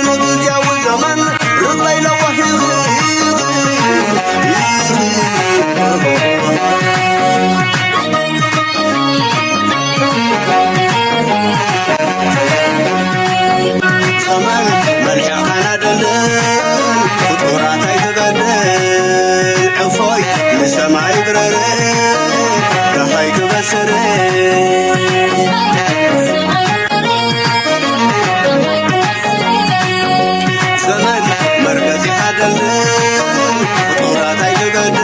ንግዜያዊ ዘመን ርቕለይ ለዋህ ዘመን መልሕቕና ደልድል ፍጡራት ኣይትበድል ዕፎይ ንሰማይ ብረር ደሃይ ክበስር ዘመን መርገጺኻ ደልድል ፍጡራት ኣይትበድል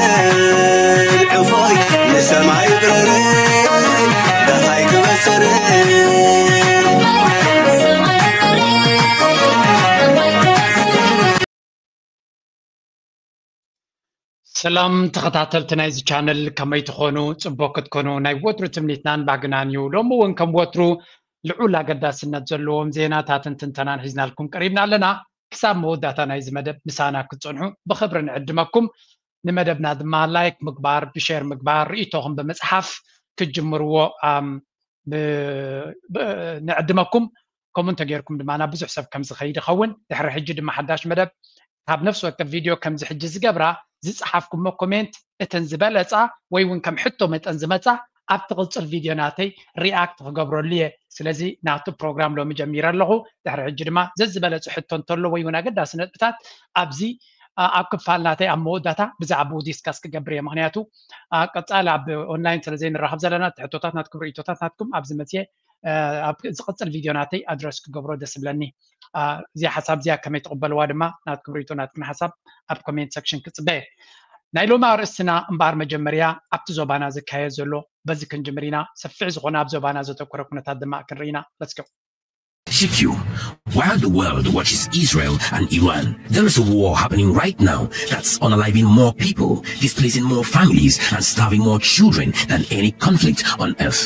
ዕፎይ ንሰማይ ብረር ደሃይ ክበስር ሰላም ተኸታተልቲ ናይዚ ቻነል፣ ከመይ ትኾኑ? ጽቡቕ ክትኮኑ ናይ ወትሩ ትምኒትናን ባህግናን እዩ። ሎሚ እውን ከም ወትሩ ልዑል ኣገዳስነት ዘለዎም ዜናታትን ትንተናን ሒዝናልኩም ቀሪብና ኣለና። ክሳብ መወዳእታ ናይዚ መደብ ምሳና ክትጸንሑ ብኽብሪ ንዕድመኩም። ንመደብና ድማ ላይክ ምግባር፣ ብሼር ምግባር፣ ርእይቶኹም ብምጽሓፍ ክትጅምርዎ ኣም፣ ብ- ብ- ንዕድመኩም። ከምኡ እንተጌርኩም ድማ ናብ ብዙሕ ሰብ ከም ዝኸይድ ይኸውን። ድሕሪ ሕጂ ድማ ሓዳሽ መደብ ካብ ነፍሲ ወከፍ ቪድዮ ከምዚ ሕጂ ዝገብራ ዝጸሓፍኩሞ ኮሜንት እተን ዝበለጻ ወይ እውን ከም ሕቶ መጠን ዝመጻ ኣብ ትቕጽል ቪድዮ ናተይ ሪኣክት ክገብረሉ እየ። ስለዚ ናቱ ፕሮግራም ሎሚ ጀሚረ ኣለኹ። ድሕሪ ሕጂ ድማ ዘዝበለጹ ሕቶ እንተሎ ወይ እውን ኣገዳሲ ነጥብታት ኣብዚ ኣብ ክፋል ናተይ ኣብ መወዳእታ ብዛዕባኡ ዲስካስ ክገብር እየ። ምክንያቱ ቀጻሊ ኣብ ኦንላይን ስለ ዘይንራኸብ ዘለና ሕቶታት ናትኩም ርእቶታት ናትኩም ኣብዚ መፅየ ኣብ ዝቐፅል ቪድዮ ናተይ ኣድረስ ክገብሮ ደስ ብለኒ። እዚኣ ሓሳብ እዚኣ ከመይ ትቕበልዋ ድማ ናትኩም ርእቶ ናትኩም ሓሳብ ኣብ ኮሜንት ሰክሽን ክፅበየ። ናይ ሎሚ ኣርእስትና እምበኣር መጀመርያ ኣብቲ ዞባና ዝካየድ ዘሎ በዚ ክንጅምር ኢና። ሰፊሕ ዝኾነ ኣብ ዞባና ዘተኮረ ኩነታት ድማ ክንርኢ ኢና። ለስገው Shikyu, while the world watches Israel and Iran, there is a war happening right now that's unaliving more people, displacing more families, and starving more children than any conflict on earth.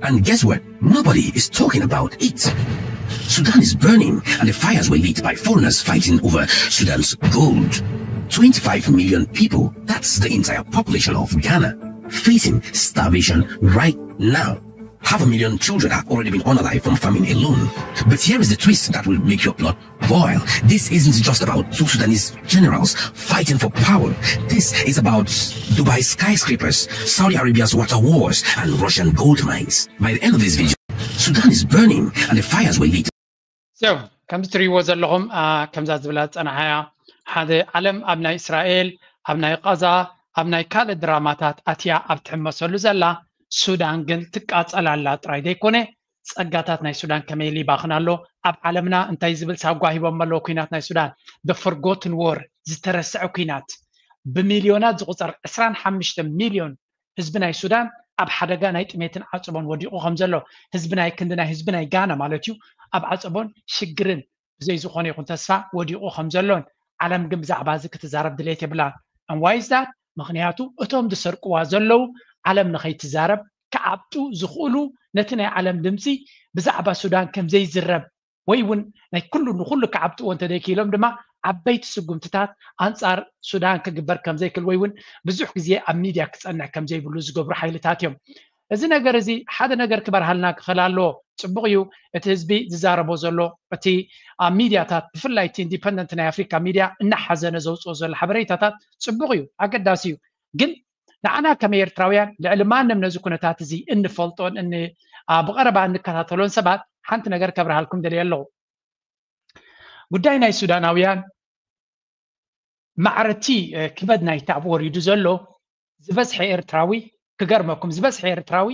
And guess what? Nobody is talking about it. Sudan is burning, and the fires were lit by foreigners fighting over Sudan's gold. twenty-five million people, that's the entire population of Ghana, facing starvation right now. Half a million children have already been unalived from famine alone. But here is the twist that will make your blood boil. This isn't just about two Sudanese generals fighting for power. This is about Dubai skyscrapers, Saudi Arabia's water wars, and Russian gold mines. By the end of this video, Sudan is burning and the fires were lit. So ከምዚ ትሪእዎ ዘለኹም ከምዛ ዝብላ ዝፀናሓያ ሓደ ዓለም ኣብ ናይ እስራኤል ኣብ ናይ ቃዛ ኣብ ናይ ካልእ ድራማታት ኣትያ ኣብ ትሕመሰሉ ዘላ ሱዳን ግን ትቃፀል ኣላ ጥራይ ዘይኮነ ጸጋታት ናይ ሱዳን ከመይ ኢሉ ይባኽን ኣሎ ኣብ ዓለምና እንታይ ዝብል ሳጓ ሂቦም ኣለዉ ኩናት ናይ ሱዳን the forgotten war ዝተረስዐ ኩናት ብሚልዮናት ዝቑፀር ዕስራን ሓሙሽተ ሚልዮን ህዝቢ ናይ ሱዳን ኣብ ሓደጋ ናይ ጥሜትን ዓፀቦን ወዲቑ ከም ዘሎ ህዝቢ ናይ ክንዲ ናይ ህዝቢ ናይ ጋና ማለት እዩ ኣብ ዓፀቦን ሽግርን ብዘይ ዝኾነ ይኹን ተስፋ ወዲቑ ከም ዘሎን ዓለም ግን ብዛዕባ እዚ ክትዛረብ ድሌት የብላን and why is that ምኽንያቱ እቶም ዝሰርቅዋ ዘለዉ ዓለም ንኸይትዛረብ ክዓብጡ ዝኽእሉ ነቲ ናይ ዓለም ድምፂ ብዛዕባ ሱዳን ከም ዘይዝረብ ወይ እውን ናይ ኩሉ ንኩሉ ክዓብጥዎ እንተዘይክኢሎም ድማ ዓበይቲ ስጉምትታት ኣንፃር ሱዳን ክግበር ከም ዘይክእል ወይ እውን ብዙሕ ግዜ ኣብ ሚድያ ክፀንሕ ከም ዘይብሉ ዝገብሩ ሓይልታት እዮም እዚ ነገር እዚ ሓደ ነገር ክበርሃልና ክኽእል ኣለዎ ፅቡቕ እዩ እቲ ህዝቢ ዝዛረቦ ዘሎ እቲ ኣብ ሚድያታት ብፍላይ እቲ ኢንዲፐንደንት ናይ ኣፍሪካ ሚድያ እናሓዘነ ዘውፅኦ ዘሎ ሓበሬታታት ፅቡቕ እዩ ኣገዳሲ እዩ ግን ንዓና ከም ኤርትራውያን ልዕሊ ማንም ነዚ ኩነታት እዚ እንፈልጦን ብቐረባ እንከታተሎን ሰባት ሓንቲ ነገር ከብርሃልኩም ደልየ ኣለኹ ጉዳይ ናይ ሱዳናውያን ማዕረቲ ክበድ ናይቲ ኣብ ወሪዱ ዘሎ ዝበዝሐ ኤርትራዊ ክገርመኩም ዝበዝሐ ኤርትራዊ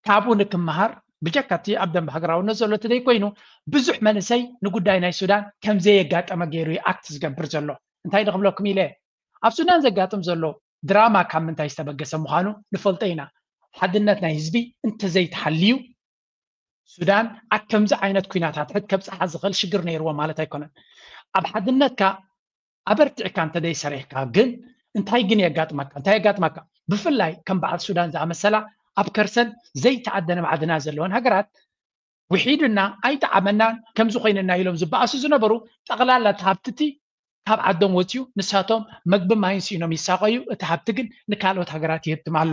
ካብኡ ንክመሃር ብጀካ እቲ ኣብ ደንብ ሃገራውነት ዘሎ እቲ ዘይኮይኑ ብዙሕ መንእሰይ ንጉዳይ ናይ ሱዳን ከም ዘየጋጠመ ገይሩ ኣክት ዝገብር ዘሎ እንታይ ድክብለኩም ኢለ ኣብ ሱዳን ዘጋጥም ዘሎ ድራማ ካብ ምንታይ ዝተበገሰ ምዃኑ ንፈልጦ ኢና ሓድነት ናይ ህዝቢ እንተዘይተሓልዩ ሱዳን ኣብ ከምዚ ዓይነት ኩናታት ሕድ ከብፅሓ ዝኽእል ሽግር ነይርዎ ማለት ኣይኮነን ኣብ ሓድነትካ ኣበርቲዕካ እንተደይ ሰሪሕካ ግን እንታይ ግን የጋጥመካ እንታይ የጋጥመካ ብፍላይ ከም በዓል ሱዳን ዝኣመሰላ ኣብ ከርሰን ዘይተኣደነ ማዕድና ዘለወን ሃገራት ውሒዱና ኣይጠዓመናን ከምዚ ኮይንና ኢሎም ዝበኣሱ ዝነበሩ ጠቕላላ ተሃብትቲ ካብ ዓዶም ወፅዩ ንሳቶም መግቢ ማይን ስኢኖም ይሳቐዩ እቲ ሃብቲ ግን ንካልኦት ሃገራት ይህብትም ኣሎ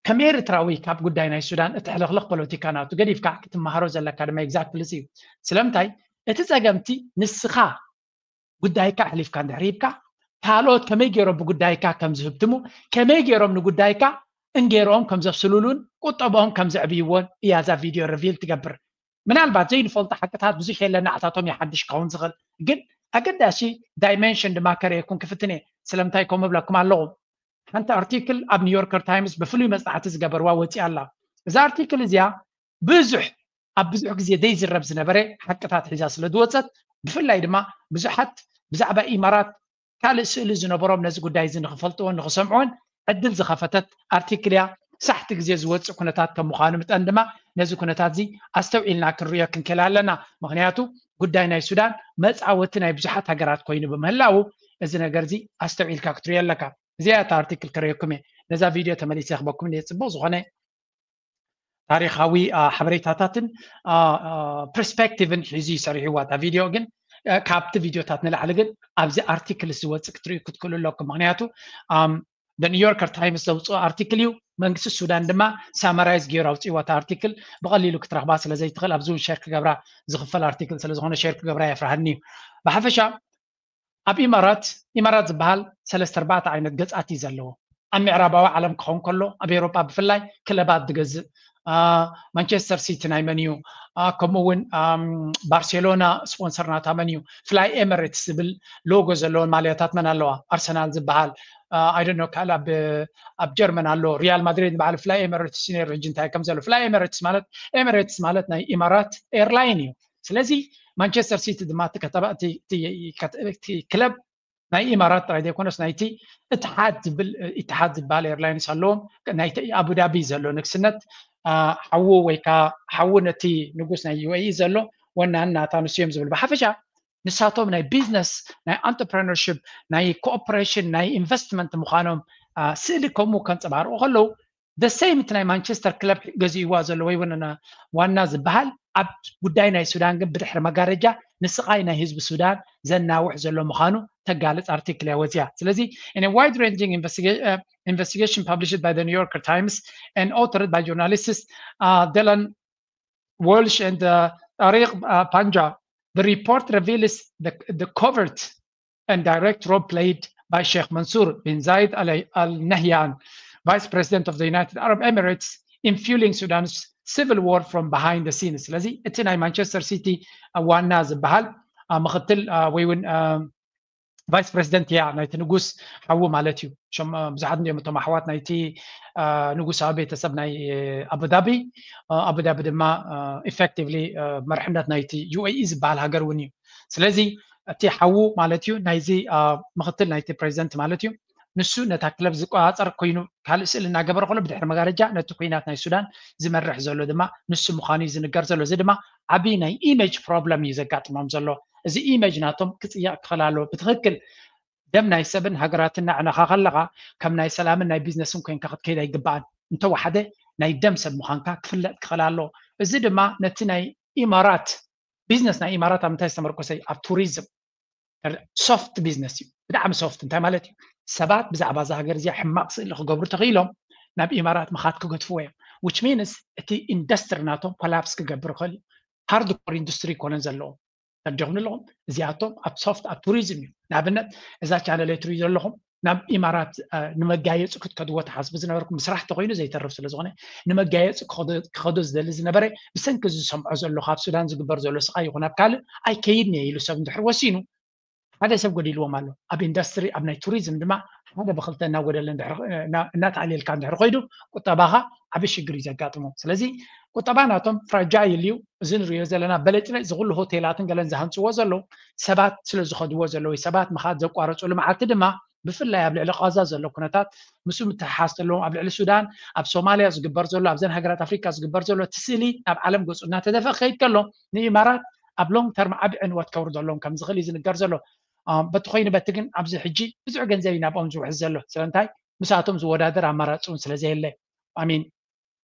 ከም ኤርትራዊ ካብ ጉዳይ ናይ ሱዳን እቲ ሕልኽልኽ ፖለቲካ ናቱ ገዲፍካ ክትመሃሮ ዘለካ ድማ exactly እዩ ስለምንታይ እቲ ጸገምቲ ንስኻ ጉዳይካ ኣሕሊፍካ እንድሕር ሂብካ፣ ካልኦት ከመይ ገይሮም ብጉዳይካ ከም ዝህብትሙ፣ ከመይ ገይሮም ንጉዳይካ እንጌሮም ከም ዘብስሉሉን ቁጠብኦም ከም ዘዕብይዎን እያ እዛ ቪድዮ ሪቪል ትገብር። ምናልባት ዘይንፈልጦ ሓቅታት ብዙሕ የለና፣ ኣታቶም ይሓድሽ ክኸውን ዝኽእል፣ ግን ኣገዳሲ ዳይሜንሽን ድማ ከርእየኩም ክፍትን እየ። ስለምንታይ ከምኡ እብለኩም ኣለኹ? ሓንቲ ኣርቲክል ኣብ ኒውዮርከር ታይምስ ብፍሉይ መጽናዕቲ ዝገበርዋ ወፂኣ ኣላ። እዛ ኣርቲክል እዚኣ ብዙሕ ኣብ ብዙሕ ግዜ ዘይዝረብ ዝነበረ ሓቅታት ሒዛ ስለ ዝወፀት፣ ብፍላይ ድማ ብዙሓት ብዛዕባ ኢማራት ካልእ ስእሊ ዝነበሮም ነዚ ጉዳይ እዚ ንኽፈልጥዎን ንኽሰምዕዎን ዕድል ዝኸፈተት ኣርቲክል እያ። ሳሕቲ ግዜ ዝወፅእ ኩነታት ከም ምዃኑ መጠን ድማ ነዚ ኩነታት እዚ ኣስተውዒልና ክንርእዮ ክንክእል ኣለና። ምኽንያቱ ጉዳይ ናይ ሱዳን መፃወቲ ናይ ብዙሓት ሃገራት ኮይኑ ብምህላዉ እዚ ነገር እዚ ኣስተውዒልካ ክትርእዮ ኣለካ። እዚኣ እታ ኣርቲክል ከርእየኩም እየ። ነዛ ቪድዮ ተመሊሰ ክበኩም እየ። ፅቡቕ ዝኾነ ታሪኻዊ ሓበሬታታትን ፐርስፔክቲቭን ሒዙ ይሰሪሕዋ እታ ቪድዮ። ግን ካብቲ ቪድዮታት ንላዕሊ ግን ኣብዚ ኣርቲክል ዝወፅእ ክትርእዩ ክትክእሉ ኣለኩም። ምክንያቱ ኒውዮርከር ታይምስ ዘውፅኦ ኣርቲክል እዩ። መንግስቲ ሱዳን ድማ ሳመራይዝ ገይሩ ኣውፅእዋ እታ ኣርቲክል። ብቐሊሉ ክትረኽባ ስለ ዘይትኽእል ኣብዚ እውን ሸር ክገብራ ዝኽፈል ኣርቲክል ስለ ዝኾነ ሸር ክገብራ የፍርሃኒ እዩ። ብሓፈሻ ኣብ ኢማራት ኢማራት ዝበሃል ሰለስተ ኣርባዕተ ዓይነት ገፃት እዩ ዘለዎ። ኣብ ምዕራባዊ ዓለም ክኸውን ከሎ ኣብ ኤውሮጳ ብፍላይ ክለባት ዝገዝእ ማንቸስተር ሲቲ ናይ መን እዩ፣ ከምኡ እውን ባርሴሎና ስፖንሰር ናታ መን እዩ፣ ፍላይ ኤምሬትስ ዝብል ሎጎ ዘለዎን ማልያታት መን ኣለዋ፣ ኣርሰናል ዝበሃል ኣይደኖ ካልእ ኣብ ጀርመን ኣሎ፣ ሪያል ማድሪድ ዝበሃል ፍላይ ኤምሬትስ ሲኒየር ሕጂ እንታይ ከም ዘሎ። ፍላይ ኤምሬትስ ማለት ኤምሬትስ ማለት ናይ ኢማራት ኤርላይን እዩ። ስለዚ ማንቸስተር ሲቲ ድማ እቲ ከተማ እቲ ክለብ ናይ ኢማራት ጥራይ ዘይኮነስ ናይቲ እትሓድ ዝብል ኢትሓድ ዝበሃል ኤርላይንስ ኣለዎም። ናይቲ ኣቡዳቢ ዘሎ ንግስነት ሓዉ ወይ ከዓ ሓዉ ነቲ ንጉስ ናይ ዩኤኢ ዘሎ ወናን ናታ ንሱ እዮም ዝብል። ብሓፈሻ ንሳቶም ናይ ቢዝነስ ናይ ኣንተርፕረነርሽፕ ናይ ኮኦፕሬሽን ናይ ኢንቨስትመንት ምዃኖም ስእሊ ከምኡ ከንፀባርቑ ከለዉ ደሰይም እቲ ናይ ማንቸስተር ክለብ ገዚእዋ ዘሎ ወይ እውን ዋና ዝበሃል ኣብ ጉዳይ ናይ ሱዳን ግን ብድሕሪ መጋረጃ ንስቓይ ናይ ህዝቢ ሱዳን ዘናውሕ ዘሎ ምዃኑ ተጋልፅ ኣርቲክል እያ ወፂኣ። ስለዚ in a wide ranging investigation published by the New Yorker Times and authored by journalists Dylan Walsh and Tariq Panja, the report reveals the, the covert and direct role played by Sheikh Mansour bin Zayed Al, Al Nahyan, Vice President of the United Arab Emirates, in fueling Sudan's civil war from behind the scenes. ስለዚ እቲ ናይ ማንቸስተር ሲቲ ዋና ዝበሃል ምክትል ወይ እውን ቫይስ ፕሬዚደንት እያ ናይቲ ንጉስ ሓዉ ማለት እዩ። ብዙሓት እንዲኦም እቶም ኣሕዋት ናይቲ ንጉሳዊ ቤተሰብ ናይ ኣቡዳቢ። ኣቡዳቢ ድማ ኢፌክቲቭሊ መርሕነት ናይቲ ዩኤኢ ዝበሃል ሃገር እውን እዩ። ስለዚ እቲ ሓዉ ማለት እዩ ናይዚ ምክትል ናይቲ ፕሬዚደንት ማለት እዩ። ንሱ ነታ ክለብ ዝቆፃፀር ኮይኑ ካልእ ስእሊ እናገበረ ከሎ ብድሕሪ መጋረጃ ነቲ ኩናት ናይ ሱዳን ዝመርሕ ዘሎ ድማ ንሱ ምዃኑ እዩ ዝንገር ዘሎ። እዚ ድማ ዓብዪ ናይ ኢሜጅ ፕሮብለም እዩ ዘጋጥሞም ዘሎ። እዚ ኢሜጅ ናቶም ክፅየቕ ክኽእል ኣለዎ። ብትኽክል ደም ናይ ሰብን ሃገራትን ናዕነኻ ከለኻ ከም ናይ ሰላምን ናይ ቢዝነስን ኮይንካ ክትከይድ ኣይግባኣን። እንተወሓደ ናይ ደም ሰብ ምዃንካ ክፍለጥ ክኽእል ኣለዎ። እዚ ድማ ነቲ ናይ ኢማራት ቢዝነስ ናይ ኢማራት ኣብ ምንታይ ዝተመርኮሰ እዩ? ኣብ ቱሪዝም። ሶፍት ቢዝነስ እዩ፣ ብጣዕሚ ሶፍት። እንታይ ማለት እዩ? ሰባት ብዛዕባ እዛ ሃገር እዚኣ ሕማቕ ስእሊ ክገብሩ ተኽኢሎም ናብ ኢማራት ምኻድ ክገድፍዎ እዮም። ዊች ሚንስ እቲ ኢንዱስትሪ ናቶም ኮላፕስ ክገብር ይኽእል እዩ። ሃርድ ኮር ኢንዱስትሪ ይኮነን ዘለዎም። ተርዲኹም ኣለኹም? እዚኣቶም ኣብ ሶፍት ኣብ ቱሪዝም እዩ። ንኣብነት እዛ ቻነል ትሪኡ ዘለኹም ናብ ኢማራት ንመጋየፂ ክትከድዎ ትሓስቡ ዝነበርኩም፣ ምስራሕ ተኮይኑ ዘይተርፍ ስለ ዝኾነ ንመጋየፂ ክኸዶ ዝደሊ ዝነበረ ብሰንኪ ዝሰምዖ ዘሎ ካብ ሱዳን ዝግበር ዘሎ ስቓይ ይኹን ኣብ ካልእ ኣይከይድን እየ ኢሉ ሰብ እንድሕር ወሲኑ ሓደ ሰብ ጎዲልዎም ኣሎ። ኣብ ኢንዱስትሪ ኣብ ናይ ቱሪዝም ድማ ሓደ ብክልተ እናጎደለ እናተኣልየልካ እንድሕር ኮይዱ ቁጠባኻ ዓብ ሽግር እዩ ዘጋጥሞ። ስለዚ ቁጠባ ናቶም ፍራጃይል እዩ። እዚ ንሪኦ ዘለና በለጭለጭ ዝኩሉ ሆቴላትን ገለን ዝሃንፅዎ ዘለዉ ሰባት ስለ ዝኸድዎ ዘለዉ ሰባት ምኻድ ዘቋረፅሉ መዓልቲ ድማ ብፍላይ ኣብ ልዕሊ ቃዛ ዘሎ ኩነታት ምስ ምትሕሓዝ ተለዎም ኣብ ልዕሊ ሱዳን ኣብ ሶማልያ ዝግበር ዘሎ ኣብዘን ሃገራት ኣፍሪካ ዝግበር ዘሎ እቲ ስእሊ ናብ ዓለም ገፁ እናተደፍአ ክኸይድ ከሎ ንኢማራት ኣብ ሎንግ ተርም ዓቢ ዕንወት ከውርደሎም ከም ዝኽእል እዩ ዝንገር ዘሎ። በቲ ኮይኑ በቲ ግን ኣብዚ ሕጂ ብዙሕ ገንዘብ እዩ ናብኦም ዝውሕዝ ዘሎ። ስለምንታይ? ምስኣቶም ዝወዳደር ኣማራፂ እውን ስለ ዘየለ። ኣሚን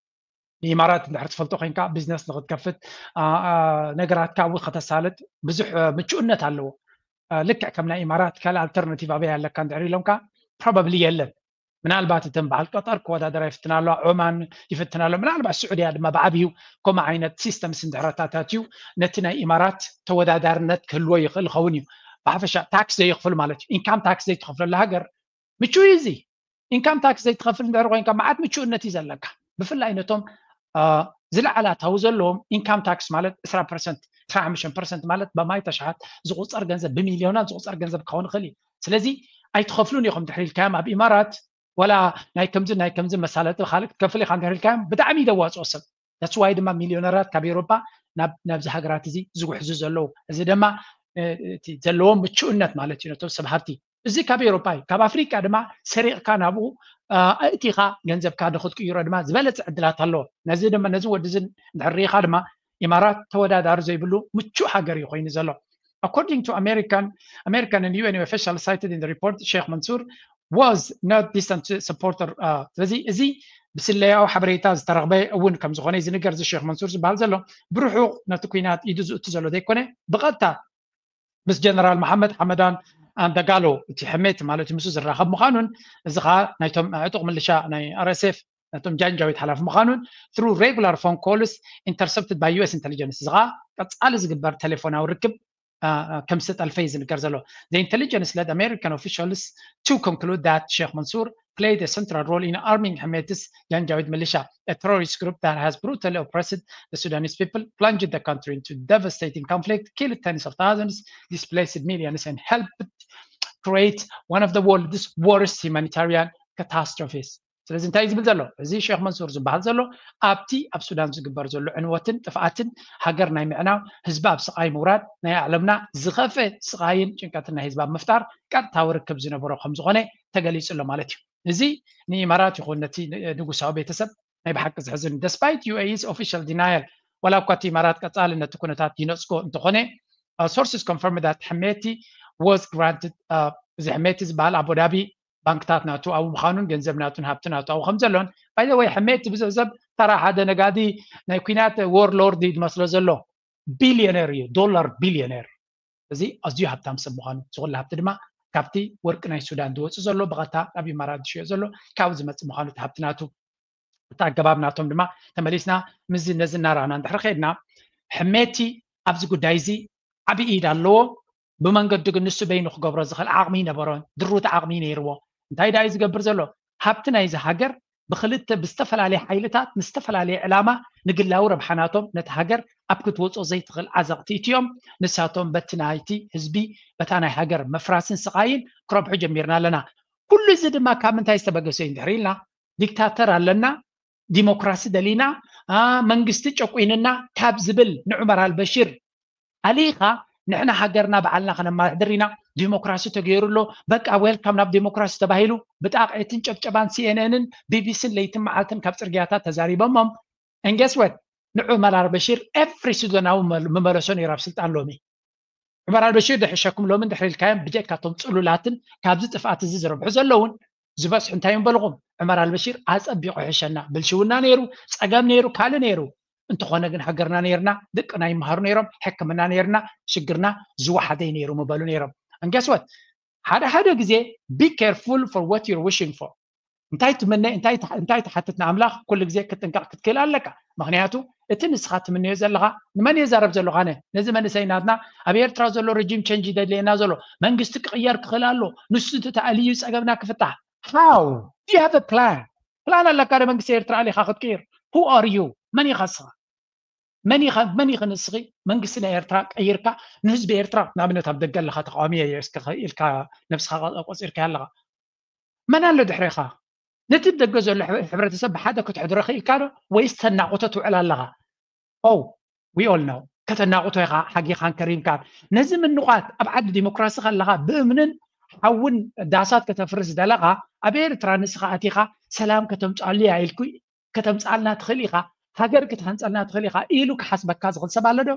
ንኢማራት እንድሕር ትፈልጦ ኮይንካ ቢዝነስ ንክትከፍት ነገራትካ እውን ከተሳልጥ ብዙሕ ምቹእነት ኣለዎ። ልክዕ ከም ናይ ኢማራት ካልእ ኣልተርናቲቭ ኣበይ ኣለካ እንድሕር ኢሎምካ ፕሮባብሊ የለን። ምናልባት እተን በዓል ቀጠር ክወዳደራ ይፍትና ኣለዋ፣ ዖማን ይፍትና ኣለዋ፣ ምናልባት ስዑድያ ድማ ብዓብዩ ከምኡ ዓይነት ሲስተምስ እንድሕር ኣታታትዩ ነቲ ናይ ኢማራት ተወዳዳርነት ክህልዎ ይኽእል ይኸውን እዩ። ብሓፈሻ ታክስ ዘይኽፍል ማለት እዩ። ኢንካም ታክስ ዘይትኸፍለሉ ሃገር ምቹ እዩ። እዚ ኢንካም ታክስ ዘይትኸፍል እንድሕር ኮይንካ መዓት ምቹእነት እዩ ዘለካ። ብፍላይ ነቶም ዝለዓለ ኣታዊ ዘለዎም ኢንካም ታክስ ማለት ዕስራ ፐርሰንት፣ ዕስራ ሓሙሽተ ፐርሰንት ማለት ብማይተ ኣሽሓት ዝቑፀር ገንዘብ፣ ብሚልዮናት ዝቑፀር ገንዘብ ክኸውን ይኽእል እዩ። ስለዚ ኣይትኸፍሉን ኢኹም ድሕሪ ኢልካዮም ኣብ ኢማራት ወላ ናይ ከምዚ ናይ ከምዚ መሳለጢ ካልእ ክትከፍል ኢኻ እንድሕር ኢልካዮም ብጣዕሚ እዩ ደዋፅኦ ሰብ። That's why ድማ ሚልዮነራት ካብ ኤውሮጳ ናብዚ ሃገራት እዚ ዝጉሕዙ ዘለዉ። እዚ ድማ ዘለዎም ምቹእነት ማለት እዩ ነቶም ሰብ ሃብቲ። እዚ ካብ ኤውሮጳ እዩ። ካብ ኣፍሪቃ ድማ ሰሪቕካ ናብኡ ኣእቲኻ ገንዘብካ ንክትቅይሮ ድማ ዝበለፀ ዕድላት ኣለዎ። ነዚ ድማ ነዚ ወዲ እዚ እንድሕር ርኢኻ ድማ ኢማራት ተወዳዳሪ ዘይብሉ ምቹእ ሃገር እዩ ኮይኑ ዘሎ። According to American American and U N official cited in the report, Sheikh Mansour was not distant supporter. ስለዚ እዚ ብስለያዊ ሓበሬታ ዝተረኽበ እውን ከም ዝኾነ ዝንገር። እዚ ሼክ መንሱር ዝበሃል ዘሎ ብርሑቕ ነቲ ኩናት ኢዱ ዝእቱ ዘሎ ዘይኮነ ብቐጥታ ምስ ጀነራል መሓመድ ሓመዳን ኣንደጋሎ እቲ ሕሜት ማለት እዩ ምስ ዝራኸብ ምዃኑን እዚ ከዓ ናይቶም ዕጡቕ ምልሻ ናይ R S F ነቶም ጃንጃዊት ሓላፊ ምዃኑን through regular phone calls intercepted by U S intelligence እዚ ከዓ ቀፃሊ ዝግበር ቴሌፎናዊ ርክብ ከም ዝተጠልፈ እዩ ዝንገር ዘሎ። The intelligence led American officials to conclude that Sheikh Mansour played a central role in arming Hemedti's Janjaweed militia, a terrorist group that has brutally oppressed the Sudanese people, plunged the country into devastating conflict, killed tens of thousands, displaced millions, and helped create one of the world's worst humanitarian catastrophes. ስለዚ እንታይ ዝብል ዘሎ እዚ ሼክ መንሱር ዝበሃል ዘሎ ኣብቲ ኣብ ሱዳን ዝግበር ዘሎ ዕንወትን ጥፍኣትን ሃገር ናይ ምዕናው ህዝቢ ኣብ ስቓይ ምውራድ ናይ ዓለምና ዝኸፈ ስቓይን ጭንቀትን ናይ ህዝቢ ኣብ ምፍጣር ቀጥታዊ ርክብ ዝነበሮ ከም ዝኾነ ተገሊጹ ኣሎ ማለት እዩ። እዚ ንኢማራት ይኹን ነቲ ንጉሳዊ ቤተሰብ ናይ ብሓቂ ዘሕዝን። Despite U A E's official denial ዋላ እኳ እቲ ኢማራት ቀጻሊ ነቲ ኩነታት ይነጽጎ እንተኾነ sources confirm that ሕሜቲ was granted እዚ ሕሜቲ ዝበሃል ኣቡዳቢ ባንክታት ናቱ ኣብኡ ምዃኑን ገንዘብ ናቱን ሃብቲ ናቱ ኣብኡ ከም ዘሎን by the way ሕሜቲ ብዙሕ ሰብ ተራ ሓደ ነጋዲ ናይ ኩናት warlord እዩ ዝመስሎ ዘሎ። ቢልዮነር እዩ፣ ዶላር ቢልዮነር። እዚ ኣዝዩ ሃብታም ሰብ ምዃኑ እዚ ኩሉ ሃብቲ ድማ ካብቲ ወርቂ ናይ ሱዳን ዝወፅእ ዘሎ ብቐጥታ ናብ ኢማራት ዝሽየጥ ዘሎ ካብኡ ዝመፅእ ምዃኑ እቲ ሃብቲ ናቱ እቲ ኣገባብ ናቶም ድማ ተመሊስና ምስዚ ነዚ እናረኣና እንድሕር ከይድና ሕሜቲ ኣብዚ ጉዳይ እዚ ዓብዪ ኢድ ኣለዎ። ብመንገዱ ግን ንሱ በይኑ ክገብሮ ዝኽእል ዓቕሚ ይነበሮን ድሩት ዓቕሚ ነይርዎ። እንታይ ደኣ እዩ ዝገብር ዘሎ? ሃብቲ ናይዚ ሃገር ብክልተ ብዝተፈላለየ ሓይልታት ንዝተፈላለየ ዕላማ ንግላዊ ረብሓ ናቶም ነቲ ሃገር ኣብ ክትወጾ ዘይትኽእል ዓዘቕቲ እትዮም ንሳቶም በቲ ናይቲ ህዝቢ በታ ናይ ሃገር መፍራስን ስቓይን ክረብሑ ጀሚርና ኣለና። ኩሉ እዚ ድማ ካብ ምንታይ ዝተበገሰ እዩ እንድሕር ኢልና ዲክታተር ኣለና፣ ዲሞክራሲ ደሊና፣ መንግስቲ ጨቁንና ካብ ዝብል ንዑመር ኣልበሽር ኣሊኻ ንሕና ሃገርና በዓልና ከነማሕድር ኢና፣ ዲሞክራሲ ተገይሩ ኣሎ፣ በቃ welcome ናብ ዲሞክራሲ ተባሂሉ ብጣቕዒትን ጨብጨባን C N N ን B B C ን ለይትን መዓልትን ካብ ፅርግያታት ተዛሪቦሞም። And guess what? ንዑመር ኣልበሽር every ሱዳናዊ ምመለሶ ነይሩ ኣብ ስልጣን ሎሚ። ዑመር ኣልበሽር ድሕሸኩም ሎሚ እንድሕር ኢልካዮም ብጀካቶም ፅሉላትን ካብዚ ጥፍኣት እዚ ዝረብሑ ዘለውን ዝበፅሑ እንታይ እዮም በልኹም? ዑመር ኣልበሽር ኣፀቢቑ ይሕሸና፣ ብልሽውና ነይሩ፣ ፀገም ነይሩ፣ ካልእ ነይሩ፣ እንተኾነ ግን ሃገርና ነይርና፣ ደቅና ይመሃሩ ነይሮም፣ ሕክምና ነይርና፣ ሽግርና ዝወሓደ እዩ ነይሩ ምበሉ ነይሮም። And guess what? ሓደ ሓደ ግዜ be careful for what you're wishing for። እንታይ ትምነ እንታይ ትሓትት ንኣምላኽ ኩሉ ግዜ ክትጥንቀቕ ክትክእል ኣለካ። ምክንያቱ እቲ ንስኻ ትምነዮ ዘለኻ ንመን እየ ዛረብ ዘለኹ ኣነ ነዚ መንእሰይ ናትና ኣብ ኤርትራ ዘሎ regime change ደድልየና ዘሎ መንግስቲ ክቕየር ክኽእል ኣሎ ንሱ ተኣልዩ ጸገምና ክፍታሕ። How do you have a plan? ፕላን ኣለካ ዶ መንግስቲ ኤርትራ ኣሊኻ ክትቅይር? Who are you? መን ኢኻ ንስኻ? መን ኢኻ መን ኢኺ ንስኺ መንግስቲ ናይ ኤርትራ ቀይርካ ንህዝቢ ኤርትራ ንኣብነት ኣብ ደገ ኣለኻ ተቃዋሚ እየ ኢልካ ነብስኻ ቆጺርካ ኣለኻ መን ኣሎ ድሕሬኻ? ነቲ ደገ ዘሎ ሕብረተሰብ ብሓደ ክትሕድሮ ክኢልካ ዶ ወይስ ተናቑቶ ትውዕል ኣለኻ? Oh, we all know ከተናቑቶ ኢኻ ሓጊኻን ከሪምካን። ነዚ ምንቋት ኣብ ዓዲ ዲሞክራሲ ከለኻ ብእምንን ሓውን ዳሳት ከተፍርስ ደለኻ ኣብ ኤርትራ ንስኻ ኣቲኻ ሰላም ከተምጻሉ እያ ኢልኩ ከተምጻልና ትኽእል ኢኻ፣ ሃገር ክትሃንጸልና ትኽእል ኢኻ ኢሉ ክሓስበካ ዝኽእል ሰብ ኣሎ ዶ?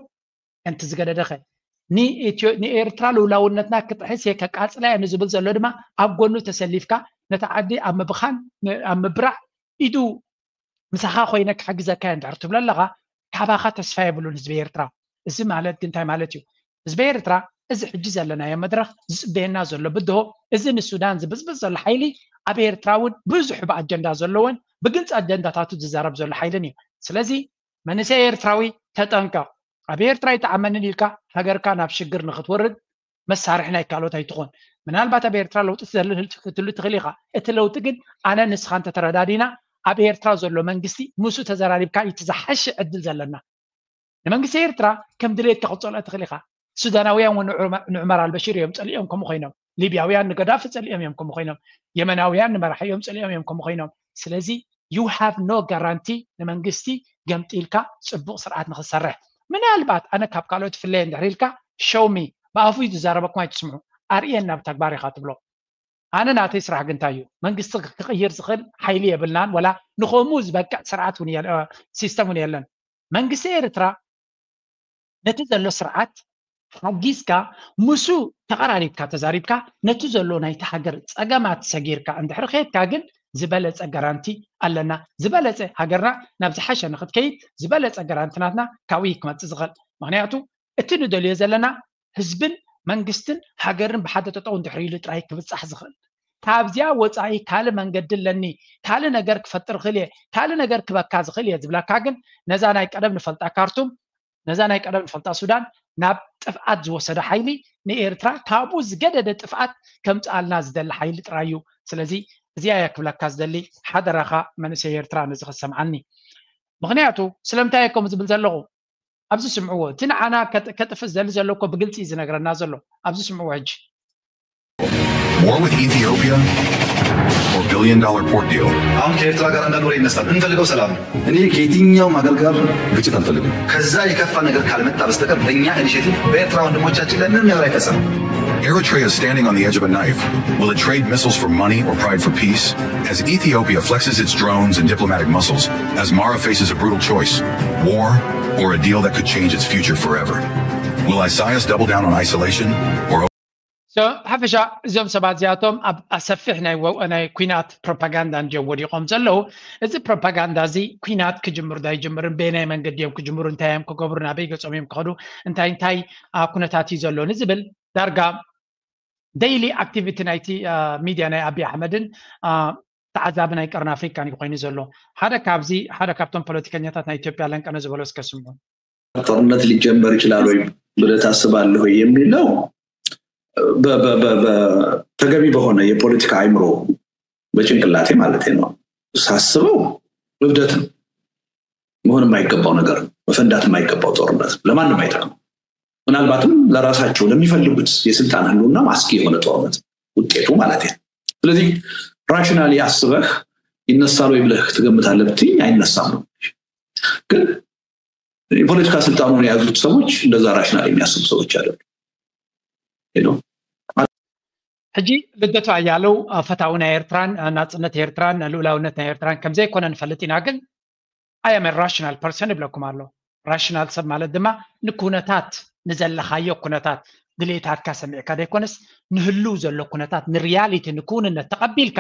እንቲ ዝገደደኸ ንኤርትራ ልውላውነትና ክጥሕስ እየ ከቃጽላ እየ ንዝብል ዘሎ ድማ ኣብ ጎኑ ተሰሊፍካ ነቲ ዓዲ ኣብ ምብኻን ኣብ ምብራዕ ኢዱ ምሳኻ ኮይነ ክሕግዘካ እየ እንድሕር ትብሎ ኣለኻ ካባኻ ተስፋ የብሉን ህዝቢ ኤርትራ። እዚ ማለት ግን እንታይ ማለት እዩ? ህዝቢ ኤርትራ እዚ ሕጂ ዘለናዮ መድረኽ ዝፅበየና ዘሎ ብድሆ፣ እዚ ንሱዳን ዝብዝብዝ ዘሎ ሓይሊ ኣብ ኤርትራ እውን ብዙሕ ብኣጀንዳ ዘለዎን ብግልፂ ኣጀንዳታቱ ዝዛረብ ዘሎ ሓይልን እዩ። ስለዚ መንእሰይ ኤርትራዊ ተጠንቀቕ። ኣብ ኤርትራ ይጠዓመንን ኢልካ ሃገርካ ናብ ሽግር ንክትወርድ መሳርሒ ናይ ካልኦት ኣይትኾን። ምናልባት ኣብ ኤርትራ ለውጢ ክትደሊ ክትህሉ ትኽእል ኢኻ። እቲ ለውጢ ግን ኣነ ንስኻ እንተተረዳዲና ኣብ ኤርትራ ዘሎ መንግስቲ ምስኡ ተዘራሪብካ እዩ እቲ ዝሓሸ ዕድል ዘለና። ንመንግስቲ ኤርትራ ከም ድሌትካ ክትጸልኦ ትኽእል ኢኻ። ሱዳናውያን እውን ንዑመር ኣልበሽር እዮም ጸሊኦም ከምኡ ኮይኖም፣ ሊብያውያን ንገዳፊ ጸሊኦም እዮም ከምኡ ኮይኖም፣ የመናውያን ንመራሒ እዮም ጸሊኦም እዮም ከምኡ ኮይኖም። ስለዚ you have no guarantee ንመንግስቲ ገምጢልካ ጽቡቕ ስርዓት ንክትሰርሕ። ምናልባት ኣነ ካብ ካልኦት ፍለየ እንድሕር ኢልካ show me ብኣፉ እዩ ዝዛረበኩም ኣይትስምዑ፣ ኣርእየና ብተግባር ኢኻ ትብሎ። ኣነ ናተይ ስራሕ ግን እንታይ እዩ? መንግስቲ ክቕይር ዝኽእል ሓይሊ የብልናን፣ ወላ ንኸምኡ ዝበቅዕ ስርዓት እውን የለ- ሲስተም እውን የለን። መንግስቲ ኤርትራ ነቲ ዘሎ ስርዓት ሓጊዝካ፣ ምሱ ተቐራሪብካ ተዛሪብካ፣ ነቲ ዘሎ ናይቲ ሃገር ጸገማት ሰጊርካ እንድሕር ከየድካ ግን ዝበለጸ ጋራንቲ ኣለና። ዝበለጸ ሃገርና ናብ ዝሓሸ ንክትከይድ ዝበለጸ ጋራንቲ ናትና ካብኡ እዩ ክመጽእ ዝኽእል። ምክንያቱ እቲ ንደልዮ ዘለና ህዝብን መንግስትን ሃገርን ብሓደ ጠጠው እንድሕር ኢሉ ጥራይ ክብጻሕ ዝኽእል። ካብዚኣ ወጻኢ ካልእ መንገዲ ኣለኒ፣ ካልእ ነገር ክፈጥር ክእል እየ፣ ካልእ ነገር ክበካ ዝኽእል እየ ዝብለካ ግን ነዛ ናይ ቀደም ንፈልጣ ካርቱም፣ ነዛ ናይ ቀደም ንፈልጣ ሱዳን ናብ ጥፍኣት ዝወሰደ ሓይሊ ንኤርትራ ካብኡ ዝገደደ ጥፍኣት ከምጽኣልና ዝደሊ ሓይሊ ጥራይ እዩ። ስለዚ እዚኣ እያ ክብለካ ዝደሊ፣ ሓደራኻ መንእሰይ ኤርትራ ነዚ ክትሰምዓኒ። ምክንያቱ ስለምንታይ እየ ከምኡ ዝብል ዘለኹ? ኣብዚ ስምዕዎ። እቲ ንዓና ከጥ- ከጥፍእ ዝደሊ ዘሎ እኮ ብግልፂ እዩ ዝነግረና ዘሎ። ኣብዚ ስምዕዎ ሕጂ። War with Ethiopia or billion dollar port deal? አሁን ከኤርትራ ጋር አንዳንድ ወሬ ይነሳል። እንፈልገው ሰላም ነው። እኔ ከየትኛውም ሀገር ጋር ግጭት አልፈልግም። ከዛ የከፋ ነገር ካልመጣ በስተቀር በእኛ ኢኒሼቲቭ በኤርትራ ወንድሞቻችን ላይ ምንም ነገር አይፈጸምም። Eritrea is standing on the edge of a knife. Will it trade missiles for money or pride for peace? As Ethiopia flexes its drones and diplomatic muscles, as Mara faces a brutal choice, war or a deal that could change its future forever? Will Isaias double down on isolation or So ሓፈሻ እዞም ሰባት እዚኣቶም ኣብ ሰፊሕ ናይ ወ- ናይ ኩናት ፕሮፓጋንዳ እንድዮም ወዲቖም ዘለዉ። እዚ ፕሮፓጋንዳ እዚ ኩናት ክጅምሩ ዶ ኣይጅምርን፣ በየናይ መንገዲ እዮም ክጅምሩ፣ እንታይ እዮም ክገብሩ፣ ናበይ ገጾም እዮም ክኸዱ፣ እንታይ እንታይ አ፣ ኩነታት እዩ ዘሎ ንዝብል ዳርጋ ዴይሊ ኣክቲቪቲ ናይቲ አ፣ ሚድያ ናይ ኣብይ ኣሕመድን አ፣ ተዓዛቢ ናይ ቀርኒ ኣፍሪካን እዩ ኮይኑ ዘሎ። ሓደ ካብዚ ሓደ ካብቶም ፖለቲከኛታት ናይ ኢትዮጵያ ለንቀነ ዝበሎ እስከ ስምዑ። ጦርነት ሊጀመር ይችላል ወይ ብለህ ታስባለህ ወይ የሚለው በ- በ- በ- በ- ተገቢ በሆነ የፖለቲካ አይምሮ በጭንቅላቴ ማለት ነው ሳስበው እብደት ነው። መሆን የማይገባው ነገር ነው። መፈንዳት የማይገባው ጦርነት ለማንም አይጠቅም። ምናልባትም ለራሳቸው ለሚፈልጉት የስልጣን ህልውና አስጊ የሆነ ጦርነት ውጤቱ ማለት ነው። ስለዚህ ራሽናሊ አስበህ ይነሳል ወይ ብለህ ትገምታለህ ብትይኝ አይነሳም ነው። ግን የፖለቲካ ስልጣኑን የያዙት ሰዎች እንደዛ ራሽናል የሚያስቡ ሰዎች አይደሉም። You know? ሕጂ ልደቱ ኣያለው አ፣ ፈታዊ ናይ ኤርትራን አ፣ ናጽነት ኤርትራን አ፣ ልኡላውነት ናይ ኤርትራን ከምዘይኮነ ንፈልጥ ኢና። ግን I am a rational person ይብለኩም ኣሎ። ራሽናል ሰብ ማለት ድማ ንኩነታት ንዘለኻዮ ኩነታት ድሌታትካ ሰሚዕካ ዘይኮነስ ንህልው ዘሎ ኩነታት ንሪያሊቲ ንክውንነት ተቐቢልካ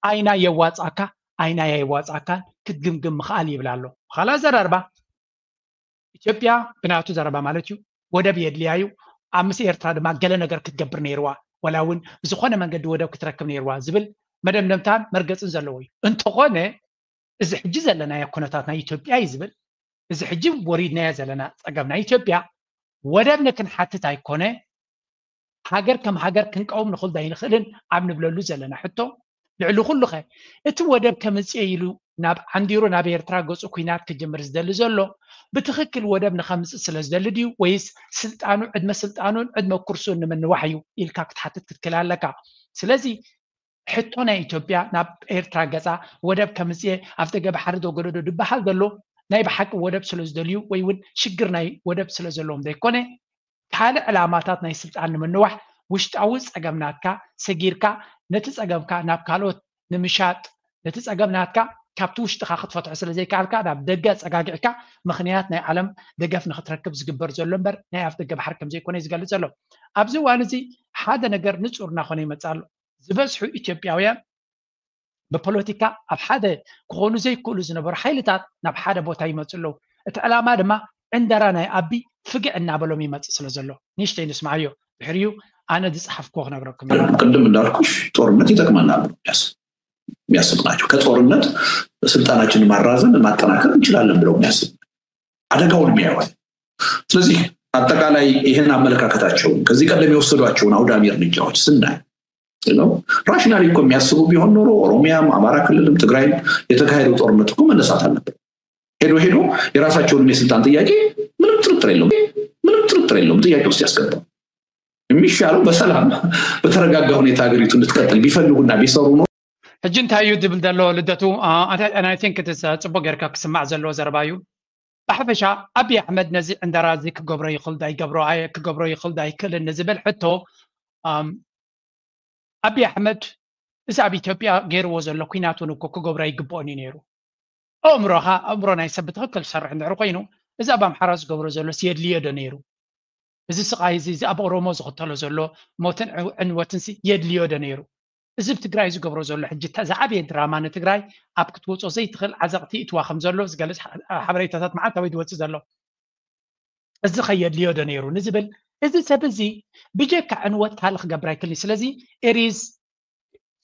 ኣይና የዋፅኣካ ኣይና የዋፅኣካ ክትግምግም ምኽኣል ይብል ኣሎ። ብኻልእ ኣዘራርባ ኢትዮጵያ ብናቱ ዘረባ ማለት እዩ ወደብ የድልያ እዩ፣ ኣብ ምስ ኤርትራ ድማ ገለ ነገር ክትገብር ነይርዋ፣ ወላ እውን ብዝኾነ መንገዲ ወደብ ክትረክብ ነይርዋ ዝብል መደምደምታን መርገፅን ዘለዎ እዩ። እንተኾነ እዚ ሕጂ ዘለናዮ ኩነታት ናይ ኢትዮጵያ እዩ ዝብል፣ እዚ ሕጂ ወሪድናዮ ዘለና ፀገም ናይ ኢትዮጵያ ወደብ ንክንሓትት ኣይኮነ፣ ሃገር ከም ሃገር ክንቀውም ንኽእል ዶ ኣይንኽእልን ኣብ ንብለሉ ዘለና ሕቶ፣ ልዕሊ ኩሉ ኸ እቲ ወደብ ከምፅእ ኢሉ ናብ ዓንዲሩ ናብ ኤርትራ ገፁ ኩናት ክጅምር ዝደሊ ዘሎ ብትኽክል ወደብ ንኸምፅእ ስለ ዝደሊ ድዩ ወይስ ስልጣኑ ዕድመ ስልጣኑን ዕድመ ኩርሱን ንምንዋሕ እዩ ኢልካ ክትሓትት ክትክእል ኣለካ። ስለዚ ሕቶ ናይ ኢትዮጵያ ናብ ኤርትራ ገፃ ወደብ ከምፅእ ኣብ ደገ ባሕሪ ዶ ገደዶ ዝበሃል ዘሎ ናይ ብሓቂ ወደብ ስለ ዝደልዩ ወይ እውን ሽግር ናይ ወደብ ስለ ዘለዎም ዘይኮነ ካልእ ዕላማታት ናይ ስልጣን ንምንዋሕ ውሽጣዊ ጸገም ናትካ ሰጊርካ ነቲ ጸገምካ ናብ ካልኦት ንምሻጥ ነቲ ጸገም ናትካ ካብቲ ውሽጥኻ ክትፈትሖ ስለ ዘይከኣልካ ናብ ደገ ኣጸጋጊዕካ ምኽንያት ናይ ዓለም ደገፍ ንኽትረክብ ዝግበር ዘሎ እምበር ናይ ኣፍ ደገ ባሕሪ ከም ዘይኮነ እዩ ዝገልጽ ዘሎ። ኣብዚ እዋን እዚ ሓደ ነገር ንጹር እናኾነ ይመጽእ ኣሎ። ዝበዝሑ ኢትዮጵያውያን ብፖለቲካ ኣብ ሓደ ክኾኑ ዘይክእሉ ዝነበሩ ሓይልታት ናብ ሓደ ቦታ ይመፁ ኣለዉ። እቲ ዕላማ ድማ ዕንደራ ናይ ኣቢ ፍግዕ እናበሎም ይመፅእ ስለ ዘሎ ንእሽተይ ንስማዓዮ። ድሕሪኡ ኣነ ዝፀሓፍኩዎ ክነግረኩም። ቅድም እንዳልኩሽ ጦርነት ይጠቅመናል ብለው የሚያስቡ ናቸው። ከጦርነት ስልጣናችንን ማራዘም ማጠናከር እንችላለን ብለው የሚያስቡ፣ አደጋውን የሚያዩት። ስለዚህ አጠቃላይ ይህን አመለካከታቸውን፣ ከዚህ ቀደም የወሰዷቸውን አውዳሚ እርምጃዎች ስናይ፣ rationally እኮ የሚያስቡ ቢሆን ኖሮ ኦሮሚያም፣ አማራ ክልልም፣ ትግራይም የተካሄደው ጦርነት እኮ መነሳት አለበት። ሄዶ ሄዶ የራሳቸውንም የስልጣን ጥያቄ ምንም ጥርጥር የለውም፣ ምንም ጥርጥር የለውም ጥያቄ ውስጥ ያስገባል። የሚሻለው በሰላም በተረጋጋ ሁኔታ ሀገሪቱ እንድትቀጥል ቢፈልጉና ቢሰሩ ነው። ሕጂ እንታይ እዩ ዝብል ዘሎ ልደቱ? I think ጽቡቅ ጌርካ ክስማዕ ዘለዎ ዘረባ እዩ። ብሓፈሻ ኣብይ ኣሕመድ ነዚ ዕንደራ እዚ ክገብሮ ይኽእል ዶ ኣይገብሮ፣ ክገብሮ ይኽእል ዶ ኣይክእልን ንዝብል ሕቶ፣ ኣብይ ኣሕመድ እዚ ኣብ ኢትዮጵያ ገይርዎ ዘሎ ኲናት እውን እኮ ክገብሮ ኣይግብኦን እዩ ነይሩ። ኣእምሮኻ፣ ኣእምሮ ናይ ሰብ ብትኽክል ዝሰርሕ እንድሕር ኮይኑ፣ እዚ ኣብ ኣምሓራ ዝገብሮ ዘሎ የድልዮ ዶ ነይሩ? እዚ ስቓይ እዚ፣ እዚ ኣብ ኦሮሞ ዝኽተሎ ዘሎ ሞትን ዕንወትን የድልዮ ዶ ነይሩ? እዚ ኣብ ትግራይ ዝገብሮ ዘሎ ሕጂ ዝዓበየ ድራማ፣ ንትግራይ ኣብ ክትወፆ ዘይትኽእል ዓዘቕቲ ይእትዋ ከም ዘሎ ዝገልፅ ሓበሬታታት መዓልታዊ ዝወፅእ ዘሎ፣ እዚ ከየድልዮ ዶ ነይሩ ንዝብል፣ እዚ ሰብ እዚ ብጀካ ዕንወት ካልእ ክገብር ኣይክእልን። ስለዚ it is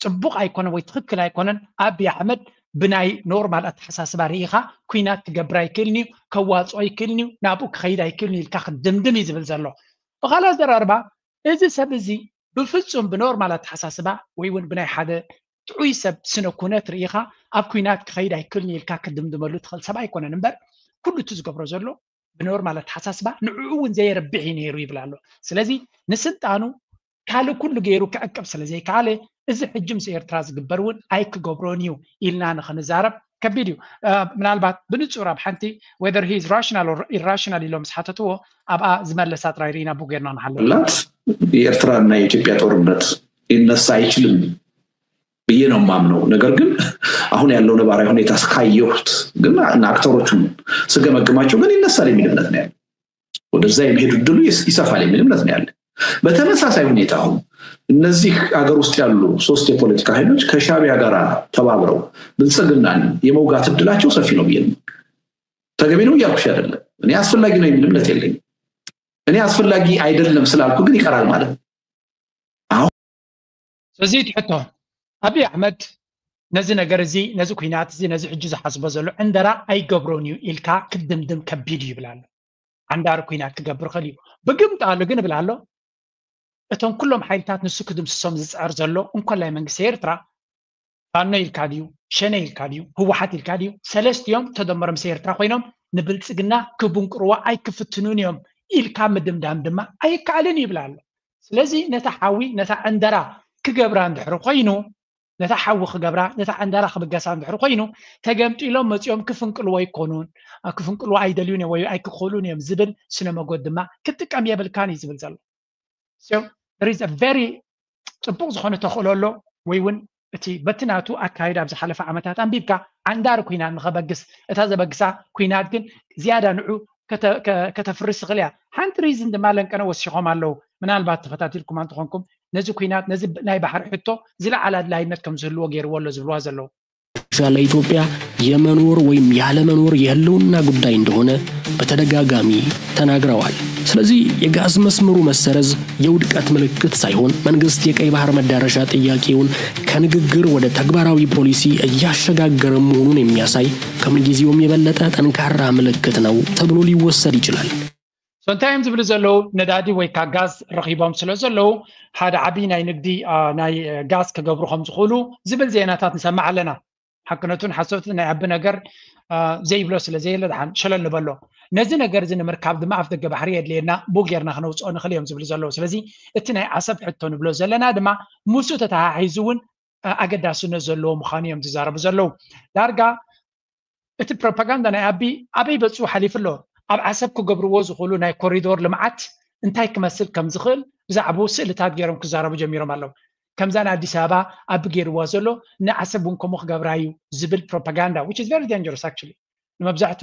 ፅቡቕ ኣይኮነን ወይ ትኽክል ኣይኮነን። ኣብይ ኣሕመድ ብናይ ኖርማል ኣተሓሳስባ ርኢኻ ኲናት ክገብር ኣይክእልን እዩ፣ ከዋፅኦ ኣይክእልን እዩ፣ ናብኡ ክኸይድ ኣይክእልን እዩ ኢልካ ክትድምድም እዩ ዝብል ዘሎ። ብኻልእ ኣዘራርባ፣ እዚ ሰብ እዚ ብፍፁም ብኖርማል ኣተሓሳስባ ወይ እውን ብናይ ሓደ ጥዑይ ሰብ ስነ ኩነት ርኢኻ ኣብ ኲናት ክኸይድ ኣይክእልን እዩ ኢልካ ክትድምድመሉ ትኽእል ሰብ ኣይኮነን እምበር፣ ኩሉ እቲ ዝገብሮ ዘሎ ብኖርማል ኣተሓሳስባ ንዕኡ እውን ዘየርብሕ እዩ ነይሩ ይብል ኣሎ። ስለዚ ንስልጣኑ ካልእ ኩሉ ገይሩ ክዕቅብ ስለ ዘይከኣለ፣ እዚ ሕጂ ምስ ኤርትራ ዝግበር እውን ኣይክገብሮን እዩ ኢልና ንኽንዛረብ ከቢድ እዩ። ምናልባት ብንጹር ኣብ ሓንቲ whether he is rational or irrational ኢሎም ምስ ሓተትዎ፣ ኣብኣ ዝመለሳ ጥራይ ርኢና ብኡ ጌርና ንሓልፍ። ላት የኤርትራና የኢትዮጵያ ጦርነት ሊነሳ ኣይችልም ብዬ ነው የማምነው። ነገር ግን አሁን ያለው ነባራዊ ሁኔታ እስካየሁት ግን እና አክተሮቹን ስገመግማቸው ግን ይነሳል የሚል እምነት ነው ያለ። ወደዛ የመሄድ እድሉ ይሰፋል የሚል እምነት ነው ያለ። በተመሳሳይ ሁኔታ አሁን እነዚህ ሀገር ውስጥ ያሉ ሶስት የፖለቲካ ኃይሎች ከሻዕቢያ ጋር ተባብረው ብልጽግናን የመውጋት እድላቸው ሰፊ ነው ብዬ ነው። ተገቢ ነው እያልኩሽ አይደለም። እኔ አስፈላጊ ነው የሚል እምነት የለኝም። እኔ አስፈላጊ አይደለም ስላልኩ ግን ይቀራል ማለት ነው። ስለዚ እቲ ሕቶ፣ ኣብይ ኣሕመድ ነዚ ነገር እዚ፣ ነዚ ኲናት እዚ፣ ነዚ ሕጂ ዝሓስቦ ዘሎ ዕንደራ ኣይገብሮን እዩ ኢልካ ክትድምድም ከቢድ እዩ ይብል ኣሎ። ዓንዳሪ ኲናት ክገብር ይኽእል እዩ። ብግምጣሉ ግን ይብል ኣሎ፣ እቶም ኩሎም ሓይልታት ንሱ ክድምስሶም ዝጽዕር ዘሎ፣ እንኮላይ መንግስቲ ኤርትራ፣ ፋኖ ኢልካ ድዩ፣ ሸኔ ኢልካ ድዩ፣ ህወሓት ኢልካ ድዩ፣ ሰለስቲኦም ተደመሮም ምስ ኤርትራ ኮይኖም ንብልጽግና ክብንቅርዋ ኣይክፍትኑን እዮም ኢልካ ምድምዳም ድማ ኣይከኣልን ይብል ኣሎ። ስለዚ ነታ ሓዊ፣ ነታ ዕንደራ ክገብራ እንድሕሪ ኮይኑ፣ ነታ ሓዊ ክገብራ፣ ነታ ዕንደራ ክብገሳ እንድሕሪ ኮይኑ፣ ተገምጢሎም መጺኦም ክፍንቅልዎ ኣይኮኑን፣ ክፍንቅልዎ ኣይደልዩን እዮም ወይ ኣይክኽእሉን እዮም ዝብል ስነ መጎት ድማ ክትጥቀም የብልካን እዩ ዝብል ዘሎ። So there is a very ጽቡቕ ዝኾነ ተኽእሎ ኣሎ፣ ወይ እውን እቲ በቲ ናቱ ኣካይዳ ኣብ ዝሓለፈ ዓመታት ኣንቢብካ ዓንዳሪ ኲናት ንኸበግስ፣ እታ ዘበግሳ ኲናት ግን ዝያዳ ንዑ ከተፍርስ ትኽእል እያ። ሓንቲ ሪዝን ድማ ለንቀነ ወሲኾም ኣለዉ። ምናልባት ተኸታቲልኩም እንተኾንኩም፣ ነዚ ኲናት፣ ነዚ ናይ ባሕሪ ሕቶ ዝለዓለ ኣድላይነት ከም ዝህልዎ ገይርዎ ኣሎ ዝብልዋ ዘለዉ። ለኢትዮጵያ የመኖር ወይም ያለመኖር የህልውና ጉዳይ እንደሆነ በተደጋጋሚ ተናግረዋል። ስለዚህ የጋዝ መስመሩ መሰረዝ የውድቀት ምልክት ሳይሆን መንግስት የቀይ ባህር መዳረሻ ጥያቄውን ከንግግር ወደ ተግባራዊ ፖሊሲ እያሸጋገረ መሆኑን የሚያሳይ ከምንጊዜውም የበለጠ ጠንካራ ምልክት ነው ተብሎ ሊወሰድ ይችላል። So እንታይ እዮም ዝብሉ ዘለዉ? ነዳዲ ወይ ከዓ ጋዝ ረኺቦም ስለ ዘለዉ ሓደ ዓብዪ ናይ ንግዲ ናይ ጋዝ ክገብሩ ከም ዝኽእሉ ዝብል ዜናታት ንሰማዕ ኣለና። ሓቅነቱን ሓሶትን ናይ ኣቢ ነገር ዘይብሎ ስለ ዘየለ ድሓን ሸለል ንበሎ። ነዚ ነገር እዚ ንምርካብ ድማ ኣፍ ደገ ባሕሪ የድልየና፣ ብኡ ጌርና ክነውፅኦ ንኽእል እዮም ዝብሉ ዘለዉ። ስለዚ እቲ ናይ ዓሰብ ሕቶ ንብሎ ዘለና ድማ ምስኡ ተተሓሒዙ እውን ኣገዳስነት ዘለዎ ምዃኑ እዮም ዝዛረቡ ዘለዉ። ዳርጋ እቲ ፕሮፓጋንዳ ናይ ኣቢ ኣበይ በፅሑ ሓሊፉ ኣሎ? ኣብ ዓሰብ ክገብርዎ ዝኽእሉ ናይ ኮሪዶር ልምዓት እንታይ ክመስል ከም ዝኽእል ብዛዕባኡ ስእልታት ገይሮም ክዛረቡ ጀሚሮም ኣለዉ። ከምዛ ንኣዲስ ኣበባ ኣቢ ገይርዋ ዘሎ ንዓሰብ እውን ከምኡ ክገብራ እዩ ዝብል ፕሮፓጋንዳ which is very dangerous actually። ንመብዛሕቱ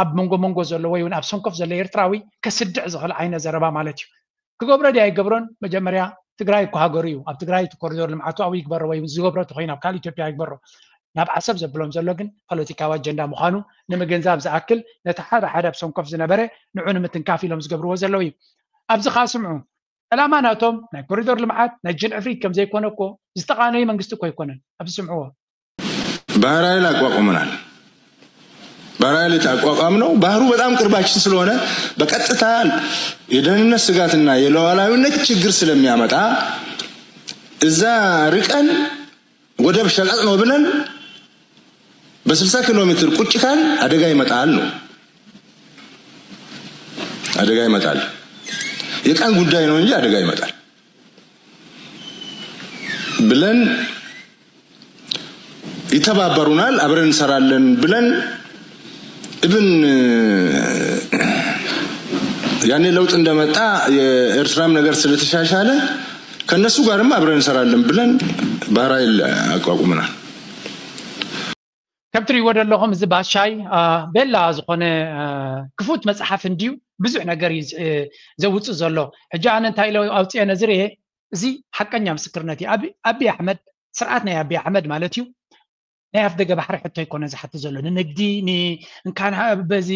ኣብ መንጎ መንጎ ዘሎ ወይ እውን ኣብ ሰንኮፍ ዘሎ ኤርትራዊ ከስድዕ ዝኽእል ዓይነት ዘረባ ማለት እዩ። ክገብሮ ድዩ ኣይገብሮን? መጀመርያ ትግራይ እኮ ሃገሩ እዩ። ኣብ ትግራይ እቲ ኮሪዶር ልምዓቱ ኣብኡ ይግበሮ ወይ ዝገብሮ ተኮይኑ ኣብ ካልእ ኢትዮጵያ ይግበሮ። ናብ ዓሰብ ዘብሎም ዘሎ ግን ፖለቲካዊ ኣጀንዳ ምዃኑ ንምግንዛብ ዝኣክል ነቲ ሓደ ሓደ ኣብ ሰንኮፍ ዝነበረ ንዑ ንምትንካፍ ኢሎም ዝገብርዎ ዘለዉ እዩ። ኣብዚ ከዓ ስምዑ፣ ዕላማ ናቶም ናይ ኮሪዶር ልምዓት ናይ ጅን ዕፍሪት ከም ዘይኮነ እኮ ዝተቓነዩ መንግስቲ እኮ ኣይኮነን። ኣብዚ ስምዕዎ። ባህር ኃይል አቋቁመናል። ባህር ኃይል የተቋቋም ነው። ባህሩ በጣም ቅርባችን ስለሆነ በቀጥታ የደህንነት ስጋትና የሉዓላዊነት ችግር ስለሚያመጣ እዛ ርቀን ወደብ ሸቀጥ ነው ብለን በ60 ኪሎ ሜትር ቁጭ ካል አደጋ ይመጣል ነው። አደጋ ይመጣል። የቀን ጉዳይ ነው እንጂ አደጋ ይመጣል ብለን ይተባበሩናል፣ አብረን እንሰራለን ብለን እብን ያኔ ለውጥ እንደመጣ የኤርትራም ነገር ስለተሻሻለ ከነሱ ጋርም አብረን እንሰራለን ብለን ባህር ኃይል አቋቁመናል። ከም ትሪእዎ ዘለኹም እዚ ባሻይ ቤላ ዝኾነ ክፉት መፅሓፍ እንድዩ። ብዙሕ ነገር እዩ ዘውፅእ ዘሎ። ሕጂ ኣነ እንታይ ኢለ ኣውፅኤ ነዚ ርኤ፣ እዚ ሓቀኛ ምስክርነት እዩ። ኣብይ ኣሕመድ፣ ስርዓት ናይ ኣብይ ኣሕመድ ማለት እዩ፣ ናይ ኣፍ ደገ ባሕሪ ሕቶ ኣይኮነ ዝሓትት ዘሎ። ንንግዲ፣ እንካን በዚ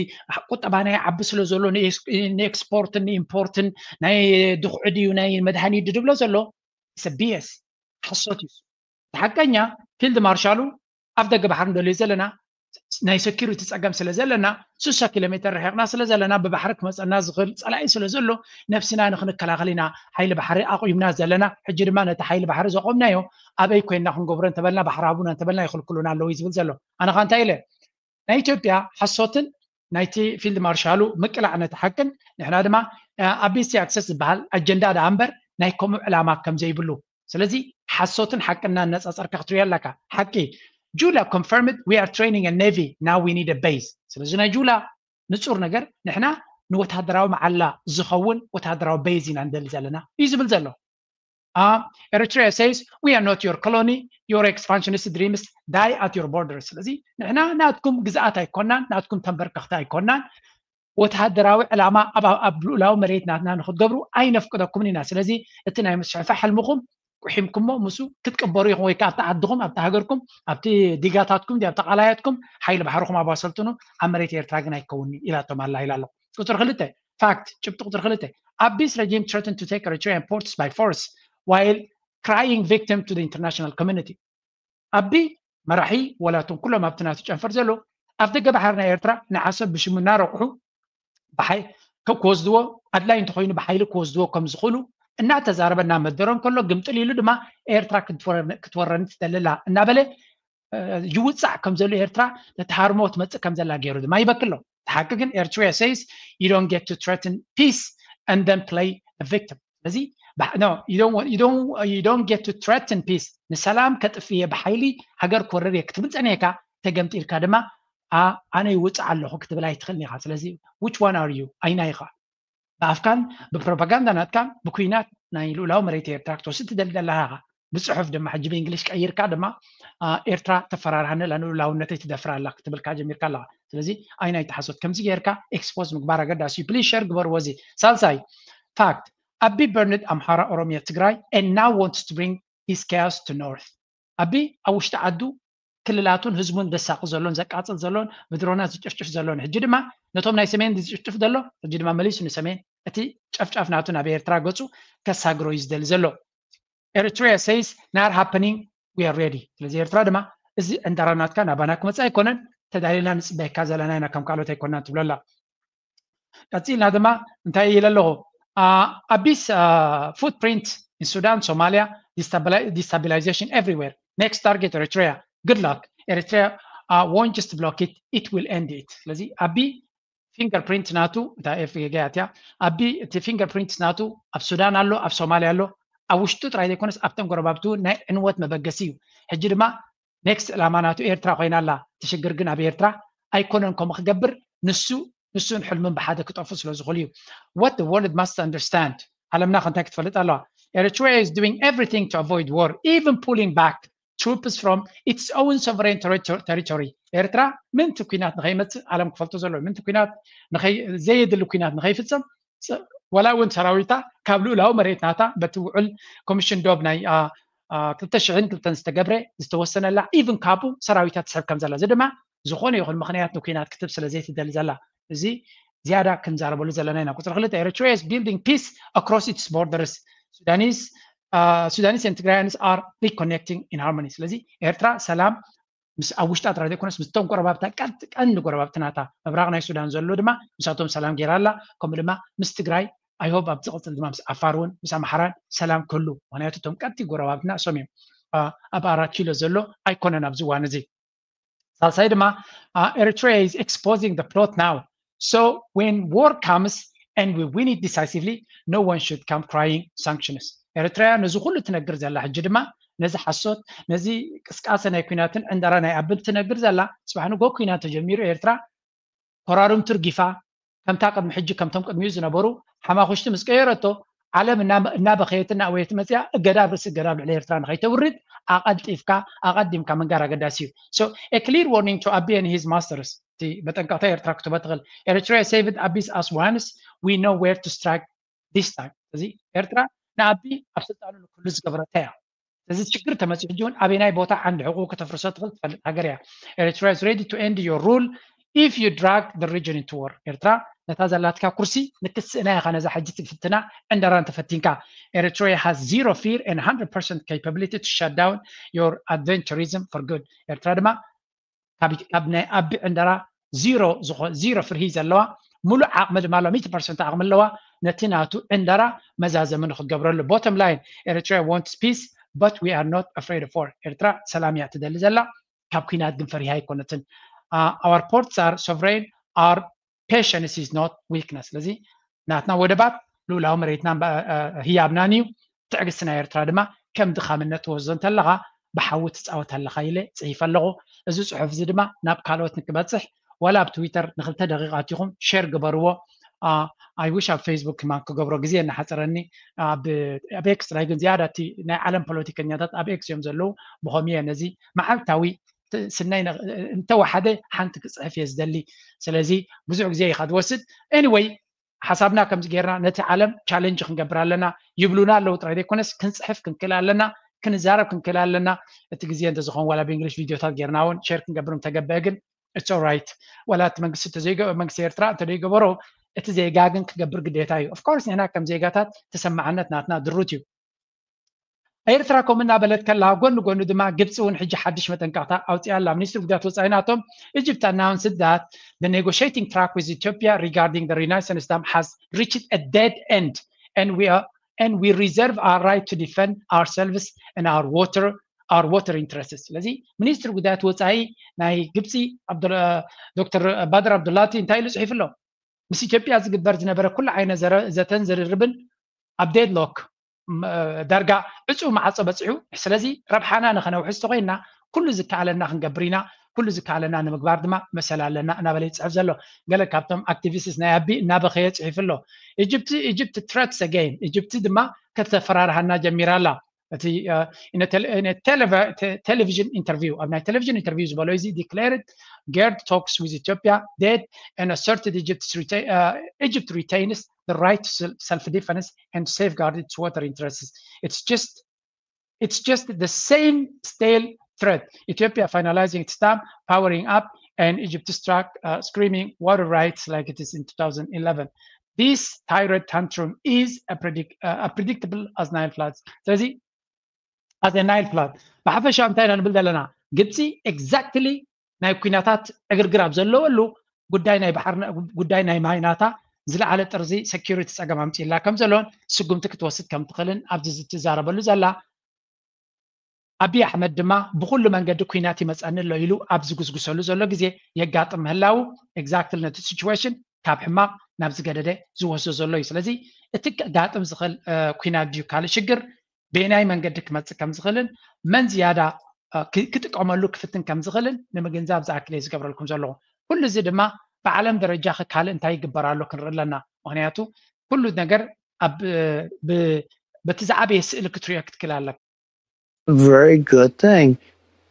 ቁጠባ ናይ ዓቢ ስለ ዘሎ ንኤክስፖርትን ንኢምፖርትን ናይ ድኹዒ ድዩ ናይ መድሃኒት ድብሎ ዘሎ ቢኤስ ሓሶት እዩ። ሓቀኛ ፊልድ ማርሻሉ ኣፍ ደገ ባሕሪ እንደልዩ ዘለና ናይ ሰኪሪቲ ፀገም ስለ ዘለና ስሳ ኪሎ ሜትር ርሒቕና ስለ ዘለና ብባሕሪ ክመፀና ዝኽእል ፀላኢ ስለ ዘሎ ነብስና ንክንከላኸል ኢና ሓይሊ ባሕሪ ኣቑምና ዘለና። ሕጂ ድማ ነቲ ሓይሊ ባሕሪ ዘቆምናዮ ኣበይ ኮይንና ክንገብሮ እንተበልና ባሕሪ ሃቡና እንተበልና ይኽልክሉና ኣለዉ እዩ ዝብል ዘሎ። ኣነ ኻ እንታይ ኢለ ናይ ኢትዮጵያ ሓሶትን ናይቲ ፊልድ ማርሻሉ ምቅላዕ ነቲ ሓቅን ንሕና ድማ ኣብ ቤስቲ ኣክሰስ ዝበሃል ኣጀንዳ ደኣ እምበር ናይ ከምኡ ዕላማ ከም ዘይብሉ ስለዚ ሓሶትን ሓቅን እናነፃፀርካ ክትሪኦ ኣለካ። ሓቂ ጁላ confirmed we are training a navy now we need a base። ስለዚ ናይ ጁላ ንፁር ነገር ንሕና ንወታደራዊ መዓላ ዝኸውን ወታደራዊ ቤዝ ኢና ንደሊ ዘለና እዩ ዝብል ዘሎ። Eritrea says we are not your colony, your expansionist dreams die at your borders። ስለዚ ንሕና ናትኩም ግዝኣት ኣይኮናን፣ ናትኩም ተንበርከኽቲ ኣይኮናን። ወተሃደራዊ ዕላማ ኣብ ልኡላዊ መሬት ናትና ንክትገብሩ ኣይነፍቅደኩምን ኢና። ስለዚ እቲ ናይ ምስሕፋ ሕልምኹም ቁሒምኩሞ ምስኡ ክትቅበሩ ኢኹም ወይ ከዓ ኣብቲ ዓድኹም ኣብቲ ሃገርኩም ኣብቲ ዲጋታትኩም ኣብቲ ቃላያትኩም ሓይሊ ባሕርኹም ኣባሰልጥኑ ኣብ መሬት ኤርትራ ግን ኣይከውን ኢላቶም ኣላ ኢላ ኣሎ። ቁፅሪ ክልተ ፋክት ጭብጢ ቁፅሪ ክልተ ኣቢስ regime threaten to take Eritrean ports by force while crying victim to the international community። ኣቢ መራሒ ወላቶም ኩሎም ኣብቲ ናቱ ጨንፈር ዘሎ ኣብ ደገ ባሕሪ ናይ ኤርትራ ንዓሰብ ብሽሙ እናረቑሑ ብሓይ ክወስድዎ ኣድላይ እንተኮይኑ ብሓይሊ ክወስድዎ ከም ዝኽእሉ እናተዛረበ እናመደሮም ከሎ ግምጥል ኢሉ ድማ ኤርትራ ክትወረኒ ትደልላ እናበለ ይውፃዕ ከም ዘሎ ኤርትራ ነቲ ሃርሞ ትመፅእ ከም ዘላ ገይሩ ድማ ይበክሎ። እቲ ሓቂ ግን Eritrea says you don't get to threaten peace and then play the victim። ስለዚ you don't get to threaten peace ንሰላም ከጥፍየ ብሓይሊ ሃገር ክወርር እየ ክትብል ፀኒሕካ ተገምጢልካ ድማ ኣነ ይውፅእ ኣለኹ ክትብል ኣይትኽእልን ኢኻ። ስለዚ which one are you? ኣይና ኢኻ ብኣፍካን ብፕሮፓጋንዳ ናትካን ብኩናት ናይ ልኡላዊ መሬት ኤርትራ ክትወስድ ትደሊ ዘለኻ ኢኻ። ብፅሑፍ ድማ ሕጂ ብእንግሊሽ ቀይርካ ድማ ኤርትራ ተፈራርሃኒ ኣላ ንልኡላውነተይ ትደፍር ኣላ ክትብልካ ጀሚርካ ኣለኻ። ስለዚ ኣይናይ ተሓሶት ከምዚ ጌርካ ኤክስፖዝ ምግባር ኣገዳሲ እዩ። ፕሊዝ ሸር ግበርዎ። እዚ ሳልሳይ ፋክት ኣቢ burned ኣምሓራ ኦሮሚያ ትግራይ and now wants to bring his chaos to north። ኣቢ ኣብ ውሽጢ ዓዱ ክልላቱን ህዝቡን ዘሳቂ ዘሎን ዘቃፅል ዘሎን ብድሮናት ዝጭፍጭፍ ዘሎን ሕጂ ድማ ነቶም ናይ ሰሜን ዝጭፍጭፍ ዘሎ ሕጂ ድማ መሊሱ ንሰሜን እቲ ጨፍጫፍ ናቱ ናብ ኤርትራ ገፁ ከሳግሮ እዩ ዝደሊ ዘሎ። Eritrea says not happening we are ready። ስለዚ ኤርትራ ድማ እዚ ዕንደራ ናትካ ናባና ክመፅእ ኣይኮነን ተዳሊልና ንፅበየካ ዘለና ኢና ከም ካልኦት ኣይኮናን ትብሎ ኣላ። ቀፂልና ድማ እንታይ ኢለ ኣለኹ ኣቢስ footprint in Sudan Somalia destabilization everywhere next target Eritrea good luck Eritrea won't just block it it will end it። ስለዚ ኣቢ ፊንገር ፕሪንት ናቱ እታ ኤፍ ጌጋ እያ ኣቢ እቲ ፊንገር ፕሪንት ናቱ ኣብ ሱዳን ኣሎ ኣብ ሶማሊያ ኣሎ ኣብ ውሽጡ ጥራይ ዘይኮነስ ኣብተን ጎረባብቱ ናይ ዕንወት መበገሲ እዩ። ሕጂ ድማ ኔክስት ዕላማ ናቱ ኤርትራ ኮይና ኣላ። እቲ ሽግር ግን ኣብ ኤርትራ ኣይኮነን ከምኡ ክገብር ንሱ ንሱን ሕልምን ብሓደ ክጠፉ ስለ ዝኽእሉ እዩ። What the world must understand ዓለምና ከንታይ ክትፈልጥ ኣለዋ። Eritrea is doing everything to avoid war even pulling back troops from its own sovereign territory። ኤርትራ ምንቲ ኩናት ንኸይመፅእ ዓለም ክፈልጦ ዘለዎ ምንቲ ኩናት ዘየድሊ ኩናት ንኸይፍፀም ወላ እውን ሰራዊታ ካብ ልኡላዊ መሬት ናታ በቲ ውዕል ኮሚሽን ዶብ ናይ ክልተ ሽሕን ክልተን ዝተገብረ ዝተወሰነላ ኢቭን ካብኡ ሰራዊታ ትስሕብ ከም ዘላ እዚ ድማ ዝኾነ ይኹን ምኽንያት ንኩናት ክትብ ስለ ዘይትደሊ ዘላ እዚ ዝያዳ ክንዛረበሉ ዘለና ኢና። ቁፅሪ ክልተ Eritrea is building peace across its borders. Sudanese uh, Sudanese and Tigrayans are reconnecting in harmony. ስለዚ ኤርትራ ሰላም ምስ ኣብ ውሽጣ ጥራይ ዘይኮነስ ምስቶም ጎረባብታ ቀንዲ ጎረባብቲ ናታ ምብራቕ ናይ ሱዳን ዘሎ ድማ ምሳቶም ሰላም ገይራ ኣላ። ከምኡ ድማ ምስ ትግራይ I hope ኣብ ዝቕፅል ድማ ምስ ዓፋር እውን ምስ ኣምሓራን ሰላም ክህሉ፣ ምክንያቱ እቶም ቀንዲ ጎረባብትና እሶም እዮም። ኣብ ኣራት ኪሎ ዘሎ ኣይኮነን ኣብዚ እዋን እዚ። ሳልሳይ ድማ Eritrea is exposing the plot now, so when war comes and we win it decisively, no one should come crying sanctions. ኤርትራያ ነዚ ኩሉ ትነግር ዘላ ሕጂ ድማ ነዚ ሓሶት፣ ነዚ ቅስቃሰ ናይ ኩናትን ዕንደራ ናይ ኣብል ትነግር ዘላ፣ ጽባሕ ንጎ ኩናት ተጀሚሩ ኤርትራ ኮራሩም ትርጊፋ ከምታ ቅድሚ ሕጂ ከምቶም ቅድሚኡ ዝነበሩ ሓማኹሽቲ ምስ ቀየረቶ ዓለም እናበኸየት እናእወየት መፅያ እገዳ ርእሲ እገዳ ኣብ ልዕሊ ኤርትራ ንኸይተውርድ ኣቐልጢፍካ ኣቐዲምካ ምንጋር ኣገዳሲ እዩ። So a clear warning to Abiy and his masters. እቲ መጠንቀቕታ ኤርትራ ክትቦ ትኽእል። Eritrea saved Abiy's ass once, we know where to strike this time. እዚ ኤርትራ ንኣቢ ኣብ ስልጣኑ ንክሉ ዝገበረታ እያ። እዚ ሽግር ተመፂኡ ሕጂ እውን ኣበናይ ቦታ ዓንዲ ሕቁ ከተፍርሶ ትኽእል ትፈልጥ ሃገር እያ። Eritrea is ready to end your rule if you drag the region into war. ኤርትራ ነታ ዘላትካ ኩርሲ ንክትስእና ኢኻ ነዛ ሕጂ ትፍትና ዕንደራን ተፈቲንካ። Eritrea has zero fear and one hundred percent capability to shut down your adventurism for good. ኤርትራ ድማ ካብ ናይ ኣቢ ዕንደራ ዚሮ ዝኾ ዚሮ ፍርሂ ዘለዋ ሙሉእ ዓቕሚ ድማ ኣሎ ሚእቲ ፐርሰንት ዓቕሚ ኣለዋ ነቲ ናቱ ዕንደራ መዛዘሚ ንክትገብረሉ። Bottom line, Eritrea wants peace, but we are not afraid of war. ኤርትራ ሰላም እያ ትደሊ ዘላ። ካብ ኩናት ግን ፈሪሃ ኣይኮነትን። Our ports are sovereign, our patience is not weakness. ስለዚ ናትና ወደባት ልኡላዊ መሬትና ህያብናን እዩ። ትዕግስቲ ናይ ኤርትራ ድማ ከም ድኻምነት ትወስዶ እንተለኻ ብሓዊ ትፃወት ኣለኻ ኢለ ፅሒፈ ኣለኹ። እዚ ፅሑፍ እዚ ድማ ናብ ካልኦት ንክበፅሕ ዋላ ኣብ ትዊተር ንክልተ ደቂቃት ኢኹም ሼር ግበርዎ። I wish ኣብ ፌስቡክ ክማን ክገብሮ ግዜ እናሓፀረኒ ኣብ ኤክስ ጥራይ ግን ዝያዳ እቲ ናይ ዓለም ፖለቲከኛታት ኣብ ኤክስ እዮም ዘለዉ። ብኸምኡ እየ ነዚ መዓልታዊ ስናይ እንተወሓደ ሓንቲ ክፅሕፍ እየ ዝደሊ። ስለዚ ብዙሕ ግዜ ኢኻ ትወስድ። Anyway ሓሳብና ከምዚ ጌርና ነቲ ዓለም ቻለንጅ ክንገብር ኣለና ይብሉና ኣለዉ ጥራይ ዘይኮነስ ክንፅሕፍ ክንክእል ኣለና፣ ክንዛረብ ክንክእል ኣለና። እቲ ግዜ እንተዝኸውን ዋላ ብእንግሊሽ ቪድዮታት ጌርና እውን ሼር ክንገብር እንተገበአ ግን it's alright። ዋላ እቲ መንግስቲ መንግስቲ ኤርትራ እንተደይገበሮ እቲ ዜጋ ግን ክገብር ግዴታ እዩ። Of course ንሕና ከም ዜጋታት ተሰማዕነት ናትና ድሩት እዩ። ኤርትራ ከምኡ እናበለት ከላ ጎኒ ጎኒ ድማ ግብፂ እውን ሕጂ ሓድሽ መጠንቀቕታ ኣውፂኣ ኣላ። ሚኒስትሪ ጉዳያት ወፃኢ ናቶም Egypt announced that the negotiating track with Ethiopia regarding the Renaissance Dam has reached a dead end and we are and we reserve our right to defend ourselves and our water our water interests. ስለዚ ሚኒስትሪ ጉዳያት ወፃኢ ናይ ግብፂ ዶክተር ባድር ኣብዱላቲ እንታይ ኢሉ ፅሒፉ ኣሎ? ምስ ኢትዮጵያ ዝግበር ዝነበረ ኩሉ ዓይነት ዘተን ዝርርብን ኣብ ዴድሎክ ዳርጋ ዕፁ ማዕፆ በፂሑ። ስለዚ ረብሓና ንኸነውሕስ ተኮይንና ኩሉ ዝከኣለና ክንገብር ኢና፣ ኩሉ ዝከኣለና ንምግባር ድማ መሰል ኣለና እናበለ ይፅሕፍ ዘሎ። ገለ ካብቶም ኣክቲቪስት ናይ ኣቢ እናበኸየ ፅሒፉ ኣሎ። ኢጅፕቲ ኢጅፕት ትረትስ ኣገይን ኢጅፕቲ ድማ ከተፈራርሃና ጀሚራ ኣላ። እቲ television interview ኣብ ናይ ቴሌቪዥን ኢንተርቪው ዝበሎ እዚ declared geared talks with Ethiopia dead and asserted Egypt retains the right to self-defense and safeguard its water interests. It's just it's just the same stale threat. Ethiopia finalizing its dam, powering up, and Egypt struck uh, screaming water rights like it is in two thousand eleven. This tirade tantrum is a predict, uh, a predictable as Nile floods. ስለዚ as a Nile flood ብሓፈሻ እንታይ ኢና ንብል ዘለና? ግብፂ exactly ናይ ኩናታት ዕግርግር ኣብ ዘለወሉ ጉዳይ ናይ ባሕር ጉዳይ ናይ ማይ ናታ ዝለዓለ ጥርዚ security ፀገም ኣምፂላ ከም ዘሎን ስጉምቲ ክትወስድ ከም ትኽእልን ኣብዚ ዝትዛረበሉ ዘላ። ኣቢይ ኣሕመድ ድማ ብኩሉ መንገዲ ኩናት ይመፀኒ ኣሎ ኢሉ ኣብ ዝጉስጉሰሉ ዘሎ ግዜ የጋጥም ምህላው exactly ነቲ situation ካብ ሕማቕ ናብ ዝገደደ ዝወስዶ ዘሎ እዩ። ስለዚ እቲ ከጋጥም ዝኽእል ኩናት ድዩ ካልእ ሽግር በየናይ መንገዲ ክመፅእ ከም ዝኽእልን መን ዝያዳ ክጥቀመሉ ክፍትን ከም ዝኽእልን ንምግንዛብ ዝኣክል እየ ዝገብረልኩም ዘለኹ። ኩሉ እዚ ድማ ብዓለም ደረጃ ከ ካልእ እንታይ ይግበር ኣሎ ክንርኢ ኣለና። ምክንያቱ ኩሉ ነገር በቲ ዝዓበየ ስእሊ ክትሪኦ ክትክእል ኣለካ። Very good thing.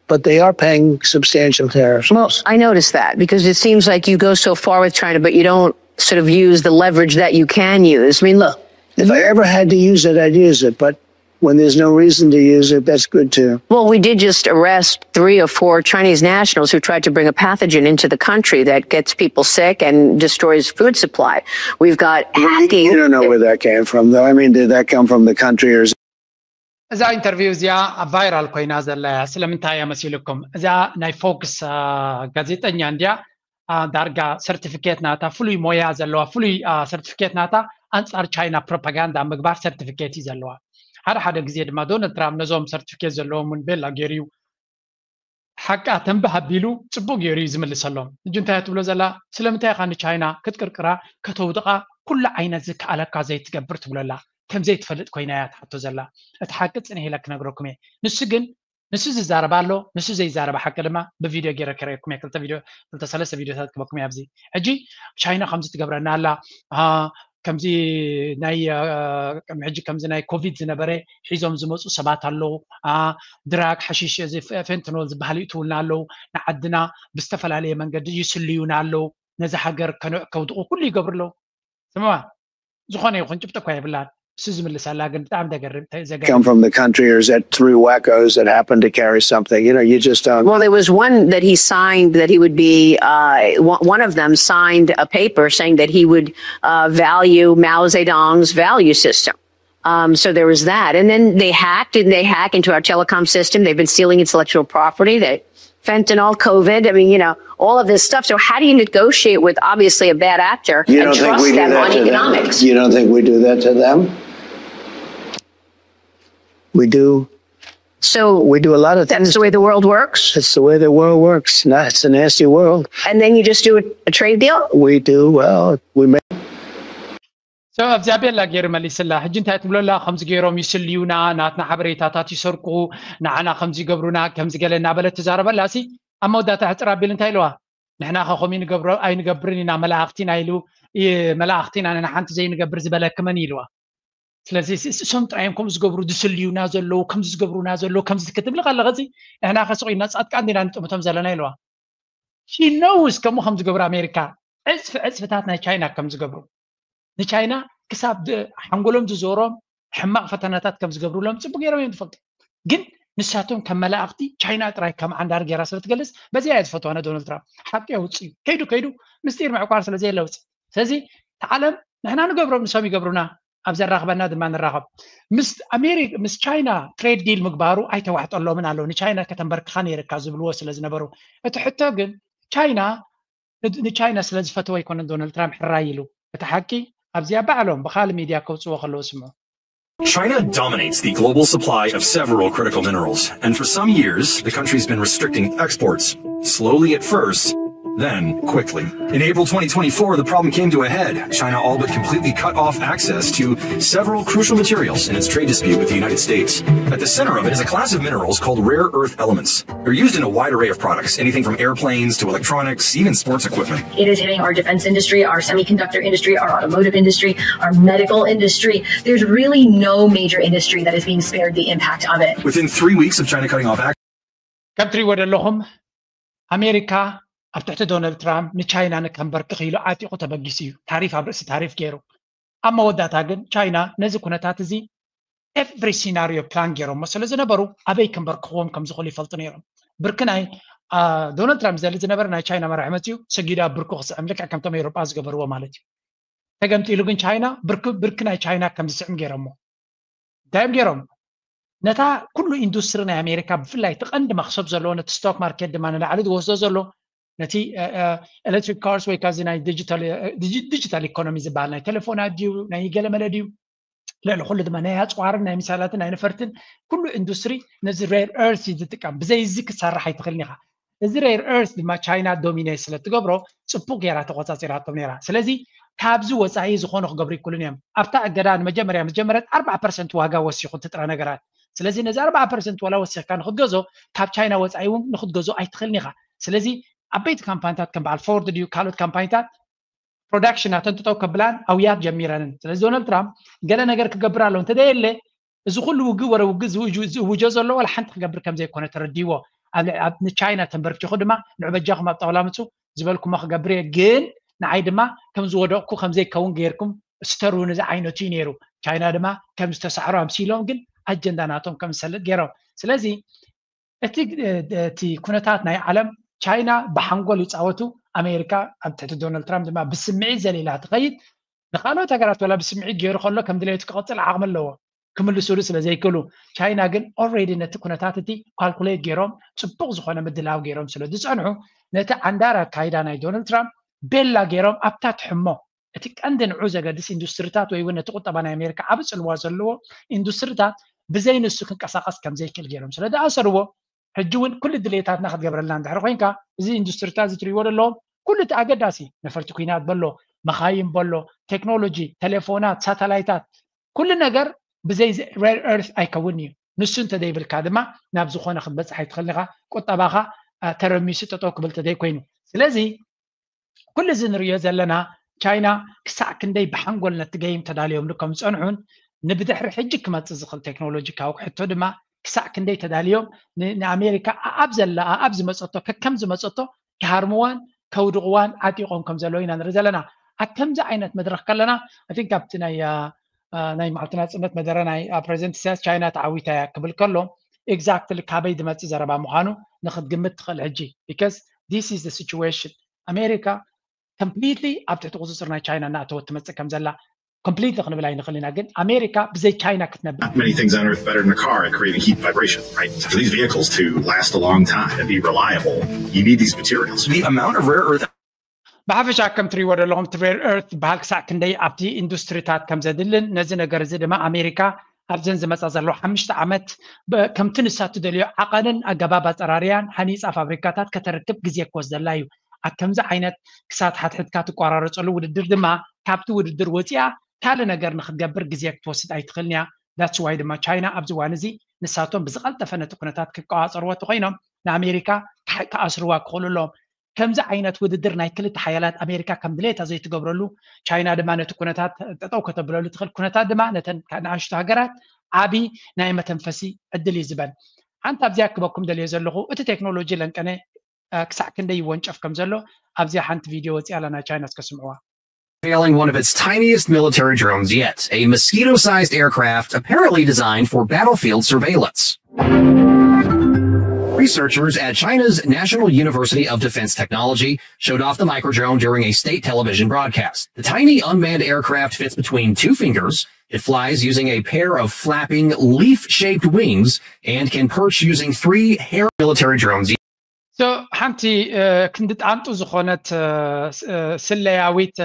But they are paying substantial tariffs. Most. I noticed that because it seems like you go so far with China, but you don't sort of use the leverage that you can use. I mean, look. If I ever had to use it, I'd use it. But When there's no reason to use it, that's good too. Well, we did just arrest three or four Chinese nationals who tried to bring a pathogen into the country that gets people sick and destroys food supply. We've got hacking. You don't know where that came from, though. I mean, did that come from the country or is እዛ ኢንተርቪው እዚኣ ቫይራል ኮይና ዘላ እያ። ስለምንታይ እያ መሲልኩም? እዚኣ ናይ ፎክስ ጋዜጠኛ እንዲያ። ዳርጋ ሰርቲፊኬት ናታ፣ ፍሉይ ሞያ ዘለዋ፣ ፍሉይ ሰርቲፊኬት ናታ፣ ኣንጻር ቻይና ፕሮፓጋንዳ ምግባር ሰርቲፊኬት እዩ ዘለዋ። ሓደ ሓደ ግዜ ድማ ዶናልድ ትራምፕ ነዞም ሰርቲፊኬት ዘለዎም እውን ቤላ ገይሩ እዩ ሓቃ ተንብህ ኣቢሉ ጽቡቅ ገይሩ እዩ ዝምልሰሎም። ሕጂ እንታይ ትብሎ ዘላ? ስለምንታይ ኢኻ ንቻይና ክትቅርቅራ ከተውድቓ ኩሉ ዓይነት ዝከኣለካ ዘይትገብር ትብሎ ኣላ? ከም ዘይትፈልጥ ኮይና እያ ትሓቶ ዘላ። እቲ ሓቂ ጽንሕ ኢለ ክነግረኩም እየ። ንሱ ግን ንሱ ዝዛረብ ኣሎ፣ ንሱ ዘይዛረብ ሓቂ ድማ ብቪድዮ ገይረ ከርእየኩም እየ። ክልተ ቪድዮ ክልተ ሰለስተ ቪድዮታት ክበኩም እየ ኣብዚ። ሕጂ ቻይና ከምዚ ትገብረና ኣላ፣ ከምዚ ናይ ሕጂ ከምዚ ናይ ኮቪድ ዝነበረ ሒዞም ዝመፁ ሰባት ኣለዉ። ድራግ ሓሽሽ፣ እዚ ፌንትኖል ዝበሃል ይእትውልና ኣለዉ። ንዓድና ብዝተፈላለየ መንገዲ ይስልዩና ኣለዉ። ነዚ ሃገር ከውድቑ ኩሉ ይገብሩ ኣለዉ። ስምዋ ዝኾነ ይኹን ጭብጢ እኳ የብላን። እሱ ዝምልሰላ ግን ብጣዕሚ ደገርም። Come from the country, or is that three wackos that happened to carry something? You know, you just don't. Well, there was one that he signed that he would be, uh, one of them signed a paper saying that he would uh, value Mao Zedong's value system. Um, so there was that. And then they hacked and they hack into our telecom system. They've been stealing intellectual property. They fentanyl, COVID, I mean, you know, all of this stuff. So how do you negotiate with obviously a bad actor You and don't think trust we do them that on to them? economics? You don't think we do that to them? We do. So We do a lot of that's things. The way the world works. It's the way the world works. Nah, it's a nasty world. And then you just do a, a trade deal. We do well. We make. So ኣብዚኣ ቤላ ገይሩ መሊስላ። ሕጂ እንታይ ትብሎ ኣላ? ከምዚ ገይሮም ይስልዩና፣ ናትና ሓበሬታታት ይሰርቁ፣ ንዓና ከምዚ ይገብሩና፣ ከምዚ ገለ እናበለት ትዛረበላ። ሲ ኣብ መወዳእታ ሕፅር ኣቢል እንታይ ኢልዋ? ንሕና ከ ከምኡ ንገብሮ ኣይንገብርን ኢና፣ መላእኽቲ ኢና ኢሉ። ይ- መላእኽቲ ኢና ንሓንቲ ዘይንገብር ዝበለኪ መን ኢልዋ? ስለዚ ስ- እሶም ጥራዮም ከምዚ ዝገብሩ ዝስልዩና ዘለዉ፣ ከምዚ ዝገብሩና ዘለዉ፣ ከምዚ ክትብል ከለኸ ሲ ንሕና ከስቑ ኢና፣ ጻድቃን ዲና ንጥምቶም ዘለና ኢልዋ። She knows ከምኡ ከም ዝገብሩ ኣሜሪካ ዕፅፊ ዕፅፍታት ናይ ቻይና ከም ዝገብሩ፣ ንቻይና ክሳብ ድ- ሓንጎሎም ዝዞሮም ሕማቕ ፈተናታት ከም ዝገብሩሎም ፅቡቅ ገይሮም እዮም ዝፈልጡ። ግን ንሳቶም ከም መላእኽቲ ቻይና ጥራይ ከም ዓንዳር ገይራ ስለ ትገልፅ በዚኣ እየ ዝፈትዋ ንዶናልድ ትራምፕ። ሓቂ የውፅእ እዩ። ከይዱ ከይዱ ምስጢር ምዕቋር ስለ ዘየለ ውፅእ። ስለዚ እቲ ዓለም ንሕና ንገብሮም ንሶም ይገብሩና፣ ኣብ ዘራኽበና ድማ ንራኸብ። ምስ ኣሜሪካ ምስ ቻይና ትሬድ ዲል ምግባሩ ኣይተዋሕጠሎምን ኣለዉ። ንቻይና ከተንበርክኻ ነይርካ ዝብልዎ ስለ ዝነበሩ። እቲ ሕቶ ግን ቻይና ንቻይና ስለ ዝፈተወ ኣይኮነን ዶናልድ ትራምፕ ሕራይ ኢሉ። እቲ ሓቂ ኣብዚኣ ባዕሎም ብካል ሚድያ ከውፅዎ ከለዉ ስምዑ። China dominates the global supply of several critical minerals, and for some years, the country's been restricting exports, slowly at first, then quickly. In April twenty twenty-four, the problem came to a head. China all but completely cut off access to several crucial materials in its trade dispute with the United States. At the center of it is a class of minerals called rare earth elements. They're used in a wide array of products, anything from airplanes to electronics, even sports equipment. It is hitting our defense industry, our semiconductor industry, our automotive industry, our medical industry. There's really no major industry that is being spared the impact of it. Within three weeks of China cutting off access, ከም ትሪእዎ ዘለኹም ኣሜሪካ ኣብ ትሕቲ ዶናልድ ትራምፕ ንቻይና ንከንበርክኽ ኢሉ ዓጢቑ ተበጊሱ እዩ። ታሪፍ ኣብ ርእሲ ታሪፍ ገይሩ። ኣብ መወዳእታ ግን ቻይና ነዚ ኩነታት እዚ every scenario plan ገይሮሞ ስለ ዝነበሩ ኣበይ ከንበርክኽዎም ከም ዝኽእሉ ይፈልጡ ነይሮም። ብርኪ ናይ ዶናልድ ትራምፕ ዘሊ ዝነበረ ናይ ቻይና መራሒ መፅኡ ሰጊዱ ኣብ ብርኩ ክስዕም፣ ልክዕ ከምቶም ኤውሮጳ ዝገበርዎ ማለት እዩ። ተገምጢሉ ግን ቻይና ብርኪ ናይ ቻይና ከም ዝስዕም ገይሮሞ። እንታይ እዮም ገይሮም? ነታ ኩሉ ኢንዱስትሪ ናይ ኣሜሪካ ብፍላይ እቲ ቀንዲ መክሰብ ዘለዎ ነቲ ስቶክ ማርኬት ድማ ንላዕሊ ዝወስዶ ዘሎ ነቲ ኤሌክትሪክ ካርስ ወይ ካብዚ ናይ ዲጂታል ኢኮኖሚ ዝበሃል ናይ ቴሌፎናት ድዩ ናይ ገለመለ ድዩ ልዕሊ ኩሉ ድማ ናይ ኣፅዋርን ናይ ሚሳይላትን ናይ ነፈርትን ኩሉ ኢንዱስትሪ ነዚ ሬር ኤርስ እዩ ዝጥቀም። ብዘይ እዚ ክትሰርሕ ኣይትኽእልን ኢኻ። እዚ ሬር ኤርስ ድማ ቻይና ዶሚኔት ስለ ትገብሮ ፅቡቅ ገይራ ተቆፃፂራቶም ነይራ። ስለዚ ካብዚ ወፃኢ ዝኾነ ክገብሩ ይክእሉን እዮም። ኣብታ እገዳ ንመጀመርያ ምስ ጀመረት ኣርባዓ ፐርሰንት ዋጋ ወሲኹ እቲ ጥረ ነገራት። ስለዚ ነዚ ኣርባዓ ፐርሰንት ዋላ ወሲኽካ ንክትገዞ ካብ ቻይና ወፃኢ እውን ንክትገዞ ኣይትኽእልን ኢኻ። ስለዚ ዓበይቲ ካምፓኒታት ከም በዓል ፎርድ ድዩ ካልኦት ካምፓኒታት ፕሮዳክሽን ኣተንጥጠው ከብላን ኣውያት ጀሚረንን። ስለዚ ዶናልድ ትራምፕ ገለ ነገር ክገብር ኣሎ እንተደየለ እዚ ኩሉ ውግእ ወረ ውግእ ዝውጆ ዘሎ ዋላ ሓንቲ ክገብር ከም ዘይኮነ ተረዲዎ። ንቻይና ተንበርኪኹ ድማ ንዑ በጃኹም ኣብ ጣውላ ምፁ ዝበልኩሞ ክገብር እየ፣ ግን ንዓይ ድማ ከም ዝወደቕኩ ከም ዘይከውን ገይርኩም ስተሩ ንዚ ዓይነቱ እዩ ነይሩ። ቻይና ድማ ከም ዝተሳዕሩ ኣምሲሎም ግን ኣጀንዳ ናቶም ከም ዝሰልጥ ገይሮም። ስለዚ እቲ እቲ ኩነታት ናይ ዓለም ቻይና ብሓንጎል ይፃወቱ፣ ኣሜሪካ ኣብ ትሕቲ ዶናልድ ትራምፕ ድማ ብስምዒት ዘሊላ ትኸይድ። ንካልኦት ሃገራት ወላ ብስምዒት ገይሩ ከሎ ከም ድሌቱ ክቐፅል ዓቕሚ ኣለዎ፣ ክምልስሉ ስለ ዘይክእሉ። ቻይና ግን ኦልሬዲ ነቲ ኩነታት እቲ ካልኩሌት ገይሮም ፅቡቕ ዝኾነ ምድላው ገይሮም ስለ ዝፀንሑ ነቲ ዓንዳር ኣካይዳ ናይ ዶናልድ ትራምፕ ቤላ ገይሮም ኣብታ ትሕሞ እቲ ቀንዲ ንዑ ዘገድስ ኢንዱስትሪታት ወይ እውን ነቲ ቁጠባ ናይ ኣሜሪካ ዓቢ ፅልዋ ዘለዎ ኢንዱስትሪታት ብዘይ ንሱ ክንቀሳቐስ ከም ዘይክእል ገይሮም ስለ ዝኣሰርዎ ሕጂ እውን ኩሉ ድሌታትና ክትገብረልና እንድሕር ኮይንካ እዚ ኢንዱስትሪታት እዚ ትሪእዎ ዘለዎም ኩሉ እቲ ኣገዳሲ ነፈርቲ ኩናት በሎ መኻይን በሎ ቴክኖሎጂ ቴሌፎናት ሳተላይታት ኩሉ ነገር ብዘይ ሬር ኤርት ኣይከውን እዩ። ንሱ እንተዘይብልካ ድማ ናብ ዝኾነ ክትበፅሕ ኣይትኽእልን ኢኻ። ቁጠባኻ ተረሚሱ ጠጠው ክብል ተዘይኮይኑ ስለዚ ኩሉ እዚ ንሪኦ ዘለና ቻይና ክሳዕ ክንደይ ብሓንጎል ነቲ ገይም ተዳልዮምሉ ከም ዝፀንሑን ንብድሕሪ ሕጂ ክመፅእ ዝኽእል ቴክኖሎጂካዊ ሕቶ ድማ ክሳዕ ክንደይ ተዳልዮም ንኣሜሪካ ኣኣብ ዘላ ኣኣብ ዝመፀቶ ከከም ዝመፀቶ ክሃርምዋን ከውድቕዋን ዓጢቖም ከም ዘለዉ ኢና ንርኢ ዘለና። ኣብ ከምዚ ዓይነት መድረኽ ከለና ኣን ካብቲ ናይ ናይ መዓልቲ ናፅነት መደረ ናይ ፕሬዚደንት ኢሳያስ ቻይና ተዓዊታ እያ ክብል ከሎ ኤግዛክትሊ ካበይ ዝመፅእ ዘረባ ምዃኑ ንክትግምት ትኽእል ሕጂ because this is the situation ኣሜሪካ ኮምፕሊትሊ ኣብ ትሕቲ ቁፅፅር ናይ ቻይና እናእተወት ትመፅእ ከም ዘላ ኮምፕሊትሊ ክንብል ኣይንኽእል ኢና ግን ኣሜሪካ ብዘይ ቻይና ክትነብር Not many things on earth better than a car at creating heat and vibration, right? So for these vehicles to last a long time and be reliable, you need these materials. The amount of rare earth ብሓፈሻ ከም ትሪእዎ ዘለኹም እቲ ሬር ኤርት ዝበሃል ክሳዕ ክንደይ ኣብቲ ኢንዱስትሪታት ከም ዘድልን ነዚ ነገር እዚ ድማ ኣሜሪካ ኣብዘን ዝመፃ ዘለዋ ሓሙሽተ ዓመት ከምቲ ንሳ ትደልዮ ዓቐንን ኣገባብ ኣፀራርያን ሃኒፃ ፋብሪካታት ከተርክብ ግዜ ክወስደላ እዩ ኣብ ከምዚ ዓይነት ክሳት ሓትሕትካ ትቋራረፀሉ ውድድር ድማ ካብቲ ውድድር ወፂኣ ካልእ ነገር ንክትገብር ግዜ ክትወስድ ኣይትኽእልን እያ that's why ድማ ቻይና ኣብዚ እዋን እዚ ንሳቶም ብዝቐልጠፈ ነቲ ኩነታት ክቆፃፀርዎ እንተኮይኖም ንኣሜሪካ ክኣስርዋ ክኽእሉ ኣለዎም ከምዚ ዓይነት ውድድር ናይ ክልተ ሓያላት ኣሜሪካ ከም ድሌታ ዘይትገብረሉ ቻይና ድማ ነቲ ኩነታት ጠጠው ከተብለሉ ትኽእል ኩነታት ድማ ነተን ንኣሽቱ ሃገራት ዓቢ ናይ መተንፈሲ ዕድል እዩ ዝበን ሓንቲ ኣብዚኣ ክበኩም ደልዮ ዘለኹ እቲ ቴክኖሎጂ ለንቀነ ክሳዕ ክንደይ ይወንጨፍ ከም ዘሎ ኣብዚኣ ሓንቲ ቪድዮ ወፂኣ ኣላ ናይ ቻይና እስከ ስምዕዋ Failing one of its tiniest military drones yet, a mosquito sized aircraft apparently designed for battlefield surveillance. Researchers at China's National University of Defense Technology showed off the microdrone during a state television broadcast. The tiny unmanned aircraft fits between two fingers. It flies using a pair of flapping, leaf shaped wings and can perch using three hair military drones. So ሓንቲ ክንዲ ጣንጡ ዝኾነት ስለያዊት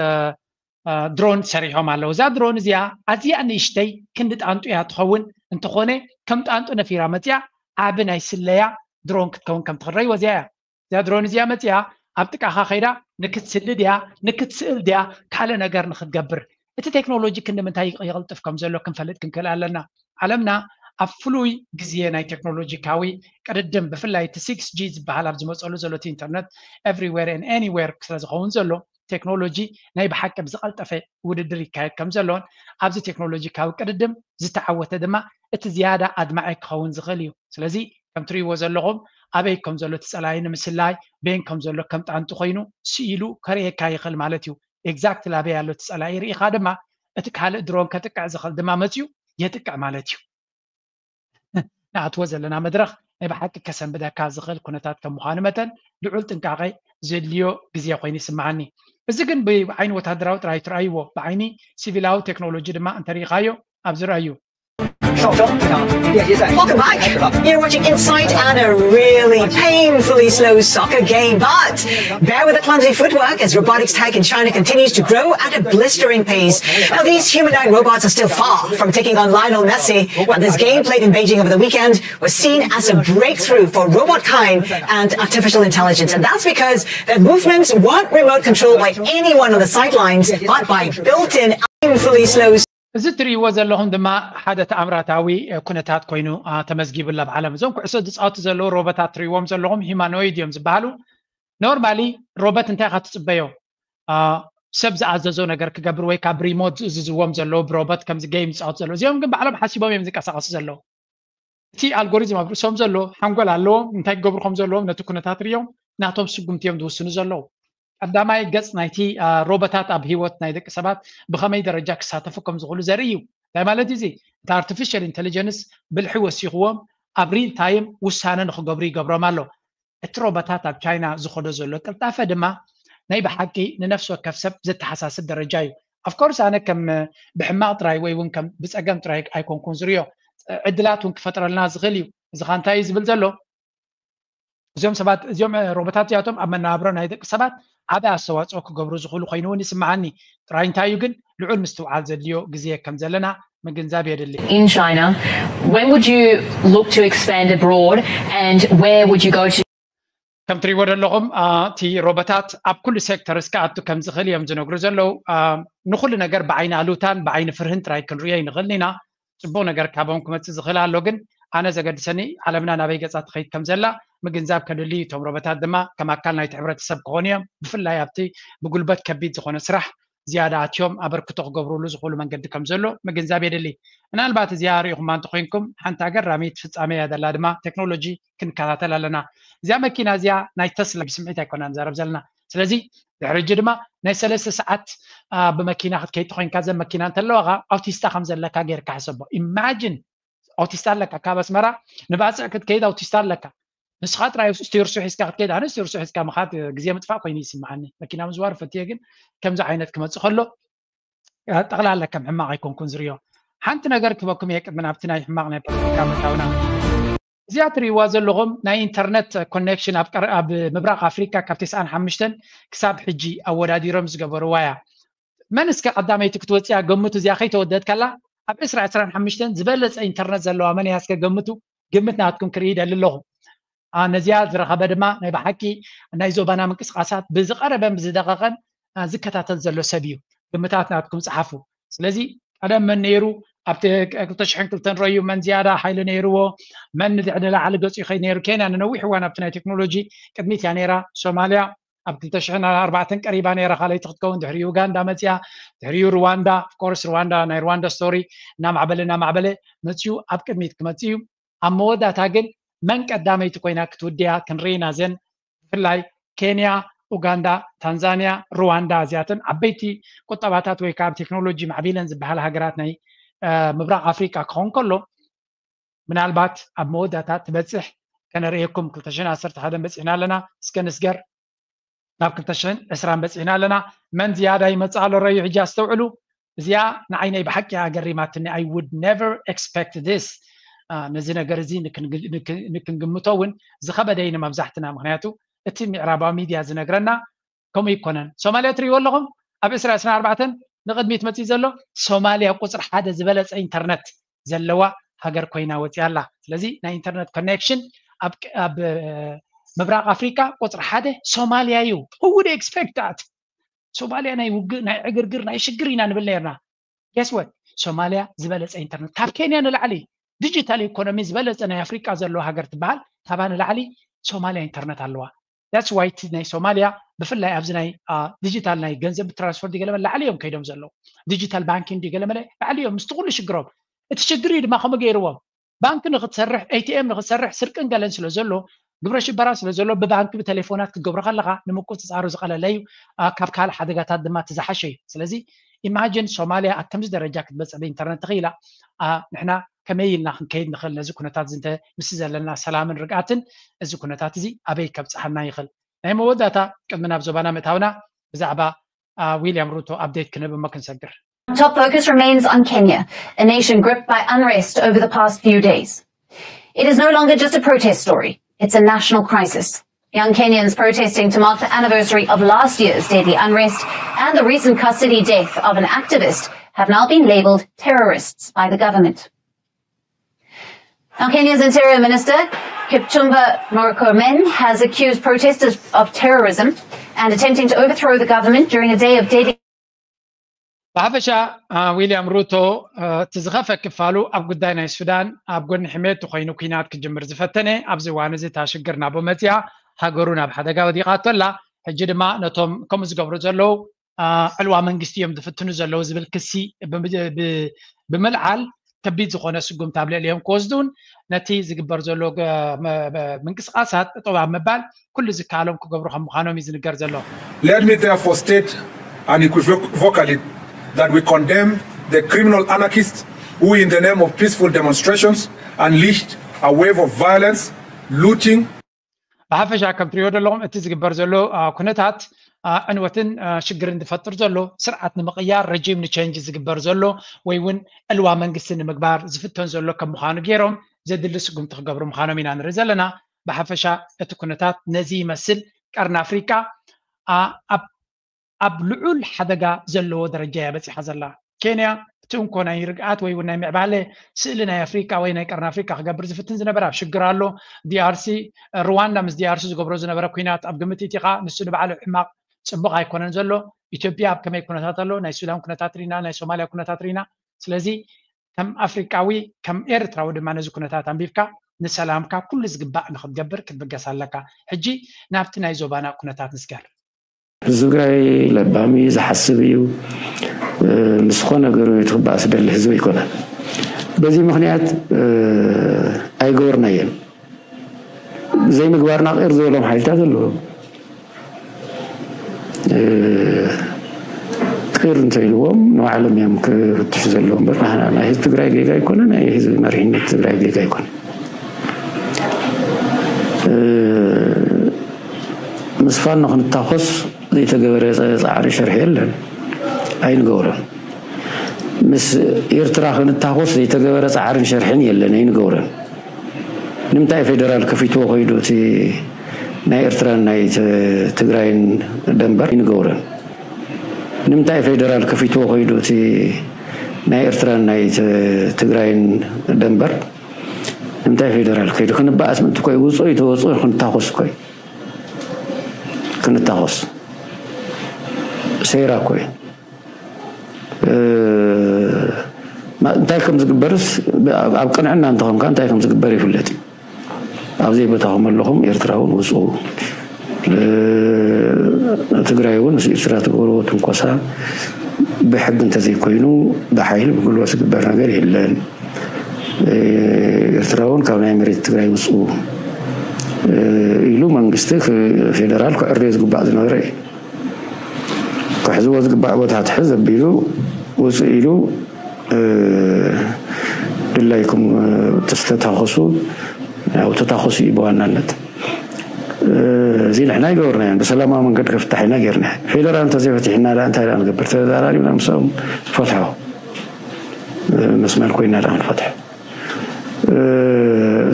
ድሮን ሰሪሖም ኣለዉ እዛ ድሮን እዚኣ ኣዝያ ንእሽተይ ክንዲ ጣንጡ እያ ትኸውን እንተኾነ ከም ጣንጡ ነፊራ መፅያ ዓቢ ናይ ስለያ ድሮን ክትከውን ከም ትኽእል ረይዎ እዚኣ እያ እዚኣ ድሮን እዚኣ መፅያ ኣብ ጥቃኻ ከይዳ ንክትስሊ ድያ ንክትስእል ድያ ካልእ ነገር ንክትገብር እቲ ቴክኖሎጂ ክንዲ ምንታይ ይቕልጥፍ ከም ዘሎ ክንፈልጥ ክንክእል ኣለና ዓለምና ኣብ ፍሉይ ግዜ ናይ ቴክኖሎጂካዊ ቅድድም ብፍላይ እቲ ሲክስ ጂ ዝበሃል ኣብ ዝመፀሉ ዘሎ እቲ ኢንተርነት everywhere and anywhere ስለ ዝኸውን ዘሎ ቴክኖሎጂ ናይ ብሓቂ ብዝቐልጠፈ ውድድር ይካየድ ከም ዘሎን ኣብዚ ቴክኖሎጂካዊ ቅድድም ዝተዓወተ ድማ እቲ ዝያዳ ኣድማዒ ክኸውን ዝኽእል እዩ ስለዚ ከም ትሪእዎ ዘለኹም ኣበይ ከም ዘሎ እቲ ፀላኢ ንምስላይ በየን ከም ዘሎ ከም ጣንጡ ኮይኑ ስኢሉ ከርእየካ ይኽእል ማለት እዩ exactly ኣበይ ኣሎ እቲ ፀላኢ ርኢኻ ድማ እቲ ካልእ ድሮን ከጥቅዕ ዝኽእል ድማ መፅዩ የጥቅዕ ማለት እዩ ንኣትዎ ዘለና መድረኽ ናይ ብሓቂ ከሰንብደካ ዝኽእል ኩነታት ከም ምዃኑ መጠን ልዑል ጥንቃቐ ዘድልዮ ግዜ ኮይኑ ይስምዓኒ እዚ ግን ብዓይኒ ወታደራዊ ጥራይ ትረኣይዎ ብዓይኒ ሲቪላዊ ቴክኖሎጂ ድማ እንተሪኢኻዮ ኣብዚ ረኣዩ Welcome back. You're watching Inside Anna, really painfully slow soccer game, but bear with the clumsy footwork as robotics tech in China continues to grow at a blistering pace. Now, these humanoid robots are still far from taking on Lionel Messi, but this game played in Beijing over the weekend was seen as a breakthrough for robot kind and artificial intelligence. And that's because their movements weren't remote controlled by anyone on the sidelines, but by built-in painfully slow እዚ እትርእይዎ ዘለኹም ድማ ሓደ ተኣምራታዊ ኩነታት ኮይኑ ተመዝጊቡ ኣሎ ኣብ ዓለም እዞም ኩዕሶ ዝፃወቱ ዘለዉ ሮቦታት ትርእይዎም ዘለኹም ሂማኖይድ እዮም ዝበሃሉ normally robot እንታይ ኢኻ ትፅበዮ ሰብ ዝኣዘዞ ነገር ክገብር ወይ ካብ remote ዝእዝዝዎም ዘለዉ ብ robot ከምዚ game ዝፃወቱ ዘለዉ እዚኦም ግን ባዕሎም ሓሲቦም እዮም ዝንቀሳቐሱ ዘለዉ እቲ algorithm ኣብ ርእሶም ዘሎ ሓንጎል ኣለዎም እንታይ ክገብሩ ከም ዘለዎም ነቲ ኩነታት ርዮም ናቶም ስጉምቲ እዮም ዝውስኑ ዘለዉ ቀዳማይ ገፅ ናይቲ ሮቦታት ኣብ ህይወት ናይ ደቂ ሰባት ብኸመይ ደረጃ ክሳተፉ ከም ዝኽእሉ ዘርኢ እዩ እንታይ ማለት እዩ እዚ? እቲ ኣርቲፊሻል ኢንቴሊጀንስ ብልሒ ወሲኽዎም ኣብ ሪል ታይም ውሳነ ንክገብሩ ይገብሮም ኣሎ። እቲ ሮቦታት ኣብ ቻይና ዝኸዶ ዘሎ ቅልጣፈ ድማ ናይ ብሓቂ ንነፍሲ ወከፍ ሰብ ዘተሓሳስብ ደረጃ እዩ። ኣፍኮርስ ኣነ ከም ብሕማቕ ጥራይ ወይ እውን ከም ብፀገም ጥራይ ኣይኮንኩን ዝሪኦ። ዕድላት እውን ክፈጥረልና ዝኽእል እዩ። እዚ ኸ እንታይ እዩ ዝብል ዘሎ? እዚኦም ሰባት እዚኦም ሮቦታት እዚኣቶም ኣብ መነባብሮ ናይ ደቂ ሰባት ዓቢ ኣስተዋፅኦ ክገብሩ ዝኽእሉ ኮይኑ እውን ይስምዓኒ። ጥራይ እንታይ እዩ ግን ልዑል ምስትውዓል ዘድልዮ ግዜ ከም ዘለና ምግንዛብ የድሊ። In China, when would you look to expand abroad and where would you go to? ከም ትሪእዎ ዘለኹም እቲ ሮቦታት ኣብ ኩሉ ሴክተርስ ክኣቱ ከም ዝኽእል እዮም ዝነግሩ ዘለዉ። ንኹሉ ነገር ብዓይኒ ኣሉታን ብዓይኒ ፍርህን ጥራይ ክንሪኦ ይንኽእል ኢና። ፅቡቕ ነገር ካቦም ክመፅእ ዝኽእል ኣሎ፣ ግን ኣነ ዘገድሰኒ ዓለምና ናበይ ገፃ ትኸይድ ከም ዘላ ምግንዛብ ከድሊ እዩ። እቶም ሮቦታት ድማ ከም ኣካል ናይቲ ሕብረተሰብ ክኾኑ እዮም። ብፍላይ ኣብቲ ብጉልበት ከቢድ ዝኾነ ስራሕ ዝያዳ ኣትዮም ኣበርክቶ ክገብሩሉ ዝኽእሉ መንገዲ ከም ዘሎ ምግንዛብ የድሊ። ምናልባት እዚኣ ሪኢኹማ እንተኮይንኩም ሓንቲ ኣገራሚት ፍፃመ እያ ዘላ ድማ ቴክኖሎጂ ክንከታተል ኣለና። እዚኣ መኪና እዚኣ ናይ ተስላ ብስምዒት ኣይኮና ንዛረብ ዘለና። ስለዚ ድሕሪ ሕጂ ድማ ናይ ሰለስተ ሰዓት ብመኪና ክትከይድ ተኮይንካ ዘን መኪና እንተለዋካ ኣውቲስታ ከም ዘለካ ጌርካ ሕሰቦ። ኢማጂን ኣውቲስታ ኣለካ ካብ ኣስመራ ንባፅዕ ክትከይድ ኣውቲስታ ኣለካ። ንስኻ ጥራይ ስቲርሱ ሒዝካ ክትከይድ ኣነ ስቲርሱ ሒዝካ ምኻድ ግዜ ምጥፋእ ኮይኑ ይስምዓኒ። መኪና ምዝዋር ፈትየ ግን ከምዚ ዓይነት ክመፅእ ከሎ ጠቕላላ ከም ሕማቕ ኣይኮንኩን ዝሪኦ። ሓንቲ ነገር ክበኩም እየ ቅድሚ ናብቲ ናይ ሕማቕ ናይ ፖለቲካ ምእታውና። እዚኣ ትሪእዋ ዘለኹም ናይ ኢንተርነት ኮኔክሽን ኣብ ምብራቕ ኣፍሪካ ካብ ተስዓን ሓሙሽተን ክሳብ ሕጂ ኣወዳዲሮም ዝገበርዋ እያ። መን እስከ ቀዳመይቲ ክትወፅያ ገምቱ። እዚኣ ከይተወደት ከላ ኣብ ዕስራ ዕስራን ሓሙሽተን ዝበለፀ ኢንተርነት ዘለዋ መን እያ እስከ ገምቱ። ግምት ናትኩም ክርኢ ይደሊ ኣለኹ። ነዚኣ ዝረኸበ ድማ ናይ ብሓቂ ናይ ዞባና ምንቅስቃሳት ብዝቐረበን ብዝደቐቐን ዝከታተል ዘሎ ሰብ እዩ። ግምታት ናትኩም ፀሓፉ። ስለዚ ቀደም መን ነይሩ ኣብቲ ክልተ ሽሕን ክልተን ረዩ መን ዝያዳ ሓይሊ ነይርዎ፣ መን ንላዕሊ ገፁ ይኸይድ ነይሩ። ኬንያ ንነዊሕ እዋን ኣብቲ ናይ ቴክኖሎጂ ቅድሚት እያ ነይራ። ሶማልያ ኣብ ክልተ ሽሕን ኣርባዕተን ቀሪባ ነይራ ካልኣይቲ ክትከውን፣ ድሕሪ ዩጋንዳ መፅያ፣ ድሕሪኡ ሩዋንዳ። ኦፍኮርስ ሩዋንዳ ናይ ሩዋንዳ ስቶሪ እናማዕበለ እናማዕበለ መፅዩ ኣብ ቅድሚት ክመፅእ እዩ። ኣብ መወዳእታ ግን መን ቀዳመይቲ ኮይና ክትውድያ ክንርኢ ኢና። ዘን ብፍላይ ኬንያ፣ ኡጋንዳ፣ ታንዛንያ፣ ሩዋንዳ እዚኣተን ዓበይቲ ቁጠባታት ወይ ከዓ ኣብ ቴክኖሎጂ ማዕቢለን ዝበሃል ሃገራት ናይ ምብራቕ ኣፍሪቃ ክኸውን ከሎ ምናልባት ኣብ መወዳእታ ትበፅሕ ከነርእየኩም። ክልተ ሽሕን ዓሰርተ ሓደን በፂሕና ኣለና። እስከ ንስገር ናብ ክልተ ሽሕን ዕስራን በፂሕና ኣለና። መን ዝያዳ ይመፅእ ኣሎ ረዩ ሕጂ ኣስተውዕሉ። እዚኣ ንዓይ ናይ ብሓቂ ኣገሪማትኒ። I would never expect this። ነዚ ነገር እዚ ንክንግምቶ እውን ዝኸበደ እዩ ንመብዛሕትና። ምክንያቱ እቲ ምዕራባዊ ሚድያ ዝነግረና ከምኡ ይኮነን። ሶማልያ ትሪእዎ ኣለኹም ኣብ ዕስራ ዕስራን ኣርባዕተን ንቕድሚት መፅእ ዘሎ ሶማልያ ቁፅሪ ሓደ ዝበለፀ ኢንተርነት ዘለዋ ሃገር ኮይና ወፂኣ ኣላ። ስለዚ ናይ ኢንተርነት ኮኔክሽን ኣብ ምብራቕ ኣፍሪካ ቁፅሪ ሓደ ሶማልያ እዩ። Who would expect that? ሶማልያ ናይ ውግእ ናይ ዕግርግር ናይ ሽግር ኢና ንብል ነርና። Guess what? ሶማልያ ዝበለፀ ኢንተርነት ካብ ኬንያ ንላዕሊ ዲጂታል ኢኮኖሚ ዝበለፀ ናይ ኣፍሪቃ ዘለዎ ሃገር ትበሃል ካባ ንላዕሊ ሶማልያ ኢንተርነት ኣለዋ። That's why እቲ ናይ ሶማልያ ብፍላይ ኣብዚ ናይ ዲጂታል ናይ ገንዘብ ትራንስፈር ገለመለ ላዕሊ እዮም ከይዶም ዘለዉ። ዲጂታል ባንኪንግ ገለመለ ላዕሊ እዮም ምስቲ ኩሉ ሽግሮም። እቲ ሽግር እዩ ድማ ከምኡ ገይርዎም። ባንክ ንክትሰርሕ ኤቲኤም ንክትሰርሕ ስርቅን ገለን ስለ ዘሎ ግብረ ሽበራ ስለ ዘሎ ብባንክ ብቴሌፎናት ክትገብሮ ከለካ ንምቁፅፃሩ ዝቀለለ እዩ። ካብ ካልእ ሓደጋታት ድማ እቲ ዝሓሸ እዩ። ስለዚ ኢማጂን ሶማልያ ኣብ ከምዚ ደረጃ ክትበፅሕ ብኢንተርነት ተኽኢላ። ንሕና ከመይ ኢልና ክንከይድ ንኽእል ነዚ ኩነታት እዚ ምስ ዘለና ሰላምን ርግኣትን እዚ ኩነታት እዚ ኣበይ ከብፅሓና ይኽእል? ናይ መወዳእታ ቅድሚ ናብ ዞባና ምእታውና ብዛዕባ ዊልያም ሩቶ ኣፕዴት ክንህብ እሞ ክንሰግር። Top focus remains on Kenya, a nation gripped by unrest over the past few days. It is no longer just a protest story, it's a national crisis. Young Kenyans protesting to mark the anniversary of last year's deadly unrest and the recent custody death of an activist have now been labelled terrorists by the government. Now, Kenya's Interior Minister Kipchumba Murkomen has accused protesters of terrorism and attempting to overthrow the government during a day of deadly ብሓፈሻ ዊልያም ሩቶ እቲ ዝኸፈ ክፋሉ ኣብ ጉዳይ ናይ ሱዳን ኣብ ጎኒ ሕሜት ኮይኑ ኩናት ክጅምር ዝፈተነ ኣብዚ እዋን እዚ እታ ሽግር ናቦ መፅያ ሃገሩ ናብ ሓደጋ ወዲቓቶ ኣላ። ሕጂ ድማ ነቶም ከምኡ ዝገብሩ ዘለዉ ዕልዋ መንግስቲ እዮም ዝፍትኑ ዘለዉ ዝብል ክሲ ብምልዓል ከቢድ ዝኾነ ስጉምቲ ኣብ ልዕሊኦም ክወስዱን ነቲ ዝግበር ዘሎ ምንቅስቃሳት ጠጠው ኣብ ምባል ኩሉ ዝከኣሎም ክገብሩ ከም ምዃኖም እዩ ዝንገር ዘሎ። Let me therefore state unequivocally that we condemn the criminal anarchists who in the name of peaceful demonstrations unleashed a wave of violence, looting, ብሓፈሻ ከም ትሪኦ ዘለኹም እቲ ዝግበር ዘሎ ኩነታት ዕንወትን ሽግርን ዝፈጥር ዘሎ ስርዓት ንምቕያር ረጂም ንቸንጅ ዝግበር ዘሎ ወይ እውን ዕልዋ መንግስቲ ንምግባር ዝፍተን ዘሎ ከም ምዃኑ ገይሮም ዘድሊ ስጉምቲ ክገብሩ ምዃኖም ኢና ንርኢ ዘለና። ብሓፈሻ እቲ ኩነታት ነዚ ይመስል። ቀርኒ ኣፍሪቃ ኣብ ልዑል ሓደጋ ዘለዎ ደረጃ እያ በፂሓ ዘላ። ኬንያ እቲ እንኮ ናይ ርግኣት ወይ እውን ናይ ምዕባለ ስእሊ ናይ ኣፍሪቃ ወይ ናይ ቀርኒ ኣፍሪቃ ክገብር ዝፍትን ዝነበረ ኣብ ሽግር ኣሎ። ዲኣርሲ ሩዋንዳ ምስ ዲኣርሲ ዝገብሮ ዝነበረ ኩናት ኣብ ግምት እቲኻ ንሱ ንባዕሉ ሕማቕ ፅቡቕ ኣይኮነን ዘሎ። ኢትዮጵያ ኣብ ከመይ ኩነታት ኣሎ? ናይ ሱዳን ኩነታት ርኢና፣ ናይ ሶማልያ ኩነታት ርኢና። ስለዚ ከም ኣፍሪቃዊ ከም ኤርትራዊ ድማ ነዚ ኩነታት ኣንቢብካ ንሰላምካ ኩሉ ዝግባእ ንክትገብር ክትብገስ ኣለካ። ሕጂ ናብቲ ናይ ዞባና ኩነታት ንስገር። ህዝቢ ትግራይ ለባም እዩ፣ ዝሓስብ እዩ። ምስ ዝኾነ ነገሩ ትኽባእ ዝደሊ ህዝቢ ኣይኮነን። በዚ ምክንያት ኣይገበርናየን። ዘይምግባርና ቅር ዝበሎም ሓይልታት ኣለዉ። ቅር እንተኢልዎም ንባዕሎም እዮም ክፍትሹ ዘለዎም እምበር ናይ ህዝቢ ትግራይ ጌጋ ኣይኮነ፣ ናይ ህዝቢ መሪሕነት ትግራይ ጌጋ ኣይኮነ። ምስ ፋኖ ክንታኾስ ዘይተገበረ ፃዕሪ ሸርሒ የለን፣ ኣይንገብሮን። ምስ ኤርትራ ክንታኾስ ዘይተገበረ ፃዕርን ሸርሕን የለን፣ ኣይንገብሮን። ንምንታይ ፌደራል ከፊትዎ ኮይዱ እቲ ናይ ኤርትራን ናይ ትግራይን ደንበር ኣይንገብሮን። ንምንታይ ፌደራል ከፊትዎ ኮይዱ እቲ ናይ ኤርትራን ናይ ትግራይን ደንበር ንምንታይ ፌደራል ከይዱ ክንበኣስ ምእንቲ ኮይ ውፅኦ ይተወፅኦ ክንታኾስ ኮይ ክንታኾስ ሴራ ኮይ እንታይ ከም ዝግበርስ ኣብ ቅንዕና እንተኾንካ እንታይ ከም ዝግበር ይፍለጥ እዩ። ኣብ ዘይቦታኹም ኣለኹም ኤርትራ እውን ውፅኡ። ትግራይ እውን ምስ ኤርትራ ትገብርዎ ትንኮሳ ብሕጊ እንተዘይኮይኑ ብሓይሊ ብጉልበት ዝግበር ነገር የለን። ኤርትራ እውን ካብ ናይ መሬት ትግራይ ውፅኡ ኢሉ መንግስቲ ፌደራል ክዕርዮ ዝግባእ ዝነበረ እዩ። ክሕዝዎ ዝግባእ ቦታ ትሕዝ ኣቢሉ ውፅእ ኢሉ ድላይኩም ተስተታኸሱ ያው ተታኸሱ እዩ ብዋናነት። እዚ ንሕና ይገበርናዮ ብሰላማዊ መንገዲ ከፍታሕ ኢና ገይርና። ፌደራል እንተዘይፈቲሕና ዳ እንታይ ዳ ንገብር? ተዘራሪብና ምስኦም ንፈትሖ መስመር ኮይና ዳ ንፈትሖ።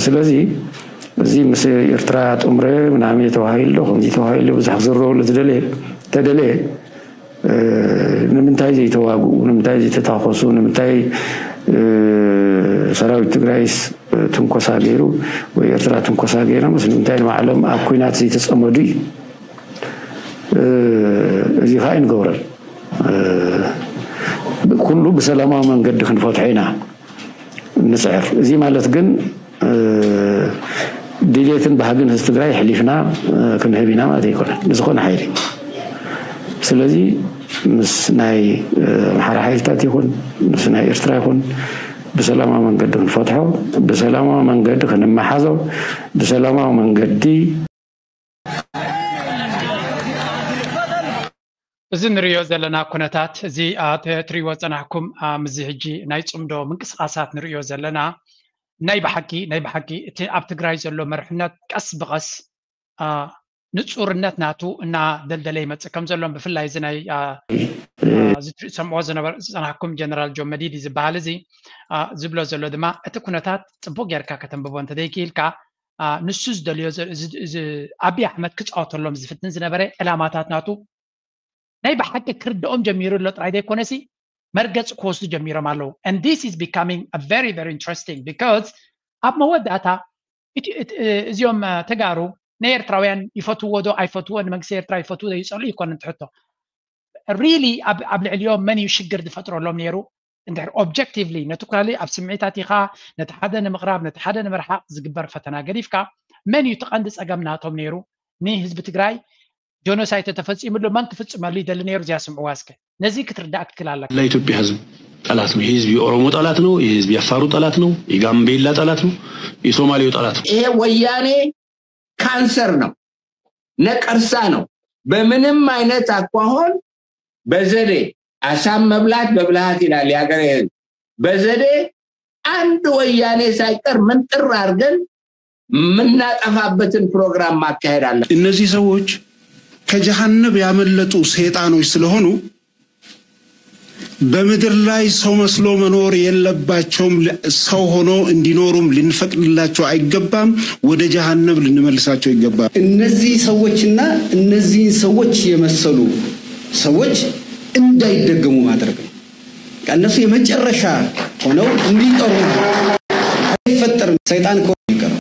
ስለዚ እዚ ምስ ኤርትራ ጥምረ ምናምን የተባሂሉ ዶ ከምዚ ተባሂሉ ብዙሕ ክዝረበሉ ዝደለየ ተደለየ ንምንታይ ዘይተዋግኡ ንምንታይ ዘይተታኮሱ ንምንታይ ሰራዊት ትግራይስ ትንኮሳ ገይሩ ወይ ኤርትራ ትንኮሳ ገይሮምስ ንምንታይ ንባዕሎም ኣብ ኩናት ዘይተፀመዱ እዩ። እዚ ከዓ ኣይንገብሮን። ኩሉ ብሰላማዊ መንገዲ ክንፈትሖ ኢና ንፅዕር። እዚ ማለት ግን ድሌትን ባህግን ህዝቢ ትግራይ ኣሕሊፍና ክንህብ ኢና ማለት ኣይኮነን ንዝኾነ ሓይሊ። ስለዚ ምስ ናይ ኣምሓራ ሓይልታት ይኹን ምስ ናይ ኤርትራ ይኹን ብሰላማዊ መንገዲ ክንፈትሖ፣ ብሰላማዊ መንገዲ ክንመሓዞ፣ ብሰላማዊ መንገዲ እዚ ንሪኦ ዘለና ኩነታት እዚ ትሪእዎ ዝፀናሕኩም ምስዚ ሕጂ ናይ ፅምዶ ምንቅስቃሳት ንሪኦ ዘለና ናይ ብሓቂ ናይ ብሓቂ እቲ ኣብ ትግራይ ዘሎ መርሕነት ቀስ ብቐስ ንፁርነት ናቱ እናደልደለ ይመፅእ ከም ዘሎ ብፍላይ እዚ ናይ እዚ ትሪእ ሰምዖ ዝፀናሕኩም ጀነራል ጆን መዲድ ዝበሃል እዚ ዝብሎ ዘሎ ድማ እቲ ኩነታት ፅቡቅ ጌርካ ከተንብቦ እንተዘይክኢልካ ንሱ ዝደልዮ ኣቢ ኣሕመድ ክፃወተሎም ዝፍትን ዝነበረ ዕላማታት ናቱ ናይ ብሓቂ ክርድኦም ጀሚሩ ኣሎ ጥራይ ዘይኮነሲ መርገፂ ክወስዱ ጀሚሮም ኣለዉ። And this is becoming a very very interesting because ኣብ መወዳእታ እዚኦም ተጋሩ ንኤርትራውያን ይፈትዎ ዶ ኣይፈትዎ ንመንግስቲ ኤርትራ ይፈትዎ ዶ ይፀልኡ ይኮነ ትሕቶ really ኣብ ልዕሊኦም መን እዩ ሽግር ዝፈጥረሎም ነይሩ እንድሕር objectively ነቲ ኩላሊ ኣብ ስምዒታት ኢኻ ነቲ ሓደ ንምቕራብ ነቲ ሓደ ንምርሓቕ ዝግበር ፈተና ገዲፍካ መን እዩ እቲ ቀንዲ ፀገም ናቶም ነይሩ ንህዝቢ ትግራይ ጆኖሳይድ ተተፈፂምሉ መን ክፍፅመሉ ይደሊ ነይሩ እዚኣ ስምዕዋ እስከ ነዚ ክትርዳእ ክትክል ኣለካ ለኢትዮጵያ ህዝብ ጠላት ነው። የህዝብ የኦሮሞ ጠላት ነው። የህዝብ የአፋሩ ጠላት ነው። የጋምቤላ ጠላት ነው። የሶማሌው ጠላት ነው። ይሄ ወያኔ ካንሰር ነው፣ ነቀርሳ ነው። በምንም አይነት አኳሆን በዘዴ አሳብ መብላት በብልሃት ይላል የሀገሬ ህዝብ። በዘዴ አንድ ወያኔ ሳይቀር ምንጥር አድርገን የምናጠፋበትን ፕሮግራም ማካሄድ አለ። እነዚህ ሰዎች ከጀሃነብ ያመለጡ ሰይጣኖች ስለሆኑ በምድር ላይ ሰው መስሎ መኖር የለባቸውም። ሰው ሆኖ እንዲኖሩም ልንፈቅድላቸው አይገባም። ወደ ጀሃነብ ልንመልሳቸው ይገባል። እነዚህ ሰዎችና እነዚህን ሰዎች የመሰሉ ሰዎች እንዳይደገሙ ማድረግ ነው። እነሱ የመጨረሻ ሆነው እንዲቀሩ አይፈጠርም። ሰይጣን ከሆነ ይቀር።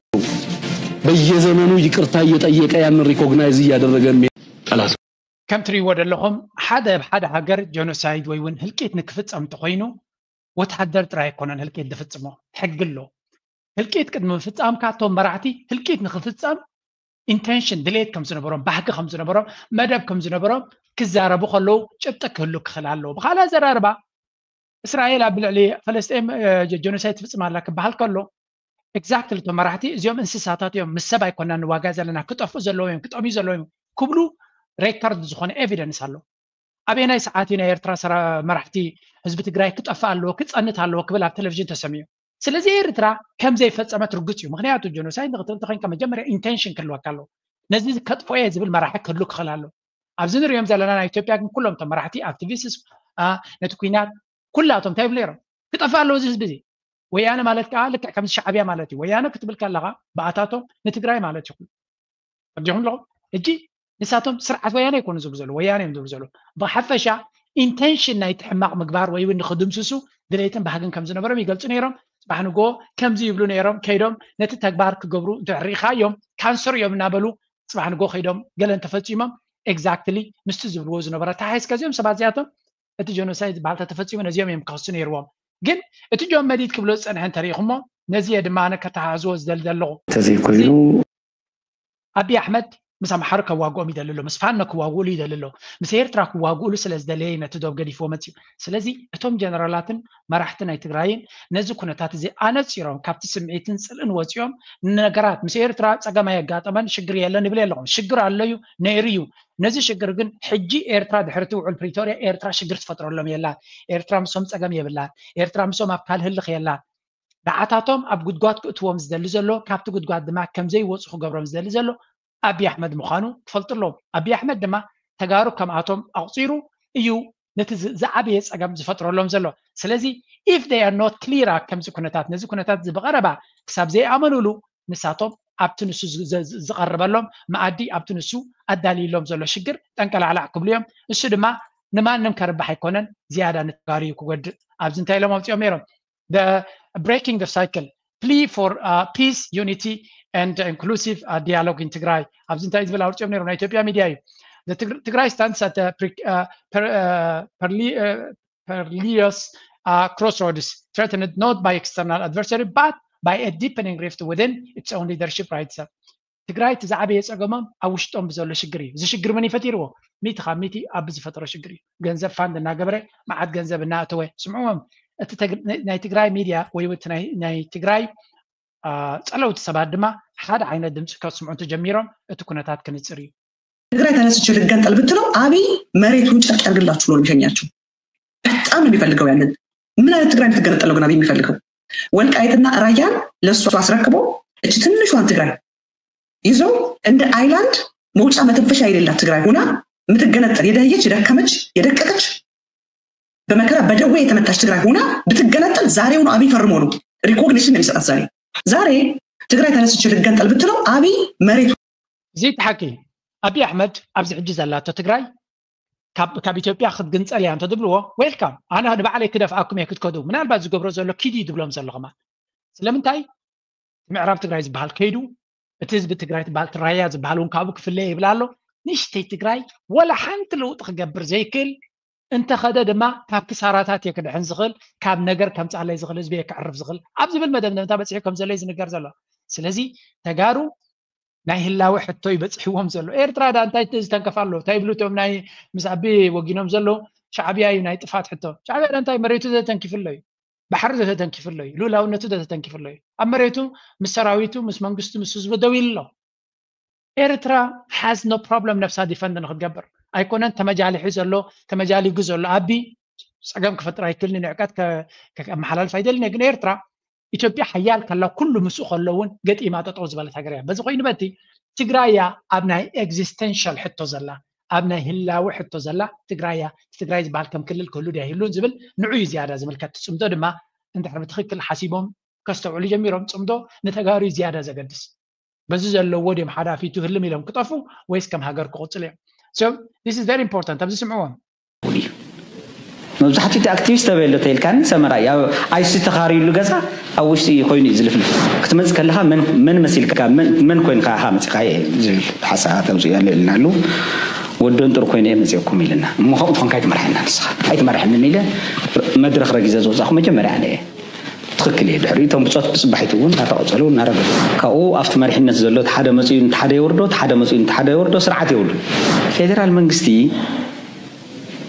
በየዘመኑ ይቅርታ እየጠየቀ ያንን recognize እያደረገ የሚሄድ ጠላት። ከም ትሪእዎ ዘለኹም ሓደ ኣብ ሓደ ሃገር ጀኖሳይድ ወይ እውን ህልቂት ንክፍፀም እንተኮይኑ ወታደር ጥራይ ኣይኮነን ህልቂት ዝፍፅሞ፣ ሕጊ ኣሎ። ህልቂት ቅድሚ ምፍፃምካ እቶም መራሕቲ ህልቂት ንክፍፀም ኢንቴንሽን ድሌት ከም ዝነበሮም፣ ባህጊ ከም ዝነበሮም፣ መደብ ከም ዝነበሮም ክዛረቡ ከለዉ ጭብጢ ክህሉ ክኽእል ኣለዎ። ብካልእ ኣዘራርባ እስራኤል ኣብ ልዕሊ ፈለስጤም ጀኖሳይድ ትፍፅም ኣላ ክበሃል ከሎ ኤግዛክትሊ እቶም መራሕቲ እዚኦም እንስሳታት እዮም፣ ምስ ሰብ ኣይኮና ንዋጋ ዘለና፣ ክጠፍኡ ዘለዎም እዮም፣ ክጠምዩ ዘለዎም እዮም ክብሉ ሬከርድ ዝኾነ ኤቪደንስ ኣሎ። ኣበየናይ ሰዓት እዩ ናይ ኤርትራ ሰራ መራሕቲ ህዝቢ ትግራይ ክጠፍእ ኣለዎ ክፀንት ኣለዎ ክብል ኣብ ቴሌቪዥን ተሰሚዑ? ስለዚ ኤርትራ ከም ዘይፈፀመት ርግፅ እዩ። ምክንያቱ ጀኖሳይድ ንክትብል ተኮይንካ መጀመርያ ኢንቴንሽን ክህልወካ ኣለዎ። ነዚ ከጥፍኦ እየ ዝብል መራሒ ክህሉ ክኽእል ኣለዎ። ኣብዚ ንሪኦም ዘለና ናይ ኢትዮጵያ ግን ኩሎም እቶም መራሕቲ ኣክቲቪስትስ ነቲ ኩናት ኩላቶም እንታይ ይብሉ ነይሮም? ክጠፍእ ኣለዎ እዚ ህዝቢ እዚ። ወያነ ማለት ከዓ ልክዕ ከምዚ ሻዕብያ ማለት እዩ። ወያነ ክትብል ከለኻ ብኣታቶም ንትግራይ ማለት እዩ። ተረዲኹም ኣለኹም? ሕጂ ንሳቶም ስርዓት ወያነ ይኮኑ ዝብሉ ዘለዉ፣ ወያነ እዮም ዝብሉ ዘለዉ። ብሓፈሻ ኢንቴንሽን ናይቲ ሕማቕ ምግባር ወይ እውን ንክድምስሱ ድሌትን ባህግን ከም ዝነበሮም ይገልፁ ነይሮም። ፅባሕ ንግሆ ከምዚ ይብሉ ነይሮም። ከይዶም ነቲ ተግባር ክገብሩ እንድሕር ርኢኻዮም ካንሰር እዮም እናበሉ ፅባሕ ንግሆ ከይዶም ገለ እንተፈፂሞም ኤግዛክትሊ ምስቲ ዝብልዎ ዝነበረ ተሓይስካ እዚኦም ሰባት እዚኣቶም እቲ ጀኖሳይድ ዝበሃል ተተፈፂሙ ነዚኦም እዮም ክኸሱ ነይርዎም። ግን እቲ ጆን መዲድ ክብሎ ዝፀንሐ እንተሪኢኹሞ ነዚ እየ ድማ ኣነ ከተሓሕዝዎ ዝደሊ ዘለኹ። ተዘይኮይኑ ኣቢ ኣሕመድ ምስ ኣምሓሩ ከዋግኦም ይደሊ ኣሎ፣ ምስ ፋኖ ክዋግእሉ ይደሊ ኣሎ፣ ምስ ኤርትራ ክዋግእሉ ስለ ዝደለየ እዩ ነቲ ዶብ ገዲፍዎ መፅዩ። ስለዚ እቶም ጀነራላትን መራሕቲ ናይ ትግራይን ነዚ ኩነታት እዚ ኣነፂሮም ካብቲ ስምዒትን ፅልእን ወፂኦም ንነገራት ምስ ኤርትራ ፀገም ኣየጋጠመን ሽግር የለን ይብል የለኹም። ሽግር ኣሎ እዩ፣ ነይሩ እዩ። ነዚ ሽግር ግን ሕጂ ኤርትራ ድሕሪ እቲ ውዕል ፕሪቶርያ ኤርትራ ሽግር ትፈጥረሎም የላን። ኤርትራ ምስኦም ፀገም የብላን። ኤርትራ ምስኦም ኣብ ካልእ ህልኽ የላን። ንዓታቶም ኣብ ጉድጓድ ክእትዎም ዝደሊ ዘሎ ካብቲ ጉድጓድ ድማ ከምዘይወፁ ክገብሮም ዝደሊ ዘሎ ኣብይ ኣሕመድ ምዃኑ ክፈልጡ ኣለዎም። ኣብይ ኣሕመድ ድማ ተጋሩ ከምኣቶም ኣቑፂሩ እዩ ነቲ ዝ- ዝዓበየ ፀገም ዝፈጥረሎም ዘሎ። ስለዚ if they are not clear ኣብ ከምዚ ኩነታት ነዚ ኩነታት እዚ ብቐረባ ክሳብ ዘይኣመኑሉ ንሳቶም ኣብቲ ንሱ ዝ- ዝ- ዝ- ዝቐርበሎም መኣዲ ኣብቲ ንሱ ኣዳልይሎም ዘሎ ሽግር ጠንቀላዕላዕ ክብሉ እዮም። እሱ ድማ ንማንም ከርብሕ ኣይኮነን፣ ዝያዳ ንተጋሩ እዩ ክጎድእ። ኣብዚ እንታይ ኢሎም ኣውፂኦም ነይሮም? The breaking the cycle, plea for uh, peace, unity and inclusive uh, dialogue in ትግራይ። ኣብዚ እንታይ ዝብል ኣውፅኦም ነይሮም? ናይ ኢትዮጵያ ሚድያ እዩ። The Tig- Tigray stands at a pre- uh, per- uh, perli- uh, perilous uh, crossroads, threatened not by external adversary but by a deepening rift within its own leadership, right? ትግራይ እቲ ዝዓበየ ፀገሞም ኣብ ውሽጦም ብዘሎ ሽግር እዩ። እዚ ሽግር መን ይፈጢርዎ? ሚእቲ ካብ ሚእቲ ኣብ ዝፈጠሮ ሽግር እዩ። ገንዘብ ፋንድ እናገበረ መዓት ገንዘብ እናእተወ ስምዕዎም። እቲ ተግ- ናይ ትግራይ ሚድያ ወይ እውን እቲ ናይ- ናይ ትግራይ አ፣ ፀለውቲ ሰባት ድማ ሓደ ዓይነት ድምፂ ከስምዑ እንተጀሚሮም እቲ ኩነታት ክንፅር እዩ። ትግራይ ተነስቼ ልገንጠል ብትለው አብይ መሬቱን ጨርቅ ያርግላችሁ ብሎ የሚሸኛቸው በጣም ነው የሚፈልገው። ያንን ምን አይነት ትግራይ ትገነጠለው ግን አብይ የሚፈልገው ወልቃይትና ራያን ለእሱ አስረክቦ እች ትንሿን ትግራይ ይዞ እንደ አይላንድ መውጫ መተንፈሻ የሌላት ትግራይ ሆና የምትገነጠል የደህየች የደከመች የደቀቀች በመከራ በደዌ የተመታች ትግራይ ሆና ብትገነጠል ዛሬውኑ አብይ ፈርሞ ነው ሪኮግኒሽን የሚሰጣት። ዛሬ ዛሬ ትግራይ ተነስቼ ልገንጠል ብትለው አብይ መሬቱ እዚ እቲ ሓቂ ኣብይ ኣሕመድ ኣብዚ ሕጂ ዘላቶ ትግራይ ካብ ካብ ኢትዮጵያ ክትግንፀል እያ እንተድብልዎ ዌልካም ኣነ ንባዕለይ ክደፍኣኩም እየ ክትከዱ ምናልባት ዝገብሮ ዘሎ ኪዲ ድብሎም ዘሎ ከማን ስለምንታይ ምዕራብ ትግራይ ዝበሃል ከይዱ እቲ ህዝቢ ትግራይ ትበሃል ትራያ ዝበሃል እውን ካብኡ ክፍለየ ይብል ኣሎ ንእሽተይ ትግራይ ወላ ሓንቲ ለውጢ ክገብር ዘይክእል እንተኸደ ድማ ካብ ክሳራታት እየ ክድሕን ዝኽእል ካብ ነገር ከምፃለይ ዝኽእል ህዝቢ እየ ክዕርፍ ዝኽእል ኣብ ዝብል መደምደምታ በፂሑ ከም ዘሎ እዩ ዝንገር ዘሎ ስለዚ ተጋሩ ናይ ህላወ ሕቶ ይበፅሕዎም ዘሎ ኤርትራ ዳ እንታይ ዝተንከፋ ኣሎ እንታይ ይብሉ እቶም ናይ ምስ ኣቢ ወጊኖም ዘለዉ ሻዕብያ እዩ ናይ ጥፋት ሕቶ ሻዕብያ ዳ እንታይ መሬቱ ዘተንኪፍሎ እዩ ባሕሪ ዘተተንኪፍሎ እዩ ሉላውነቱ ዘተተንኪፍሎ እዩ ኣብ መሬቱ ምስ ሰራዊቱ ምስ መንግስቱ ምስ ህዝቡ ደው ኢሉ ኣሎ ኤርትራ has no problem ነብሳ ዲፈንድ ንክትገብር ኣይኮነን ተመጃሊሑ ዘሎ ተመጃሊጉ ዘሎ ኣቢ ፀገም ክፈጥር ኣይክእልን፣ ንዕቀት ከመሓላልፍ ኣይደልን። ግን ኤርትራ ኢትዮጵያ ሓያል ከላ ኩሉ ምስኡ ከሎ እውን ገጢማ ጠጠው ዝበለት ሃገር እያ። በዚ ኮይኑ በቲ ትግራይ እያ ኣብ ናይ ኤግዚስተንሻል ሕቶ ዘላ፣ ኣብ ናይ ህላዊ ሕቶ ዘላ ትግራይ እያ። ትግራይ ዝበሃል ከም ክልል ክህሉ ድያ ይህሉን ዝብል ንዑ እዩ ዝያዳ ዝምልከት። ትፅምዶ ድማ እንድሕር ብትክክል ሓሲቦም ከስተውዕሉ ጀሚሮም፣ ፅምዶ ንተጋሩ እዩ ዝያዳ ዘገድስ። በዚ ዘለዎ ድዮም ሓዳፊቱ ህልም ኢሎም ክጠፉ ወይስ ከም ሃገር ክቕፅሉ እዮም? So this is very important። ኣብዚ ስምዕዎም። መብዛሕትኡ እቲ ኣክቲቪስት ተበየሎ ተይልካኒ ሰመራ እዩ። ኣብ ኣይሲ ተኻርዩሉ ገዛ ኣብ ውሽጢ ኮይኑ እዩ ዝልፍልፍ። ክትመፅእ ከለኻ መን መን መሲልካ መን መን ኮይንካ ኢኻ መፂኻ ዝብል ሓሳብ ተምፅኡ ያለ ኢልና ኣሉ። ወደን ጥሩ ኮይነ እየ መፅኦኩም ኢልና። እሞ ከምኡ ትኾንካ ኣይትመርሐና ንስኻ። ኣይትመርሐንን ኢለ መድረኽ ረጊዘ ዝወፃኹ መጀመርያ ኣነ እየ። ትኽክል እየ። ድሕሪ እቶም ብፆት ብፅባሒቱ እውን እናተቐፀሉ እናረገዱ ካብኡ ኣብቲ መሪሕነት ዘሎ እቲ ሓደ መፅኡ እቲ ሓደ የወርዶ እቲ ሓደ መፅኡ እቲ ሓደ የወርዶ ስርዓት የብሉ። ፌዴራል መንግስቲ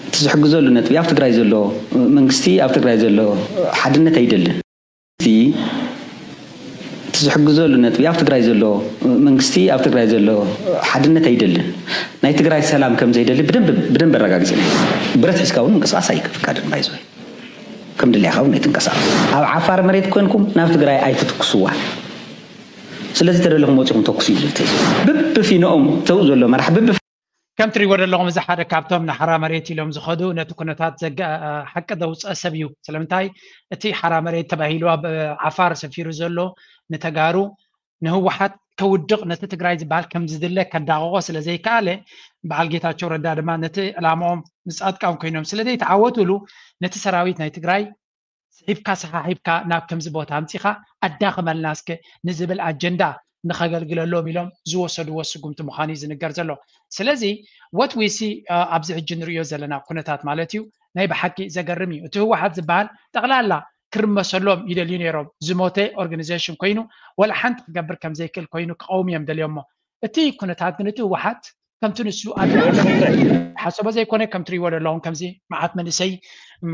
እቲ ዝሕግዘሉ ነጥቢ ኣብ ትግራይ ዘሎ መንግስቲ ኣብ ትግራይ ዘሎ ሓድነት ኣይደልን። እቲ ዝሕግዘሉ ነጥቢ ኣብ ትግራይ ዘሎ መንግስቲ ኣብ ትግራይ ዘሎ ሓድነት ኣይደልን። ናይ ትግራይ ሰላም ከም ዘይደሊ ብደንብ ብደንብ ኣረጋጊፅና። ብረት ሒዝካ እውን ምንቅስቃስ ኣይፍቃድን ባይዘ ከም ድልያኻ እውን ኣይትንቀሳቐስ። ኣብ ዓፋር መሬት ኮንኩም ናብ ትግራይ ኣይትትኩስዋ። ስለዚ ተደለኹም ወፂኹም ተኩሱ እዩ ዝብል ተይዙ። ብብፊኖኦም ተው ዘሎ መራሕ ብብ ከም ትሪእዎ ዘለኹም እዚ ሓደ ካብቶም ንሓራ መሬት ኢሎም ዝኸዱ ነቲ ኩነታት ዘጋ ሓቂ ዘውፅአ ሰብ እዩ። ስለምንታይ እቲ ሓራ መሬት ተባሂሉ ኣብ ዓፋር ሰፊሩ ዘሎ ንተጋሩ ንህወሓት ከውድቕ ነቲ ትግራይ ዝበሃል ከም ዝድለ ከዳቕቖ ስለ ዘይከኣለ በዓል ጌታቸው ረዳ ድማ ነቲ ዕላማኦም ምፃጥቃም ኮይኖም ስለ ዘይተዓወትሉ ነቲ ሰራዊት ናይ ትግራይ ስሒብካ ሰሓሒብካ ናብ ከምዚ ቦታ ኣምፂኻ ኣዳኽመልና እስከ ንዝብል ኣጀንዳ ንኸገልግለሎም ኢሎም ዝወሰድዎ ስጉምቲ ምዃኑ እዩ ዝንገር ዘሎ። ስለዚ what we see ኣብዚ ሕጂ ንሪኦ ዘለና ኩነታት ማለት እዩ ናይ ብሓቂ ዘገርም እዩ። እቲ ህወሓት ዝበሃል ጠቕላላ ክርመሰሎም ይደልዩ ነይሮም። ዝሞተ ኦርጋኒዜሽን ኮይኑ ወላ ሓንቲ ክገብር ከም ዘይክእል ኮይኑ ክቐውሙ እዮም ደልዮሞ። እቲ ኩነታት ግን እቲ ህወሓት ከምቲ ንሱ ኣብ ሓሰቦ ዘይኮነ ከም ትሪእዎ ዘለኹም ከምዚ መዓት መንእሰይ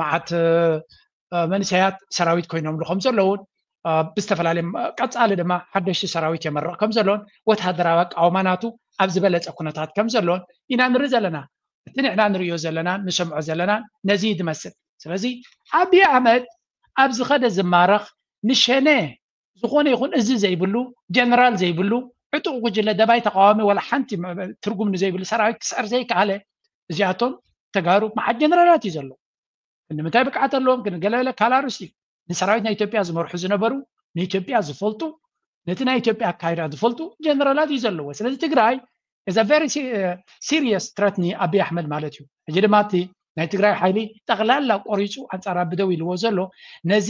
መዓት መንእሰያት ሰራዊት ኮይኖምሉ ከም ዘለውን ብዝተፈላለየ ቀፃሊ ድማ ሓደሽቲ ሰራዊት የመርቕ ከም ዘለውን ወተሃደራዊ ኣቃውማ ናቱ ኣብ ዝበለፀ ኩነታት ከም ዘለውን ኢና ንርኢ ዘለና። እቲ ንሕና ንሪኦ ዘለናን ንሰምዖ ዘለናን ነዚ እዩ ዝመስል። ስለዚ ኣብይ ኣሕመድ ኣብ ዝኸደ ዝማረኽ ንሸነ ዝኾነ ይኹን እዚ ዘይብሉ ጀነራል ዘይብሉ ዕጡቕ ጉጅለ ደባይ ተቃዋሚ ዋላ ሓንቲ ትርጉም ንዘይብሉ ሰራዊት ክስዕር ዘይከኣለ እዚኣቶም ተጋሩ መዓት ጀነራላት እዩ ዘሎ። ክንዲ ምንታይ ብቅዓት ኣለዎም ግን ገለለ ካላርስ እዩ። ንሰራዊት ናይ ኢትዮጵያ ዝመርሑ ዝነበሩ ንኢትዮጵያ ዝፈልጡ ነቲ ናይ ኢትዮጵያ ኣካይዳ ዝፈልጡ ጀነራላት እዩ ዘለዎ። ስለዚ ትግራይ is a very serious threat ንኣብይ ኣሕመድ ማለት እዩ። ሕጂ ድማ እቲ ናይ ትግራይ ሓይሊ ጠቕላላ ቆሪፁ ኣንፃር ኣቢ ደው ኢልዎ ዘሎ ነዚ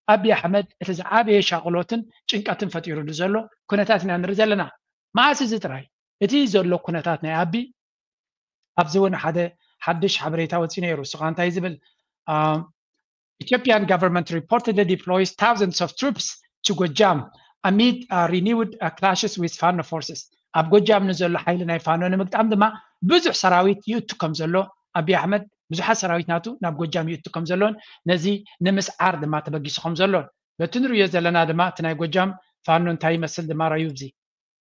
ኣብይ ኣሕመድ እቲ ዝዓበየ ሻቕሎትን ጭንቀትን ፈጢሩሉ ዘሎ ኩነታት ኢና ንርኢ ዘለና። መዓስ እዚ ጥራይ እቲ ዘሎ ኩነታት ናይ ኣቢ ኣብዚ እውን ሓደ ሓድሽ ሓበሬታ ወፂኡ ነይሩ። እሱ ከዓ እንታይ ዝብል Ethiopian government reportedly deploys thousands of troops to Gojam amid uh, renewed uh, clashes with Fano forces. ኣብ ጎጃም ንዘሎ ሓይሊ ናይ ፋኖ ንምግጣም ድማ ብዙሕ ሰራዊት ይእቱ ከም ዘሎ ኣብይ ኣሕመድ ብዙሓት ሰራዊት ናቱ ናብ ጎጃም ይእቱ ከም ዘሎን ነዚ ንምስዓር ድማ ተበጊሱ ከም ዘሎን በቲ ንሪኦ ዘለና ድማ እቲ ናይ ጎጃም ፋኖ እንታይ ይመስል ድማ ረዩ ብዚ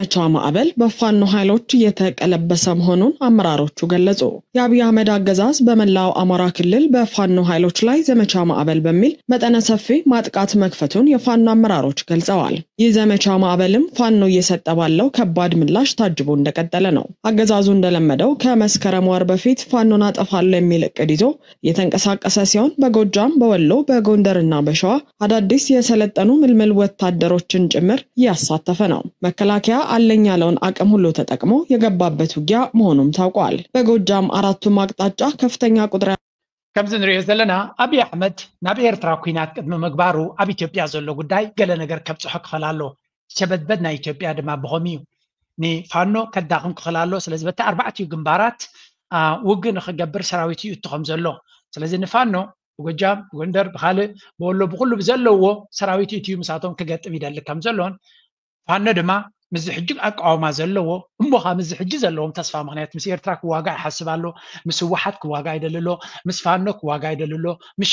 ዘመቻ ማዕበል በፋኖ ኃይሎች እየተቀለበሰ መሆኑን አመራሮቹ ገለጹ። የአብይ አህመድ አገዛዝ በመላው አማራ ክልል በፋኖ ኃይሎች ላይ ዘመቻ ማዕበል በሚል መጠነ ሰፊ ማጥቃት መክፈቱን የፋኖ አመራሮች ገልጸዋል። ይህ ዘመቻ ማዕበልም ፋኖ እየሰጠ ባለው ከባድ ምላሽ ታጅቦ እንደቀጠለ ነው። አገዛዙ እንደለመደው ከመስከረም ወር በፊት ፋኖን አጠፋለሁ የሚል እቅድ ይዞ እየተንቀሳቀሰ ሲሆን በጎጃም፣ በወሎ፣ በጎንደርና በሸዋ አዳዲስ የሰለጠኑ ምልምል ወታደሮችን ጭምር እያሳተፈ ነው። መከላከያ አለኝ ያለውን አቅም ሁሉ ተጠቅሞ የገባበት ውጊያ መሆኑም ታውቋል። በጎጃም አራቱም አቅጣጫ ከፍተኛ ቁጥር ከምዚ ንሪኦ ዘለና ኣብይ ኣሕመድ ናብ ኤርትራ ኩናት ቅድሚ ምግባሩ ኣብ ኢትዮጵያ ዘሎ ጉዳይ ገለ ነገር ከብፅሖ ክኽእል ኣሎ። ሸበድበድ ናይ ኢትዮጵያ ድማ ብኸምኡ እዩ። ንፋኖ ከዳኽም ክኽእል ኣሎ። ስለዚ በቲ ኣርባዕቲኡ ግንባራት ውግእ ንኽገብር ሰራዊት ይእቱ ከም ዘሎ ስለዚ ንፋኖ ብጎጃም ብጎንደር ብካልእ ብወሎ ብኩሉ ብዘለዎ ሰራዊት ይእትዩ ምሳቶም ክገጥም ይደሊ ከም ዘሎን ፋኖ ድማ ምስዚ ሕጂ ኣቃውማ ዘለዎ እሞ ከዓ ምስዚ ሕጂ ዘለዎም ተስፋ ምክንያት ምስ ኤርትራ ክዋጋእ ይሓስብ ኣሎ፣ ምስ ህወሓት ክዋጋእ ይደሊ ኣሎ፣ ምስ ፋኖ ክዋጋእ ይደሊ ኣሎ፣ ምስ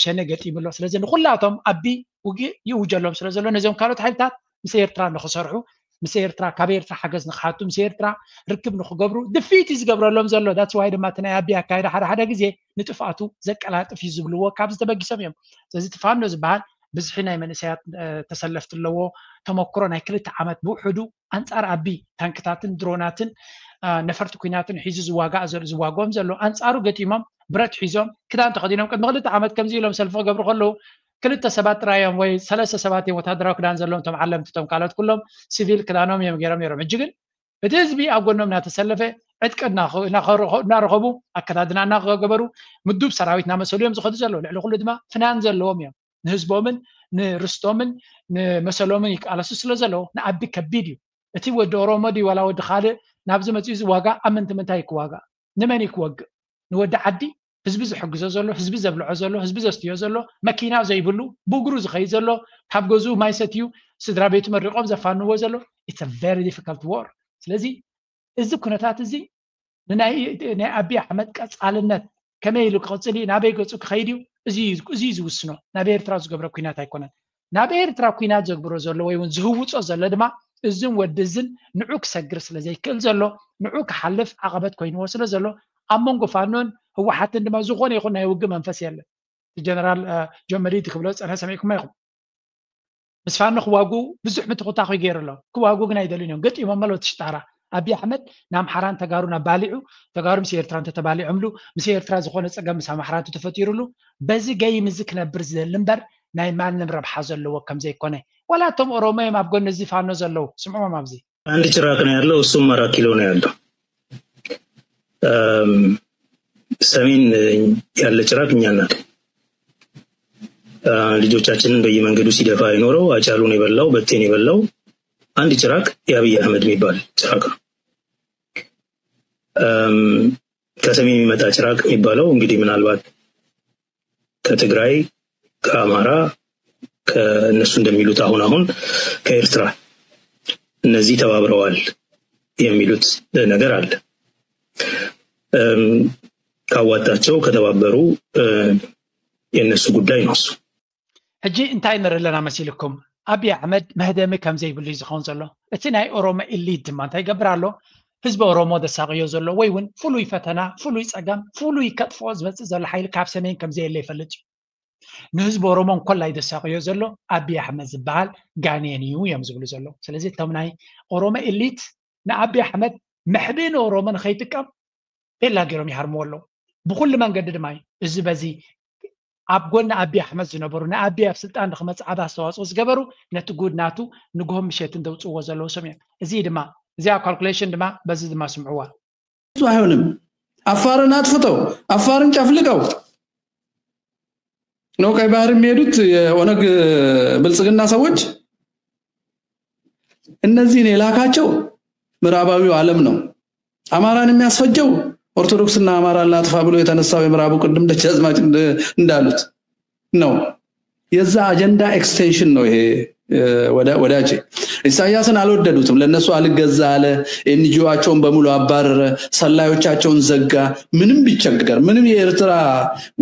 ሸነ ገጢሙ ኣሎ። ስለዚ ንኩላቶም ኣቢ ውግእ ይእውጀሎም ስለ ዘሎ ነዚኦም ካልኦት ሓይልታት ምስ ኤርትራ ንክሰርሑ ምስ ኤርትራ፣ ካብ ኤርትራ ሓገዝ ንክሓቱ፣ ምስ ኤርትራ ርክብ ንክገብሩ ድፍኢት እዩ ዝገብረሎም ዘሎ። That's why ድማ እቲ ናይ ኣቢ ኣካይዳ ሓደ ሓደ ግዜ ንጥፍኣቱ ዘቀላጥፍ እዩ ዝብልዎ ካብዚ ተበጊሶም እዮም። ስለዚ እቲ ፋኖ ዝበሃል ብዝሒ ናይ መንእሰያት ተሰለፍቲ ኣለዎ። ተመክሮ ናይ ክልተ ዓመት ብውሕዱ ኣንጻር ኣቢ ታንክታትን ድሮናትን ነፈርቲ ኩናትን ሒዙ ዝዋጋእ ዘሎ ዝዋግኦም ዘሎ ኣንጻሩ ገጢሞም ብረት ሒዞም ክዳን ተኸዲኖም ቅድሚ ክልተ ዓመት ከምዚ ኢሎም ሰልፊ ክገብሩ ከለዉ ክልተ ሰባት ጥራይ እዮም ወይ ሰለስተ ሰባት እዮም ወታደራዊ ክዳን ዘለዎም እቶም ዓለምቲ እቶም ካልኦት ኩሎም ሲቪል ክዳኖም እዮም ገይሮም ነይሮም። ሕጂ ግን እቲ ህዝቢ ኣብ ጎኖም እናተሰለፈ ዕጥቂ እናረኸቡ ኣከዳድና እናገበሩ ምዱብ ሰራዊት እናመሰሉ እዮም ዝኸዱ ዘለዉ። ልዕሊ ኩሉ ድማ ፍናን ዘለዎም እዮም። ንህዝቦምን ንርስቶምን ንመሰሎምን ይቃለሱ ስለ ዘለዉ ንኣቢ ከቢድ እዩ። እቲ ወዲ ኦሮሞ ድዩ ዋላ ወዲ ካልእ ናብዚ መፂኡ እዚ ዋጋ ኣብ ምንቲ ምንታይ ክዋጋእ ንመን እዩ ክወግእ? ንወዲ ዓዲ ህዝቢ ዝሕግዞ ዘሎ ህዝቢ ዘብልዖ ዘሎ ህዝቢ ዘስትዮ ዘሎ መኪና ዘይብሉ ብእግሩ ዝኸይድ ዘሎ ካብ ገዝኡ ማይ ሰትዩ ስድራ ቤቱ መሪቖም ዘፋንዎ ዘሎ it's a very difficult war። ስለዚ እዚ ኩነታት እዚ ንናይ ናይ ኣቢ ኣሕመድ ቀፃልነት ከመይ ኢሉ ክቕፅል እዩ ናበይ ገፁ ክኸይድ እዩ እዚ እዩ ዝውስኖ። ናብ ኤርትራ ዝገብረ ኩናት ኣይኮነን። ናብ ኤርትራ ኩናት ዘግብሮ ዘሎ ወይ እውን ዝህውፆ ዘሎ ድማ እዝን ወዲ እዝን ንዑ ክሰግር ስለ ዘይክእል ዘሎ ንዑ ክሓልፍ ዓቐበት ኮይንዎ ስለ ዘሎ ኣብ መንጎ ፋኖን ህወሓትን ድማ ዝኾነ ይኹን ናይ ውግእ መንፈስ የለን። ጀነራል ጆን መዲድ ክብሎ ዝፀንሐ ሰሚዕኩሞ ኢኹም። ምስ ፋኖ ክዋጉ ብዙሕ ምትኹታኹ ይገይሩ ኣሎ። ክዋጉ ግን ኣይደልን እዮም። ገጢሞም ኣለዉ ሽጣራ። ኣቢ ኣሕመድ ንኣምሓራን ተጋሩን ኣባሊዑ ተጋሩ ምስ ኤርትራ እንተተባሊዖምሉ ምስ ኤርትራ ዝኾነ ፀገም ምስ ኣምሓራ እንተተፈጢሩሉ በዚ ገይም እዚ ክነብር ዝደሊ እምበር ናይ ማንም ረብሓ ዘለዎ ከም ዘይኮነ ዋላ እቶም ኦሮሞ እዮም ኣብ ጎኒ እዚ ፋኖ ዘለዉ ስምዕዎም ኣብዚ አንድ ጭራቅ ነው ያለው፣ እሱም አራት ኪሎ ነው ያለው። ሰሜን ያለ ጭራቅ እኛ እናት ልጆቻችንን በየመንገዱ ሲደፋ የኖረው አጫሉን የበላው በቴን የበላው አንድ ጭራቅ የአብይ አህመድ የሚባል ጭራቅ ነው። ከሰሜን የሚመጣ ጭራቅ የሚባለው እንግዲህ ምናልባት ከትግራይ ከአማራ ከእነሱ እንደሚሉት አሁን አሁን ከኤርትራ እነዚህ ተባብረዋል የሚሉት ነገር አለ። ካዋጣቸው ከተባበሩ የእነሱ ጉዳይ ነው እሱ። ሕጂ እንታይ ንርኢ ኣለና መሲልኩም? ኣብይ ኣሕመድ መህደሚ ከም ዘይብሉ እዩ ዝኸውን ዘሎ። እቲ ናይ ኦሮሞ ኢሊት ድማ እንታይ ይገብር ኣሎ? ህዝቢ ኦሮሞ ዘሳቕዮ ዘሎ ወይ እውን ፍሉይ ፈተና፣ ፍሉይ ፀገም፣ ፍሉይ ከጥፍኦ ዝመፅእ ዘሎ ሓይሊ ካብ ሰሜን ከም ዘየለ ይፈልጥ እዩ። ንህዝቢ ኦሮሞ እንኮላይ ዘሳቕዮ ዘሎ ኣብይ ኣሕመድ ዝበሃል ጋኔን እዩ እዮም ዝብሉ ዘለዉ። ስለዚ እቶም ናይ ኦሮሞ ኢሊት ንኣብይ ኣሕመድ መሕብኢ ንኦሮሞ ንኸይጥቀም ቤላ ገይሮም ይሃርምዎ ኣለዉ። ብኩሉ መንገዲ ድማ እዩ እዚ በዚ ኣብ ጎኒ ኣብይ ኣሕመድ ዝነበሩ ንኣብይ ኣብ ስልጣን ንክመፅእ ዓቢ ኣስተዋፅኦ ዝገበሩ ነቲ ጉድ ናቱ ንግሆን ምሸትን ዘውፅእዎ ዘለዉ ሰብ እዮም። እዚ ድማ እዚኣ ካልኩሌሽን ድማ በዚ ድማ ስምዕዋ። እሱ አይሆንም። አፋርን አጥፍተው አፋርን ጨፍልቀው ነው ቀይ ባህር የሚሄዱት የኦነግ ብልጽግና ሰዎች። እነዚህን የላካቸው ምዕራባዊው ዓለም ነው። አማራን የሚያስፈጀው ኦርቶዶክስና አማራን ላጥፋ ብሎ የተነሳው የምዕራቡ ቅድም ደጃዝማች እንዳሉት ነው። የዛ አጀንዳ ኤክስቴንሽን ነው ይሄ ወዳጄ። ኢሳያስን አልወደዱትም። ለእነሱ አልገዛ አለ። ኤንጂኦቸውን በሙሉ አባረረ። ሰላዮቻቸውን ዘጋ። ምንም ቢቸገር ምንም የኤርትራ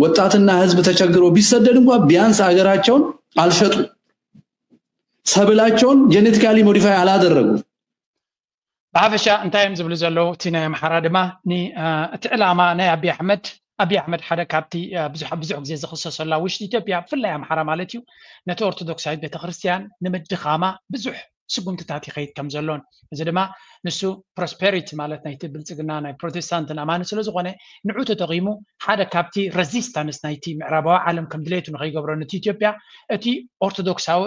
ወጣትና ህዝብ ተቸግሮ ቢሰደድ እንኳ ቢያንስ አገራቸውን አልሸጡ። ሰብላቸውን ጄኔቲካሊ ሞዲፋይ አላደረጉ። ብሓፈሻ እንታይ እዮም ዝብሉ ዘለዉ? እቲ ናይ ኣምሓራ ድማ እቲ ዕላማ ናይ ኣብይ ኣሕመድ ኣብይ ኣሕመድ ሓደ ካብቲ ብዙሕ ግዜ ዝኽሰሰሉ ኣብ ውሽጢ ኢትዮጵያ ብፍላይ ኣምሓራ ማለት እዩ ነቲ ኦርቶዶክሳዊት ቤተክርስትያን ንምድኻማ ብዙሕ ስጉምትታት ይኸይድ ከም ዘሎን እዚ ድማ ንሱ ፕሮስፐሪቲ ማለት ናይቲ ብልፅግና ናይ ፕሮቴስታንትን ኣማኒ ስለ ዝኾነ ንዑ ተጠቒሙ ሓደ ካብቲ ረዚስታንስ ናይቲ ምዕራባዊ ዓለም ከም ድሌቱ ንኸይገብሮ ነቲ ኢትዮጵያ እቲ ኦርቶዶክሳዊ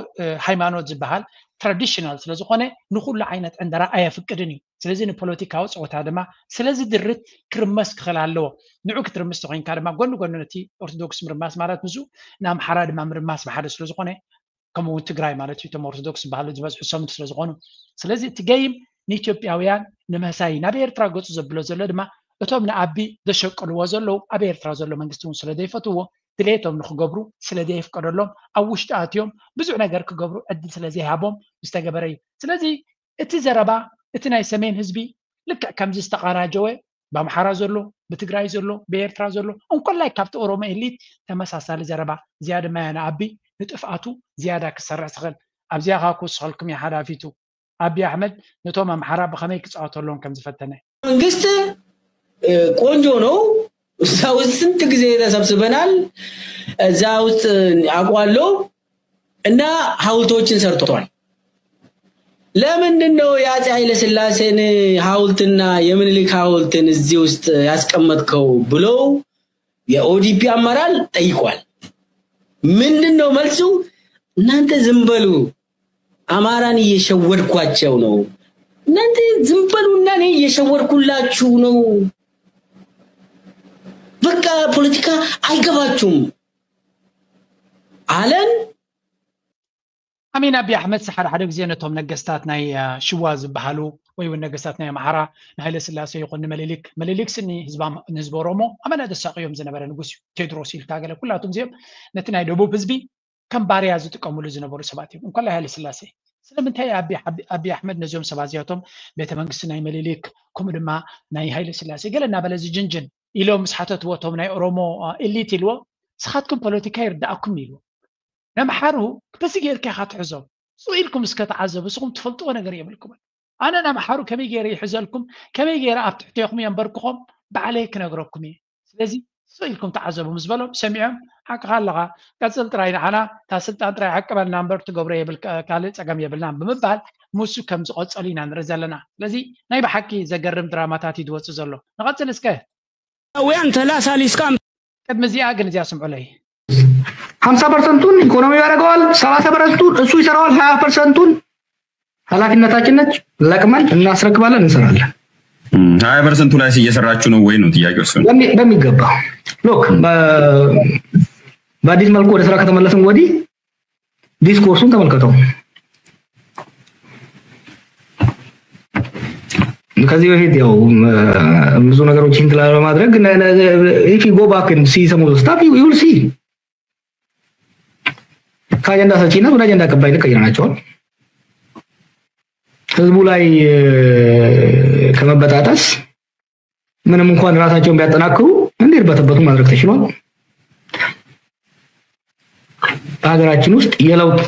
ሃይማኖት ዝበሃል ትራዲሽናል ስለ ዝኾነ ንኹሉ ዓይነት ዕንደራ ኣየፍቅድን እዩ። ስለዚ ንፖለቲካዊ ፀወታ ድማ ስለዚ ድርት ክርመስ ክኽእል ኣለዎ። ንዑ ክትርምስ ተኮይንካ ድማ ጎኒ ጎኒ ነቲ ኦርቶዶክስ ምርማስ ማለት ንሱ ንኣምሓራ ድማ ምርማስ ብሓደ ስለ ዝኾነ ከምኡ እውን ትግራይ ማለት እዩ እቶም ኦርቶዶክስ ዝበሃሉ ዝበዝሑ ሰምት ስለ ዝኾኑ ስለዚ እቲ ገይም ንኢትዮጵያውያን ንምህሳይ ናብ ኤርትራ ገፁ ዘብሎ ዘሎ ድማ እቶም ንኣቢ ዘሸቅልዎ ዘለዉ ኣብ ኤርትራ ዘሎ መንግስቲ እውን ስለ ዘይፈትዎ ድሌቶም ንክገብሩ ስለ ዘየፍቀደሎም ኣብ ውሽጢ ኣትዮም ብዙሕ ነገር ክገብሩ ዕድል ስለ ዘይሃቦም ዝተገበረ እዩ። ስለዚ እቲ ዘረባ እቲ ናይ ሰሜን ህዝቢ ልክዕ ከምዚ ዝተቓናጀወ ብኣምሓራ ዘሎ ብትግራይ ዘሎ ብኤርትራ ዘሎ እንኮላይ ካብቲ ኦሮሞ ኤሊት ተመሳሳሊ ዘረባ እዚኣ ድማ እያ ንኣቢ ንጥፍኣቱ ዝያዳ ክሰርሕ ዝኽእል ኣብዚኣ ከዓ ክውስኸልኩም እየ ሓዳፊቱ ኣቢ ኣሕመድ ነቶም ኣምሓራ ብኸመይ ክፃወተሎም ከም ዝፈተነ። መንግስት ቆንጆ ነው። እዛ ውስጥ ስንት ጊዜ ተሰብስበናል። እዛ ውስጥ አውቃለሁ እና ሐውልቶችን ሰርቷል። ለምንድን ነው የአፄ ኃይለ ሥላሴን ሐውልትና የምኒልክ ሐውልትን እዚህ ውስጥ ያስቀመጥከው ብለው የኦዲፒ አመራር ጠይቋል። ምንድን ነው መልሱ? እናንተ ዝም በሉ፣ አማራን እየሸወድኳቸው ነው። እናንተ ዝም በሉና እኔ እየሸወድኩላችሁ ነው። በቃ ፖለቲካ አይገባችሁም አለን። ኣሚን ኣቢ ኣሕመድ ሓደ ሓደ ግዜ ነቶም ነገስታት ናይ ሽዋ ዝበሃሉ ወይ እውን ነገስታት ናይ ኣምሓራ ንሃይለ ስላሴ ይኹን ንመሊሊክ፣ መሊሊክ ስኒ ንህዝቢ ኦሮሞ ኣመና ደሳቅዮም ዝነበረ ንጉስ እዩ። ቴድሮስ ኢልካ ገለ ኩላቶም እዚኦም ነቲ ናይ ደቡብ ህዝቢ ከም ባርያ ዝጥቀምሉ ዝነበሩ ሰባት እዮም። እንኳን ሃይለ ስላሴ ስለምንታይ ኣቢ ኣሕመድ ነዚኦም ሰባት እዚኣቶም ቤተ መንግስቲ ናይ መሊሊክ ከምኡ ድማ ናይ ሃይለ ስላሴ ገለ እናበለ ዝጅንጅን ኢሎም ምስ ሓተትዎ እቶም ናይ ኦሮሞ ኢሊት ኢልዎ ንስኻትኩም ፖለቲካ ይርዳእኩም ኢልዎ። ነምሓሩ በዚ ጌርካ ኢኻ ትሕዞም። ስቕ ኢልኩም እስከ ተዓዘቡ፣ ንስኹም ትፈልጥዎ ነገር የብልኩምን። ኣነ ነምሓሩ ከመይ ገይረ ይሕዘልኩም፣ ከመይ ገይረ ኣብ ትሕቴኹም የንበርክኾም ባዕለይ ክነግረኩም እየ። ስለዚ ስቕ ኢልኩም ተዓዘቡ ምስ በሎም ሰሚዖም ሓቅኻ ኣለኻ፣ ቀጽል ጥራይ ንዓና እታ ስልጣን ጥራይ ዓቅበልና እምበር ትገብሮ የብል ካልእ ጸገም የብልናን ብምባል ሙሱ ከም ዝቐጸሉ ኢና ንርኢ ዘለና። ስለዚ ናይ ብሓቂ ዘገርም ድራማታት እዩ ዝወጽእ ዘሎ። ንቐጽል እስከ። ውያን ተላሳሊስካ ቅድሚ እዚኣ ግን እዚኣ ስምዑለይ። ሀምሳ ፐርሰንቱን ኢኮኖሚው ያደርገዋል፣ ሰላሳ ፐርሰንቱን እሱ ይሰራዋል፣ ሀያ ፐርሰንቱን ኃላፊነታችን ነች፣ ለቅመን እናስረክባለን፣ እንሰራለን። ሀያ ፐርሰንቱ ላይ እየሰራችሁ ነው ወይ ነው ጥያቄው? እሱ በሚገባ ሎክ በአዲስ መልኩ ወደ ስራ ከተመለስን ወዲህ ዲስኮርሱን ተመልከተው። ከዚህ በፊት ያው ብዙ ነገሮች እንትን ለማድረግ if you go back and see some of the stuff you will see ከአጀንዳ ሰጪነት ወደ አጀንዳ አቀባይነት ቀይረናቸዋል። ህዝቡ ላይ ከመበጣጠስ ምንም እንኳን ራሳቸውን ቢያጠናክሩ እንዲርበተበቱ ማድረግ ተችሏል። በሀገራችን ውስጥ የለውጥ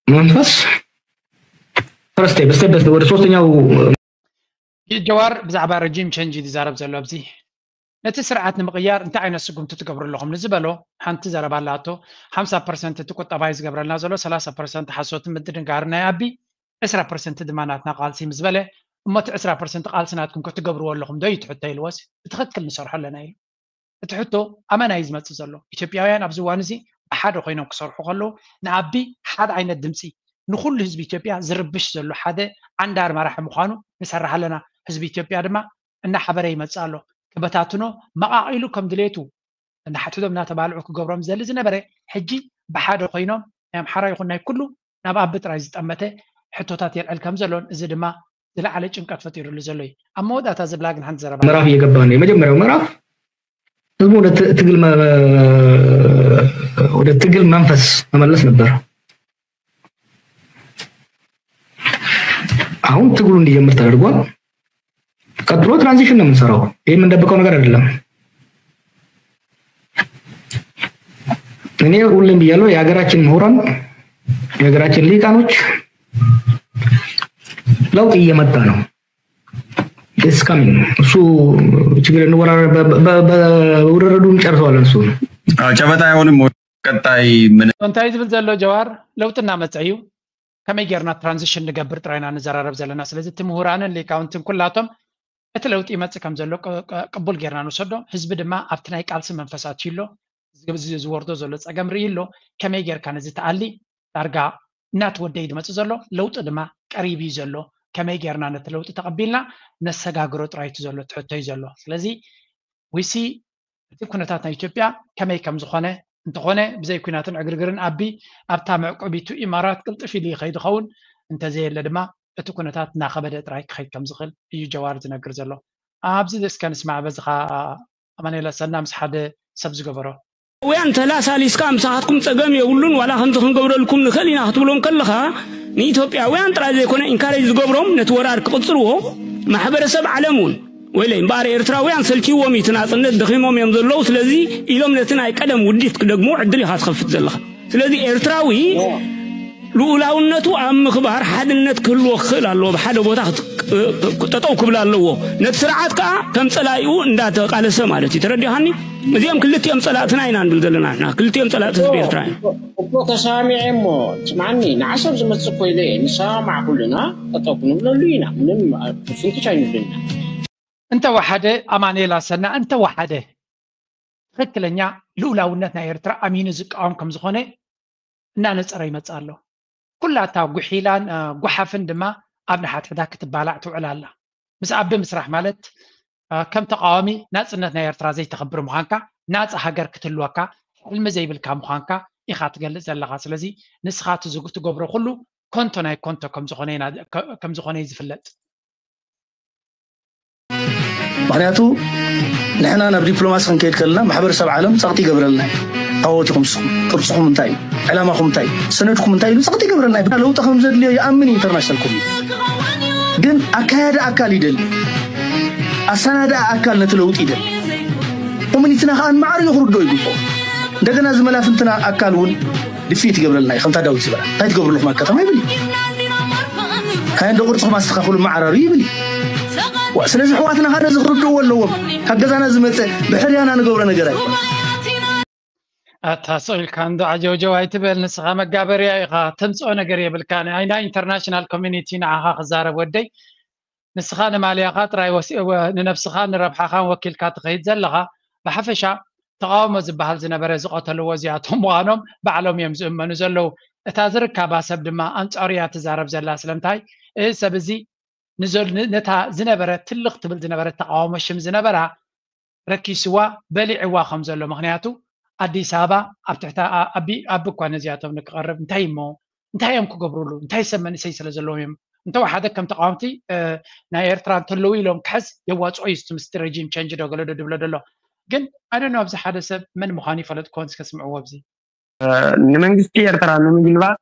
መንፈስ ፈረስተ በስተ ወደ ሶስተኛው ጀዋር ብዛዕባ ረጂም ቸንጅ ዝዛረብ ዘሎ ኣብዚ ነቲ ስርዓት ንምቕያር እንታይ ዓይነት ስጉምቲ ትገብሩ ኣለኹም ንዝበሎ ሓንቲ ዘረባ ኣላቶ። ሓምሳ ፐርሰንት እቲ ቁጠባ እዩ ዝገብረልና ዘሎ፣ ሰላሳ ፐርሰንት ሓሶትን ምድንጋርን ናይ ኣቢ፣ ዕስራ ፐርሰንት ድማ ናትና ቃልሲ ምስ በለ፣ እሞ እቲ ዕስራ ፐርሰንት ቃልሲ ናትኩም ክትገብርዎ ኣለኹም ዶ እዩ ትሕቶ ኢልዎስ ብትኽክል ንሰርሖ ኣለና ኢሉ። እቲ ሕቶ ኣመና እዩ ዝመፅእ ዘሎ። ኢትዮጵያውያን ኣብዚ እዋን እዚ ብሓደ ኮይኖም ክሰርሑ ከለዉ ንኣቢ ሓደ ዓይነት ድምፂ ንኩሉ ህዝቢ ኢትዮጵያ ዝርብሽ ዘሎ ሓደ ዓንዳር መራሒ ምዃኑ ንሰርሕ ኣለና። ህዝቢ ኢትዮጵያ ድማ እናሓበረ ይመፅእ ኣሎ። ክበታትኖ መቓቒሉ ከም ድሌቱ እናሓትቶም እናተባልዑ ክገብሮም ዝደሊ ዝነበረ ሕጂ ብሓደ ኮይኖም ናይ ኣምሓራ ይኹን ናይ ኩሉ ናብ ኣቢ ጥራይ ዝጠመተ ሕቶታት የልዕል ከም ዘሎን እዚ ድማ ዝለዓለ ጭንቀት ፈጢሩሉ ዘሎ እዩ። ኣብ መወዳእታ ዝብላ ግን ሓንቲ ዘረባ ምዕራፍ እየገባ ነው። የመጀመሪያው ምዕራፍ ህዝቡ ወደ ትግል ወደ ትግል መንፈስ መመለስ ነበር። አሁን ትግሉ እንዲጀምር ተደርጓል። ቀጥሎ ትራንዚሽን ነው የምንሰራው። ይህ የምንደብቀው ነገር አይደለም። እኔ ሁሌም ብያለሁ፣ የሀገራችን ምሁራን፣ የሀገራችን ሊቃኖች ለውጥ እየመጣ ነው። It's coming። እሱ ችግር እንወራረድ በውርርዱን ጨርሰዋለን። እሱ ጨበጣ አይሆንም። ቀጣይ ምን እንታይ ዝብል ዘሎ ጀዋር ለውጥና መጽእ እዩ። ከመይ ጌርና ትራንዚሽን ንገብር ጥራይና ንዘራረብ ዘለና። ስለዚ እቲ ምሁራንን ሊቃውንትን ኩላቶም እቲ ለውጢ ይመጽእ ከም ዘሎ ቅቡል ጌርና ንውሰዶ። ህዝቢ ድማ ኣብቲ ናይ ቃልሲ መንፈስ ኣትዩ ኣሎ። ዝወርዶ ዘሎ ጸገም ርኢ ኣሎ። ከመይ ጌርካ ነዚ ተኣሊ ዳርጋ እናተወደይ ዝመጽእ ዘሎ ለውጢ ድማ ቀሪቡ እዩ ዘሎ። ከመይ ጌርና ነቲ ለውጢ ተቐቢልና ነሰጋግሮ ጥራይ እቲ ዘሎ ትሕቶ እዩ ዘሎ። ስለዚ ዊሲ እቲ ኩነታት ናይ ኢትዮጵያ ከመይ ከም ዝኾነ እንተኾነ ብዘይ ኩናትን ዕግርግርን ኣቢ ኣብታ መዕቆቢቱ ኢማራት ቅልጥፍ ኢሉ ይኸይድ ኸውን እንተዘየለ ድማ እቲ ኩነታት እናኸበደ ጥራይ ክኸይድ ከም ዝኽእል እዩ ጀዋር ዝነግር ዘሎ። ኣብዚ እስከ ንስማዕ በዚ ኸዓ ኣማኑኤል ኣሰና ምስ ሓደ ሰብ ዝገበሮ። ውያን ተላሳሊስካ ምሳኻትኩም ጸገም የብሉን ዋላ ከምዚ ክንገብረልኩም ንኽእል ኢና ክትብሎም ከለኻ ንኢትዮጵያውያን ጥራይ ዘይኮነ ኢንካሬጅ ዝገብሮም ነቲ ወራር ክቕጽልዎ ማሕበረሰብ ዓለም እውን ወይለይ እምበኣር ኤርትራውያን ሰልችዎም እዩ እቲ ናጽነት ደኺሞም እዮም ዘለዉ ስለዚ ኢሎም ነቲ ናይ ቀደም ውዲት ክደግሙ ዕድል ኢኻ ትኸፍት ዘለኻ ስለዚ ኤርትራዊ ልኡላውነቱ ኣብ ምኽባር ሓድነት ክህልዎ ክኽእል ኣለዎ። ብሓደ ቦታ ክት- ጠጠው ክብል ኣለዎ። ነቲ ስርዓት ከዓ ከም ጸላኢኡ እንዳተቃለሰ ማለት እዩ። ተረዲኻኒ? እዚኦም ክልቲኦም ጸላእትና ኢና ንብል ዘለና ንሕና። ክልቲኦም ጸላእቲ ህዝቢ ኤርትራ ኢና። እኮ ተሰማሚዐ እሞ ስማዕኒ ንዓሰብ ዝመጽእ እኮ ኢለ እየ። ንሰማማዕ ኩልና ጠጠው ክንብለሉ ኢና። ምንም ፍንክች ኣይንብልና። እንተወሓደ ኣማኑኤል ኣሰና እንተወሓደ ትኽክለኛ ልኡላውነት ናይ ኤርትራ ኣሚኑ ዝቃወም ከም ዝኾነ እናነጸረ ይመጽእ ኣሎ። ኩላታ ጉሒላን ጓሓፍን ድማ ኣብ ንሓድሕዳ ክትባላዕ ትውዕል ኣላ። ምስ ኣቢ ምስራሕ ማለት ከም ተቃዋሚ ናጽነት ናይ ኤርትራ ዘይተኽብር ምዃንካ፣ ናጻ ሃገር ክትህልወካ ሕልሚ ዘይብልካ ምዃንካ ኢኻ ትገልጽ ዘለኻ። ስለዚ ንስኻ ትዝግ- ትገብሮ ኩሉ ኮንቶ ናይ ኮንቶ ከም ዝኾነ ኢና- ከ- ከም ዝኾነ እዩ ዝፍለጥ። ምክንያቱ ንሕና ናብ ዲፕሎማሲ ክንከይድ ከለና ማሕበረሰብ ዓለም ጸቕጢ ይገብረልና እዩ። ታወት ኢኹም ንስኹም፣ ቅርጽኹም እንታይ እዩ፣ ዕላማኹም እንታይ እዩ፣ ሰነድኩም እንታይ ኢሉ ጸቕጢ ይገብረልና እዩ። ለውጢ ከም ዘድልዮ ይኣምን እዩ ኢንተርናሽናል ኮሚኒቲ። ግን ኣካያዲ ኣካል ይደሊ፣ ኣሰናዳኢ ኣካል ነቲ ለውጢ ይደሊ። ኮሚኒቲና ከዓ ንማዕሪኡ ክርድኦ ይግብኦ። እንደገና እዚ መላፍንትና ኣካል እውን ድፊት ይገብረልና እዩ። ከምታ ዳዊት ዝበላ እንታይ ትገብሩ ኣለኹም ኣብ ከተማ ይብል እዩ። ካያ እንደ ቅርጽኹም ኣስተኻኽሉ መዓራሩ ይብል እዩ። ዋ፣ ስለዚ ኣሕዋትና ከዓ ነዚ ክርድእዎ ኣለዎም። ካብ ገዛና ዝመፀ ብሕርያና ንገብሮ ነገር ኣይኮነ። ኣታ ስቕ ኢልካ እንዶ ዓጀውጀው ኣይትበል፣ ንስኻ መጋበርያ ኢኻ፣ ተምጽኦ ነገር የብልካን። ኣይ ናይ ኢንተርናሽናል ኮሚኒቲ ንዓኻ ክዛረብ ወደይ፣ ንስኻ ንማልያኻ ጥራይ ወሲ- ወ- ንነብስኻን ንረብሓኻን ወኪልካ ትኸይድ ዘለኻ፣ ብሓፈሻ ተቓውሞ ዝበሃል ዝነበረ ዝቐተልዎ እዚኣቶም ምዃኖም ባዕሎም እዮም ዝእመኑ ዘለዉ። እታ ዝርካባ ሰብ ድማ ኣንጻሩ እያ ትዛረብ ዘላ። ስለምንታይ? እዚ ሰብ እዚ ንዘል- ን- ነታ ዝነበረ ትልቕ ትብል ዝነበረት ተቓውሞ ሽም ዝነበራ ረኪስዋ በሊዕዋ ከም ዘሎ። ምኽንያቱ ኣዲስ ኣበባ ኣብ ትሕቲ ኣ- ኣቢ ኣቢ እኳ ነዚኣቶም ንክቐርብ እንታይ እሞ እንታይ እዮም ክገብሩሉ? እንታይ ሰብ መንእሰይ ስለ ዘለዎም እዮም? እንተወሓደ ከም ተቃወምቲ እ፣ ናይ ኤርትራ እንተለዉ ኢሎም ክሕዝ የዋፅኦ እዩ። እቲ ምስቲ ረጂም ቸንጅ ዶ ገለ ዶ ድብሎ ደሎ ግን ኣደኖ ኣብዚ ሓደ ሰብ መን ምዃኑ ይፈለጥ ኮን እስከ ስምዕዎ ኣብዚ ንመንግስቲ ኤርትራ ንምግልባጥ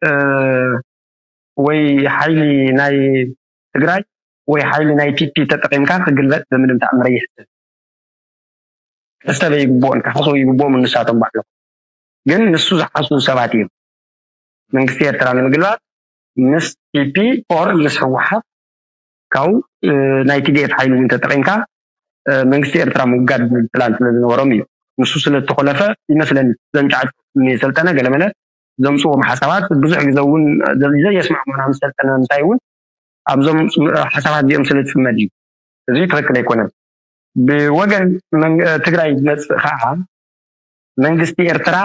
እ፣ ወይ ሓይሊ ናይ ትግራይ ወይ ሓይሊ ናይ ፒፒ ተጠቂምካ ክግልበጥ ብምንም ተኣምር ይሕሰብ። ክሕሰበ ይግብኦን ክሓስቡ ይግብኦም ንሳቶም ባዕሎም። ግን ንሱ ዝሓስቡ ሰባት እዮም። መንግስቲ ኤርትራ ንምግልባጥ ምስ ፒፒ ኦር ምስ ህወሓት ካብኡ እ፣ ናይ ቲዲኤፍ ሓይሊ እውን ተጠቂምካ እ፣ መንግስቲ ኤርትራ ምውጋድ ዝብል ፕላን ስለ ዝነበሮም እዩ። ንሱ ስለ ዝተኮለፈ ይመስለኒ ዘንጫዕጭ ሰልጠነ ገለመለ ዘምፅዎም ሓሳባት ብዙሕ ግዜ እውን ዘ- ዘየስማዕሙና ምስ ሰልጠነ ምንታይ እውን ኣብዞም ሓሳባት እዚኦም ስለ ዝፅመድ እዩ። እዚ ትክክል ኣይኮነን። ብወገን መን- ትግራይ ዝመፅእ ከዓ መንግስቲ ኤርትራ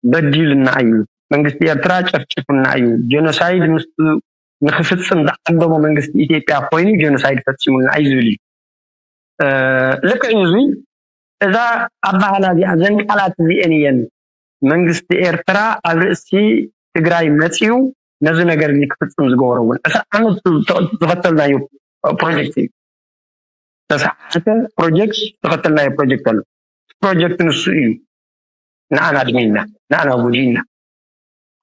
በዲልና እዩ፣ መንግስቲ ኤርትራ ጨፍጭፉና እዩ፣ ጀኖሳይድ ምስ ንክፍፅም ዝዓደሞ መንግስቲ ኢትዮጵያ ኮይኑ ጀኖሳይድ ፈፂሙልና እዩ ዝብል እዩ። እ፣ ልክዕ እዩ። እዚ እዛ ኣባህላ እዚኣ ዘን ቃላት እዚአን እየን መንግስቲ ኤርትራ ኣብ ርእሲ ትግራይ መፂኡ ነዚ ነገር እዚ ክፍፅም ዝገበሮ እውን ዕስራ ዓመት ዝኸተልናዮ ፕሮጀክት እዩ። ዝተሰዓተ ፕሮጀክት ዝተኸተልናዮ ፕሮጀክት ኣሎ። ፕሮጀክት ንሱ እዩ ንኣና ድሚና ንኣና ጉጂና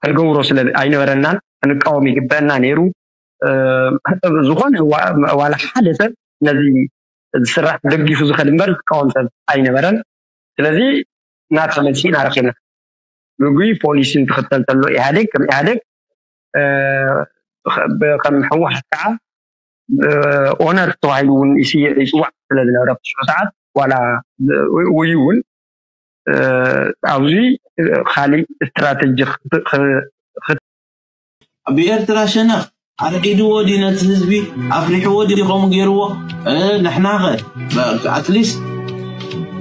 ክንገብሮ ስለ ኣይነበረናን ክንቃወም ይግበአና ነይሩ። እ፣ ዝኾነ ዋ- ዋላ ሓደ ሰብ ነዚ ዝስራሕ ደጊፉ ዝኸድ እምበር ዝቃወም ሰብ ኣይነበረን። ስለዚ ናታ መልሲ ኢና ረኺብና። ግጉይ ፖሊሲ እንትኽተል ተሎ ኢህኣዴግ ከም ኢህኣዴግ እ፣ ኸ- ብ- ከም ህወሓት ከዓ እ፣ ኦነር ተባሂሉ እውን ይስ- ይፅዋዕ ስለ ዝነበረ ኣብ ሽዑ ሰዓት ዋላ ብ- ውይ እውን እ፣ ኣብዚ ካልእ ስትራተጂ ክት- ክ- ክት- ብኤርትራ ሸነኽ ኣርዒድዎ ድዩ ነቲ ህዝቢ ኣፍሪሕዎ ድዩ ከምኡ ገይርዎ? እ፣ ንሕናኸ ኣትሊስት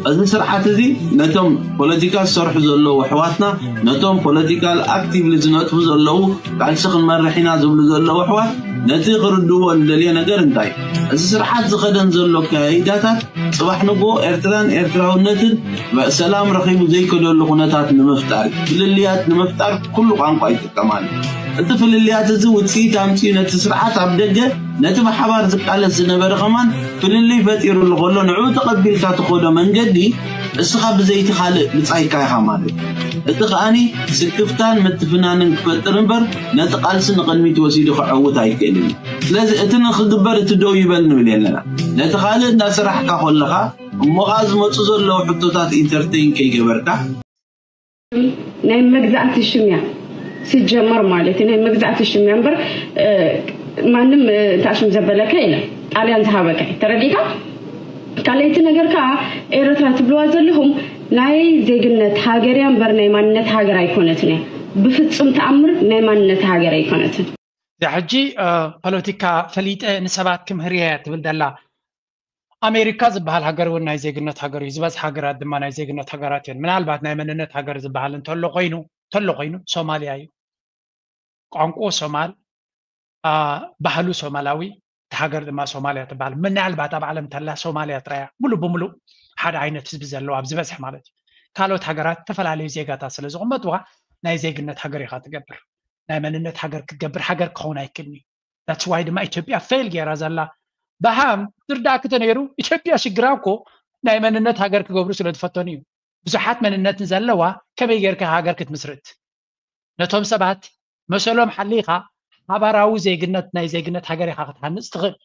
እዚ ስርዓት እዚ ነቶም ፖለቲካ ዝሰርሑ ዘለዉ ኣሕዋትና ነቶም ፖለቲካል ኣክቲቭሊ ዝነጥፉ ዘለዉ ቃልሲ ክንመርሕ ኢና ዝብሉ ዘለዉ ኣሕዋት ነቲ ክርድዎ እንደልዮ ነገር እንታይ እዩ? እዚ ስርዓት ዝኸደን ዘሎ ኣካያይዳታት ጽባሕ ንግሆ ኤርትራን ኤርትራውነትን ሰላም ረኺቡ ዘይከደሉ ኩነታት ንምፍጣር እዩ። ፍልልያት ንምፍጣር ኩሉ ቋንቋ ይጥቀማሉ። እቲ ፍልልያት እዚ ውፅኢት ኣምፅኡ ነቲ ስርዓት ኣብ ደገ ነቲ ብሓባር ዝቃለስ ዝነበረ ከማን ፍልልይ ፈጢሩሉ ከሎ ንዕኡ ተቐቢልካ ትኸዶ መንገዲ እስኻ ብዘይቲ ካልእ ብፃይካ ኢኻ ማለት እዩ። እቲ ከኣኒ ስክፍታን ምትፍናንን ክፈጥር እምበር ነቲ ቃልሲ ንቕድሚት ወሲዱ ከዐውት ኣይክእልን እዩ። ስለዚ እቲ ንክግበር እቲ ደው ይበል ንብል የለና። ነቲ ካልእ እንዳሰራሕካ ከለኻ እሞ ኸዓ ዝመፁ ዘለዉ ሕቶታት ኢንተርቴይን ከይገበርካ ናይ መግዛእቲ ሽም እያ። ሲጀመር ማለት ናይ መግዛእቲ ሽም እያ እምበር ማንም እንታይ ሽም ዘበለካ የለን። ጣልያን ዝሃበካ ተረዲካ። ካልኣይቲ ነገር ከዓ ኤረትራ ትብልዋ ዘለኹም ናይ ዜግነት ሃገር እያ እምበር ናይ ማንነት ሃገር ኣይኮነትን እያ። ብፍጹም ተኣምር ናይ ማንነት ሃገር ኣይኮነትን። ሕጂ ፖለቲካ ፈሊጠ ንሰባት ክምህር እየ ትብል ዘላ። ኣሜሪካ ዝበሃል ሃገር እውን ናይ ዜግነት ሃገር እዩ። ዝበዝሕ ሃገራት ድማ ናይ ዜግነት ሃገራት እየን። ምናልባት ናይ መንነት ሃገር ዝበሃል እንተሎ ኮይኑ እንተሎ ኮይኑ ሶማልያ እዩ። ቋንቋ ሶማል፣ ባህሉ ሶማላዊ፣ እቲ ሃገር ድማ ሶማልያ ትበሃል። ምናልባት ኣብ ዓለም ተላ ሶማልያ ጥራያ ሙሉእ ብምሉእ ሓደ ዓይነት ህዝቢ ዘለዋ ኣብ ዝበዝሕ ማለት እዩ። ካልኦት ሃገራት ዝተፈላለዩ ዜጋታት ስለ ዝቕመጥዋ ናይ ዜግነት ሃገር ኢኻ ትገብር። ናይ መንነት ሃገር ክትገብር ሃገር ክኸውን ኣይክእልኒ። That's why ድማ ኢትዮጵያ ፌል ገይራ ዘላ። ብሃም ዝርዳእኪ ተነይሩ ኢትዮጵያ ሽግራ እኮ ናይ መንነት ሃገር ክገብሩ ስለ ዝፈተኑ እዩ። ብዙሓት መንነት ዘለዋ ከመይ ጌርካ ሃገር ክትምስርት? ነቶም ሰባት መሰሎም ሓሊኻ ሓባራዊ ዜግነት ናይ ዜግነት ሃገር ኢኻ ክትሃንፅ ትኽእል።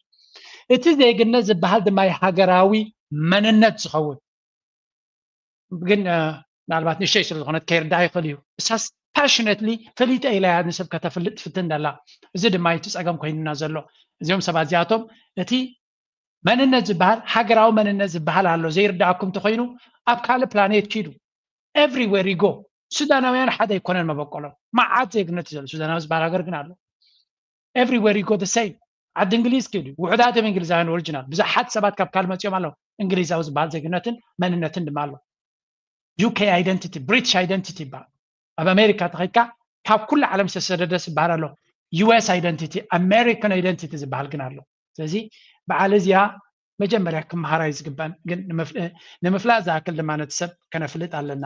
እቲ ዜግነት ዝበሃል ድማ ሃገራዊ መንነት ዝኸውን ግን ምናልባት ንእሽተይ ስለ ዝኾነት ከይርዳእ ይኽእል እዩ። እሳስ passionately ፈሊጠ ኢላ እያ ንሰብ ከተፍልጥ ትፍትን ዘላ። እዚ ድማ እቲ ፀገም ኮይንና ዘሎ። እዚኦም ሰባት እዚኣቶም እቲ መንነት ዝበሃል ሃገራዊ መንነት ዝበሃል ኣሎ ዘይርዳእኩም እንተኮይኑ ኣብ ካልእ ፕላኔት ኪዱ። Everywhere you go ሱዳናውያን ሓደ ኣይኮነን መበቆሎም። መዓት ዜግነት እዩ ዘሎ። ሱዳናዊ ዝበሃል ሃገር ግን ኣሎ። Everywhere you go the same። ዓዲ እንግሊዝ ኪዱ ውሑዳት እዮም እንግሊዛውያን ኦሪጂናል። ብዙሓት ሰባት ካብ ካልእ መፂኦም ኣለዉ። እንግሊዛዊ ዝበሃል ዜግነትን መንነትን ድማ ኣሎ። UK identity፣ British identity ይበሃል። ኣብ ኣሜሪካ ተኸይድካ ካብ ኩሉ ዓለም ዝተሰደደ ዝበሃል ኣሎ። US identity፣ American identity ዝበሃል ግን ኣሎ። ስለዚ በዓል እዚኣ መጀመርያ ክመሃራ እዩ ዝግበአን። ግን ንምፍላጥ ዝኣክል ድማ ነቲ ሰብ ከነፍልጥ ኣለና።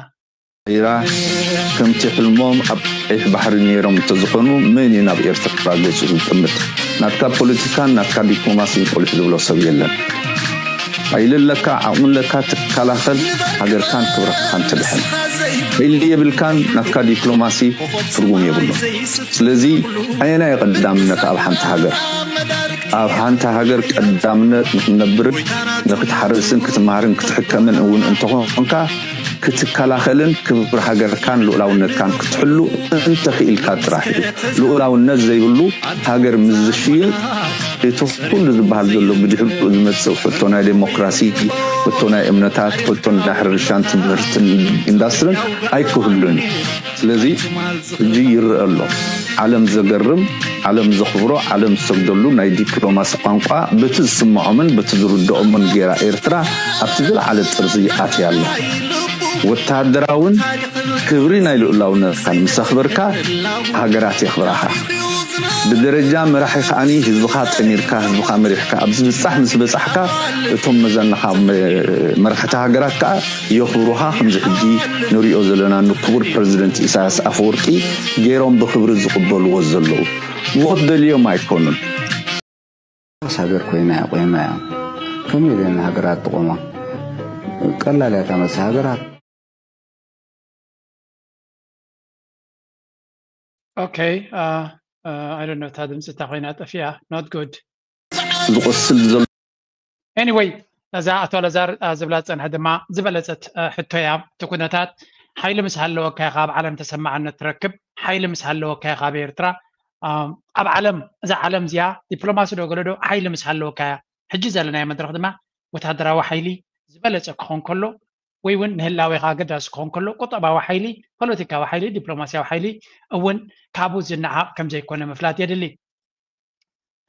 ኢራ ከምቲ ሕልሞም ኣብ ቀይሕ ባሕሪ ነይሮም እንተዝኾኑ መን እዩ ናብ ኤርትራ ገጹ ዝጥምት? ናትካ ፖለቲካን ናትካ ዲፕሎማሲን ቆሊሕ ዝብሎ ሰብ የለን። ሓይሊ ኣለካ፣ ዓቕሚ ኣለካ፣ ትከላኸል፣ ሃገርካን ክብርኻን ትድሕን። ሓይሊ የብልካን፣ ናትካ ዲፕሎማሲ ትርጉም የብሉን። ስለዚ ኣየናይ ቀዳምነት ኣብ ሓንቲ ሃገር? ኣብ ሓንቲ ሃገር ቀዳምነት ንክትነብርን ንክትሓርስን ክትመሃርን ክትሕከምን እውን እንተኾንካ ክትከላኸልን ክብሪ ሃገርካን ልኡላውነትካን ክትሕሉ እንተኽኢልካ ጥራሕ እዩ። ልኡላውነት ዘይብሉ ሃገር ምስ ዝሽየጥ እቲ ኩሉ ዝበሃል ዘሎ ብድሕሪኡ ዝመፅእ ሕቶ ናይ ዴሞክራሲ፣ ሕቶ ናይ እምነታት፣ ሕቶ ናይ ሕርሻን ትምህርትን ኢንዳስትርን ኣይክህሉን እዩ። ስለዚ ሕጂ ይረአ ኣሎ። ዓለም ዘገርም፣ ዓለም ዘኽብሮ፣ ዓለም ዝሰግደሉ ናይ ዲፕሎማሲ ቋንቋ በቲ ዝስምዖምን በቲ ዝርድኦምን ገይራ ኤርትራ ኣብቲ ዝለዓለ ጥርዚ ኣትያ ኣላ። ወተሃደራውን ክብሪ ናይ ልኡላውነትካን ምስ ኣኽበርካ ሃገራት የኽብራኻ። ብደረጃ መራሒ ከኣኒ ህዝብኻ ጠሚርካ ህዝብኻ መሪሕካ ኣብ ዝብጻሕ ምስ በጻሕካ እቶም መዘንኻ መራሕቲ ሃገራት ከኣ የኽብሩኻ። ከምዚ ሕጂ ንሪኦ ዘለና ንክቡር ፕረዚደንት ኢሳያስ ኣፈወርቂ ገይሮም ብኽብሪ ዝቕበልዎ ዘለዉ። ሞት ደልዮም ኣይኮኑን። ሃገር ኮይና እያ ቆይማ እያ። ከመይ ኢለን ሃገራት ትቆማ? ቀላል እያ እታ መልሲ። ሃገራት Okay, uh, uh, I don't know እታ ድምፂ እታ ኮይና ጠፊኣ። Not good. ዝቆስል ዘሎ Anyway፣ እዛ ኣቶ ለዛር ዝብላ ዝፀንሐ ድማ ዝበለፀት ሕቶ እያ። እቲ ኩነታት ሓይሊ ምስ ሃለወካ ኢኻ ኣብ ዓለም ተሰማዕነት ትረክብ። ሓይሊ ምስ ሃለወካ ኢኻ ኣብ ኤርትራ ኣብ ዓለም፣ እዛ ዓለም እዚኣ ዲፕሎማሲ ዶ ገለ ዶ ሓይሊ ምስ ሃለወካ እያ። ሕጂ ዘለናዮ መድረኽ ድማ ወታደራዊ ሓይሊ ዝበለፀ ክኾን ከሎ ወይ እውን ንህላዌኻ ኣገዳሲ ክኾን ከሎ ቁጠባዊ ሓይሊ፣ ፖለቲካዊ ሓይሊ፣ ዲፕሎማሲያዊ ሓይሊ እውን ካብኡ ዝነዓቕ ከም ዘይኮነ ምፍላጥ የድሊ።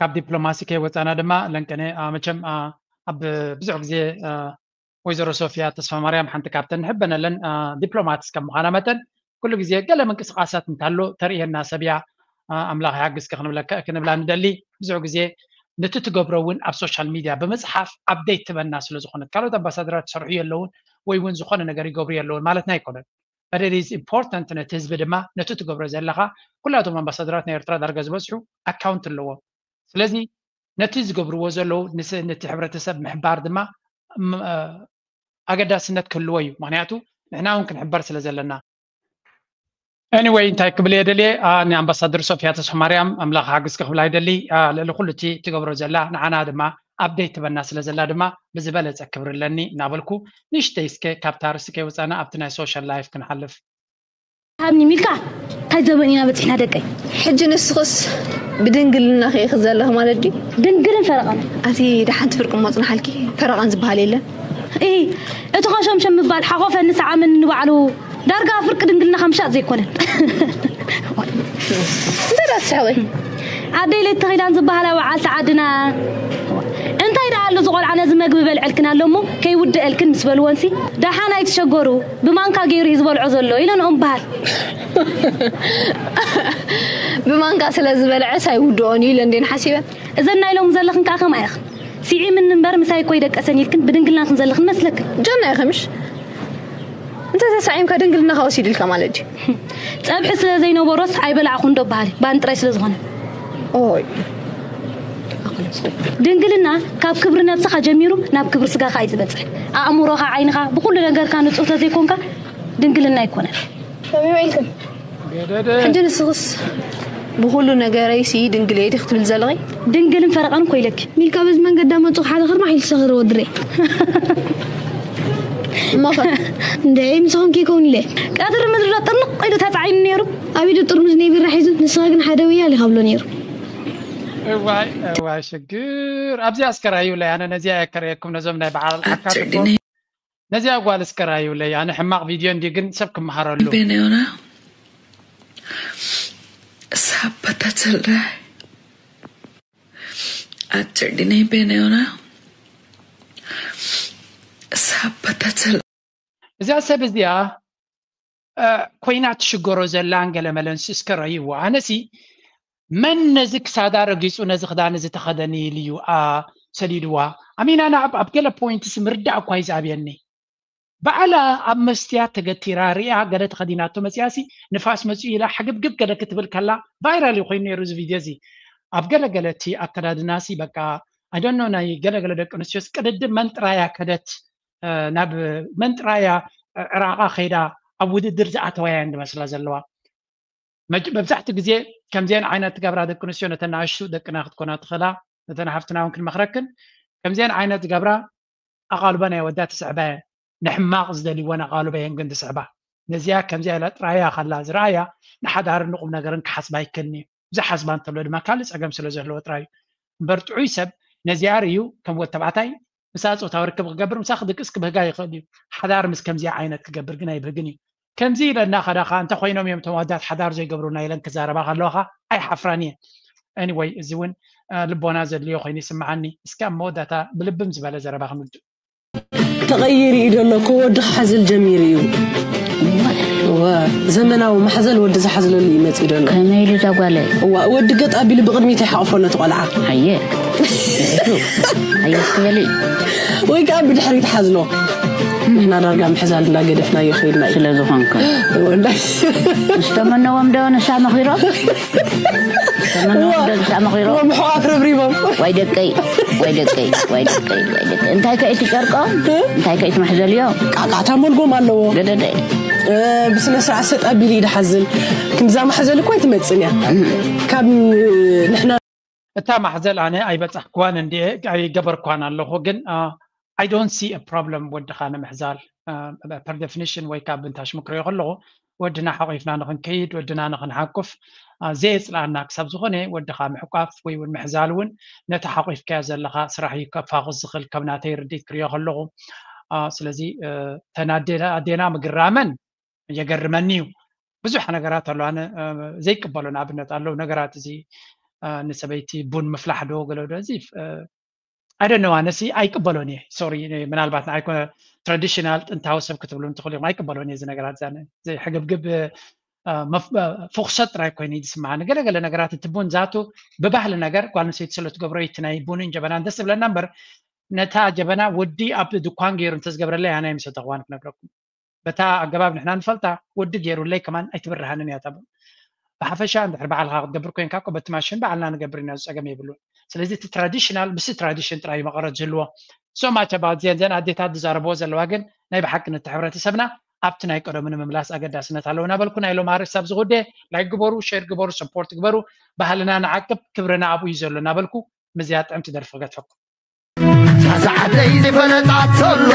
ካብ ዲፕሎማሲ ከይወፃና ድማ ለንቀነ መቸም ኣብ ብዙሕ ግዜ ወይዘሮ ሶፊያ ተስፋ ማርያም ሓንቲ ካብተን ንሕበነለን ዲፕሎማትስ ከም ምዃና መጠን ኩሉ ግዜ ገለ ምንቅስቃሳት እንታሎ ተርእየና ሰብ እያ። ኣምላኽ ይሓግዝኪ ክንብላ ንደሊ። ብዙሕ ግዜ ነቲ ትገብሮ እውን ኣብ ሶሻል ሚድያ ብምፅሓፍ ኣፕዴት ትበና ስለ ዝኾነት ካልኦት ኣምባሳደራት ይሰርሑ የለውን ወይ እውን ዝኾነ ነገር ይገብሩ የለውን ማለትና ኣይኮነን። But it is important ነቲ ህዝቢ ድማ ነቲ ትገብሮ ዘለኻ ኩላቶም ኣምባሳደራት ናይ ኤርትራ ዳርጋ ዝበዝሑ ኣካውንት ኣለዎም። ስለዚ ነቲ ዝገብርዎ ዘለዉ ነቲ ሕብረተሰብ ምሕባር ድማ ኣገዳስነት ክህልዎ እዩ። ምክንያቱ ንሕና እውን ክንሕበር ስለ ዘለና። Anyway እንታይ ክብል እየ ደልየ ንኣምባሳደር ሶፊያ ተስፋማርያም ኣምላኽ ሓግዝኪ ክብላ ይደሊ። ልዕሊ ኩሉ እቲ ትገብሮ ዘላ ንዓና ድማ ኣፕዴት ትበና ስለ ዘላ ድማ ብዝበለፀ ክብሪ ኣለኒ እናበልኩ ንእሽተይ እስከ ካብታ ርእሲ ከይወፃና ኣብቲ ናይ ሶሻል ላይፍ ክንሓልፍ። ሃብኒ ሚልካ፣ እንታይ ዘበን ኢና በፂሕና ደቀይ? ሕጂ ንስኽስ ብድንግልና ከይኺ ዘለኺ ማለት ድዩ? ድንግልን ፈረቓን። ኣቲ ደሓንቲ ፍርቂ እሞ ጽንሓልኪ፣ ፈረቓን ዝበሃል የለን። እ እቲ ኸሸምሸም ምባል ሓቆፈኒ ሰዓመኒ ንባዕሉ ዳርጋ ፍርቂ ድንግልና ከምሻጥ ዘይኮነ። እንታይ ደኣ ትስሕቂ? ኣደይ ለይቲ ተኺላን ዝበሃላ ወዓልቲ ዓድና። እንታይ ደኣ ኣሎ ዝቖልዓ ነዚ መግቢ በልዐልክን ኣሎ እሞ ከይውድአልክን ምስ በልወንሲ ደሓን ኣይትሸገሩ፣ ብማንካ ገይሩ እዩ ዝበልዖ ዘሎ ኢለንኦም በሃል። ብማንካ ስለ ዝበልዐስ ኣይውድኦን እዩ ኢለ እንዴን ሓሲበ። እዘን ናይ ሎሚ ዘለኽን ከዓ ከምኣ ኢኽን። ስዒምኒ እምበር ምሳይ እኮ ይደቀሰን ኢልክን ብድንግልናኽን ዘለኽን መስለክን። ጀና ኢኺ ምሽ? እንተ ተሳዒምካ ድንግልናኻ ወሲድልካ ማለት ድዩ? ጸብሒ ስለ ዘይነበሮስ ኣይበላዕኹን ዶ በሃል እዩ፣ ባኒ ጥራይ ስለ ዝኾነ። ኦይ ድንግልና ካብ ክብሪ ነብስኻ ጀሚሩ ናብ ክብሪ ስጋኻ እዩ ዝበጽሕ። ኣእምሮኻ፣ ዓይንኻ፣ ብኹሉ ነገርካ ንጹህ ተዘይኮንካ ድንግልና ኣይኮነን። ከመይ ውዒልክን? ሕጂ ንስኽስ ብኹሉ ነገረይሲ ድንግል እየ ዲኺ ክትብል ዘለኺ? ድንግልን ፈረቓን እኮ ኢለኪ። ሚልካ በዚ መንገዳ መጹ ሓደ ክርማሕ ኢሉ ሰኺሩ ወድሬ። እሞኸ እንድዒ ምሳኹም ከይከውን ኢለ። ቀትሪ ምድሪ ዶ ጥርንቕ ኢሉ ተጻዒኑ ነይሩ። ኣብ ኢዱ ጥርሙዝ ናይ ቢራ ሒዙ፣ ንስኻ ግን ሓደ ወያል ኢኻ ብሎ ነይሩ። እዋይ እዋይ ሽግር። ኣብዚኣ እስከ ራዩለይ፣ ኣነ ነዚኣ እየ ከርእየኩም ነዞም ናይ በዓል ዓካትቦ። ነዚኣ ጓል እስከ ራዩለይ፣ ኣነ ሕማቕ ቪድዮ እንዲ ግን ሰብ ክመሃረሉ። ቤነዮና ሳበተትልደ ኣትርዲነይ ቤነዮና ሳበተትል እዛ ሰብ እዚኣ ኮይና ትሽገሮ ዘላን ገለመለን እስከ ረይዎ። ኣነሲ መን ነዚ ክሳዳ ረጊጹ ነዚ ክዳን እዚ ተኸደኒ ኢሉ እዩ ሰዲድዋ። ኣሚናና ኣብ ገለ ፖይንትስ ምርዳእ እኳ ይዝኣብየኒ። ባዕላ ኣብ መስትያት ተገቲራ ሪኣ ገለ ተኸዲናቶ መፅያሲ ንፋስ መፅኡ ኢላ ሕግብግብ ገለ ክትብል ከላ ቫይራል ኮይኑ ነይሩ እዚ ቪድዮ እዚ። ኣብ ገለ ገለ እቲ ኣከዳድናሲ በቃ ኣደኖ ናይ ገለ ገለ ደቂ ኣንስትዮስ ቅድድም መን ጥራያ ከደት ናብ መን ጥራያ ዕራቓ ከይዳ ኣብ ውድድር ዝኣተዋ እየን ዝመስላ ዘለዋ። መብዛሕትኡ ግዜ ከምዚአን ዓይነት ትገብራ ደቂ ኣንስትዮ ነተን ንኣሽቱ ደቅና ክትኮና ትኽእላ፣ ነተን ሓፍትና እውን ክንመኽረክን ከምዚአን ዓይነት ዝገብራ ኣቓልቦ ናይ ኣወዳት ትስዕባ እየን። ንሕማቕ ዝደልይወን ኣቓልቦ እየን ግን ዝስዕባ። ነዚኣ ከምዚኣ ኢላ ጥራያ ከላ ዝረኣያ ንሓዳርን ንቁም ነገርን ክሓስባ ኣይክእልን እዩ። ዝሓስባ እንተሎ ድማ ካልእ ጸገም ስለ ዘለዎ ጥራይ እዩ። እምበር ጥዑይ ሰብ ነዚኣ ርእዩ ከም ወድ ተባዕታይ ምስኣ ጾታዊ ርክብ ክገብር ምሳኺ ድቅስ ክብህጋ ይኽእል እዩ። ሓዳር ምስ ከምዚኣ ዓይነት ክገብር ግን ኣይብህግን እዩ። ከምዚ ኢለና ከዳኻ እንተ ኮይኖም እዮም እቶም ኣወዳት ሓዳር ዘይገብሩና ኢለን ክዛረባ ከለዋ ከኣ ኣይሓፍራን እየ። Anyway እዚ እውን ልቦና ዘድልዮ ኮይኑ ይስምዓኒ። እስከ ኣብ መወዳእታ ብልብም ዝበለ ዘረባ ክንውድእ። ተቐይሩ እዩ ዘሎ እኮ ወዲ ክሓዝል ጀሚሩ እዩ። እወ ዘመናዊ ማሕዘል ወዲ ዝሓዝለሉ እዩ መፂኡ ዘሎ። ከመይ ኢሉ እዛ ጓለይ? እዋ ወዲ ገጥ ኣቢሉ ብቕድሚት ይሓቕፎ ነቲ ቆልዓ። ኣየ ኣየ ክትበሊ ወይ ከዓ ብድሕሪት ሓዝሎ። ንሕና ዳርጋ ምሕዛል እንዳገደፍናዮ ከይድና እዩ። ስለ ዝኾንከ ወላሂ ዝተመነዎም ዶ ንሳ መኺሮም? ምሕቋፍ ረብሪቦም። ዋይ ደቀይ ዋይ ደቀይ ዋይ ደቀይ ዋይ ደቀይ እንታይ ከእቲ ጨርቆም እንታይ ከእቲ መሕዘልዮ? ቃቃታ መልጎም ኣለዎ። ገደደ ብስነ ስርዓት ሰጥ ኣቢሉ እዩ ዝሓዝል። ክንድዛ ማሕዘል እኮ ኣይትመጽን እያ። ካብ ንሕና እታ ማሕዘል ኣነ ኣይበጻሕክዋን እንድየ ኣይገበርኳን ኣለኹ ግን I don't see a problem ወድኻ ንምሕዛል per definition ወይ ካብ ብንታሽሙ ክሪኦ ከለኹ ወድና ሓቂፍና ንኽንከይድ ወድና ንኽንሓቁፍ ዘየፅልኣና ክሳብ ዝኾነ ወድኻ ምሕቋፍ ወይ እውን ምሕዛል እውን ነቲ ሓቂፍካዮ ዘለኻ ስራሕ እዩ ከፋኹስ ዝኽእል ከም ናተይ ርድኢት ክሪኦ ከለኹ ስለዚ ተን ኣዴና ምግራመን የገርመኒ እዩ ብዙሕ ነገራት ኣሎ ኣነ ዘይቅበሎ ንኣብነት ኣለዉ ነገራት እዚ ንሰበይቲ ቡን ምፍላሕ ዶ ገለ ዶ እዚ I don't know ኣነሲ ኣይቅበሎን እየ sorry ምናልባት ንዓይ ኮነ traditional ጥንታዊ ሰብ ክትብሉ እንትኽእሉ እዮም ኣይቅበሎን እየ እዚ ነገራት ዛነ ሕግብግብ ፍኽሰት ጥራይ ኮይኑ እዩ ዝስምዓኒ ገለ ገለ ነገራት እቲ ቡን ዛቱ ብባህሊ ነገር ጓል ኣንስተይቲ ስለ ትገብሮ እቲ ናይ ቡንን ጀበናን ደስ ዝብለና እምበር ነታ ጀበና ወዲ ኣብ ድኳን ገይሩ እንተዝገብረለይ ኣነ ኣይምሰተኽዋን ክነግረኩም በታ ኣገባብ ንሕና ንፈልጣ ወዲ ገይሩለይ ከማን ኣይትብርሃንን እያ ታቡ ብሓፈሻ እንድሕር በዓልካ ክትገብር ኮይንካ እኮ በቲ ማሽን በዓልና ንገብር ኢና ዝፀገም የብሉን ስለዚ እቲ traditional ምስ tradition ጥራይ መቐረት ዝህልዎ so much about ዜን ዘን ኣዴታት ዝዛረብዎ ዘለዋ ግን ናይ ብሓቂ ነቲ ሕብረተሰብና ኣብቲ ናይ ቀደሙ ንምምላስ ኣገዳስነት ኣለዎ እናበልኩ ናይ ሎም ኣርእስቲ ኣብዚ ጉዳይ like ግበሩ share ግበሩ support ግበሩ ባህልና ንዓቅብ ክብርና ኣብኡ እዩ ዘሎ እናበልኩ ምዝያ ጥዕምቲ ደርፊ ክገትሐኩም ሳዛ ዓደይ ዝፈለጣ ተሎ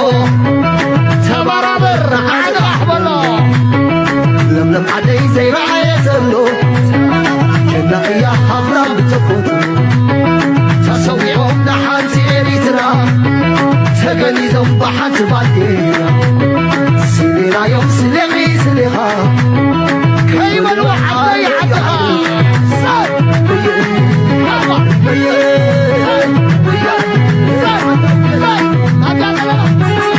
ተባራበር ዓንቓሕ በሎ ለምለም ዓደይ ዘይረኣየ ዘሎ ጀግና እያ ሃፍራ ብተፈጥሮ። ተሰዊኦም ንሓንቲ ኤሪትራ ተገሊዞም ብሓንቲ ባንዴራ። ስሌናዮም ስሌኺ ስሌኻ ከይበሉ ዓደይ ዓድኻ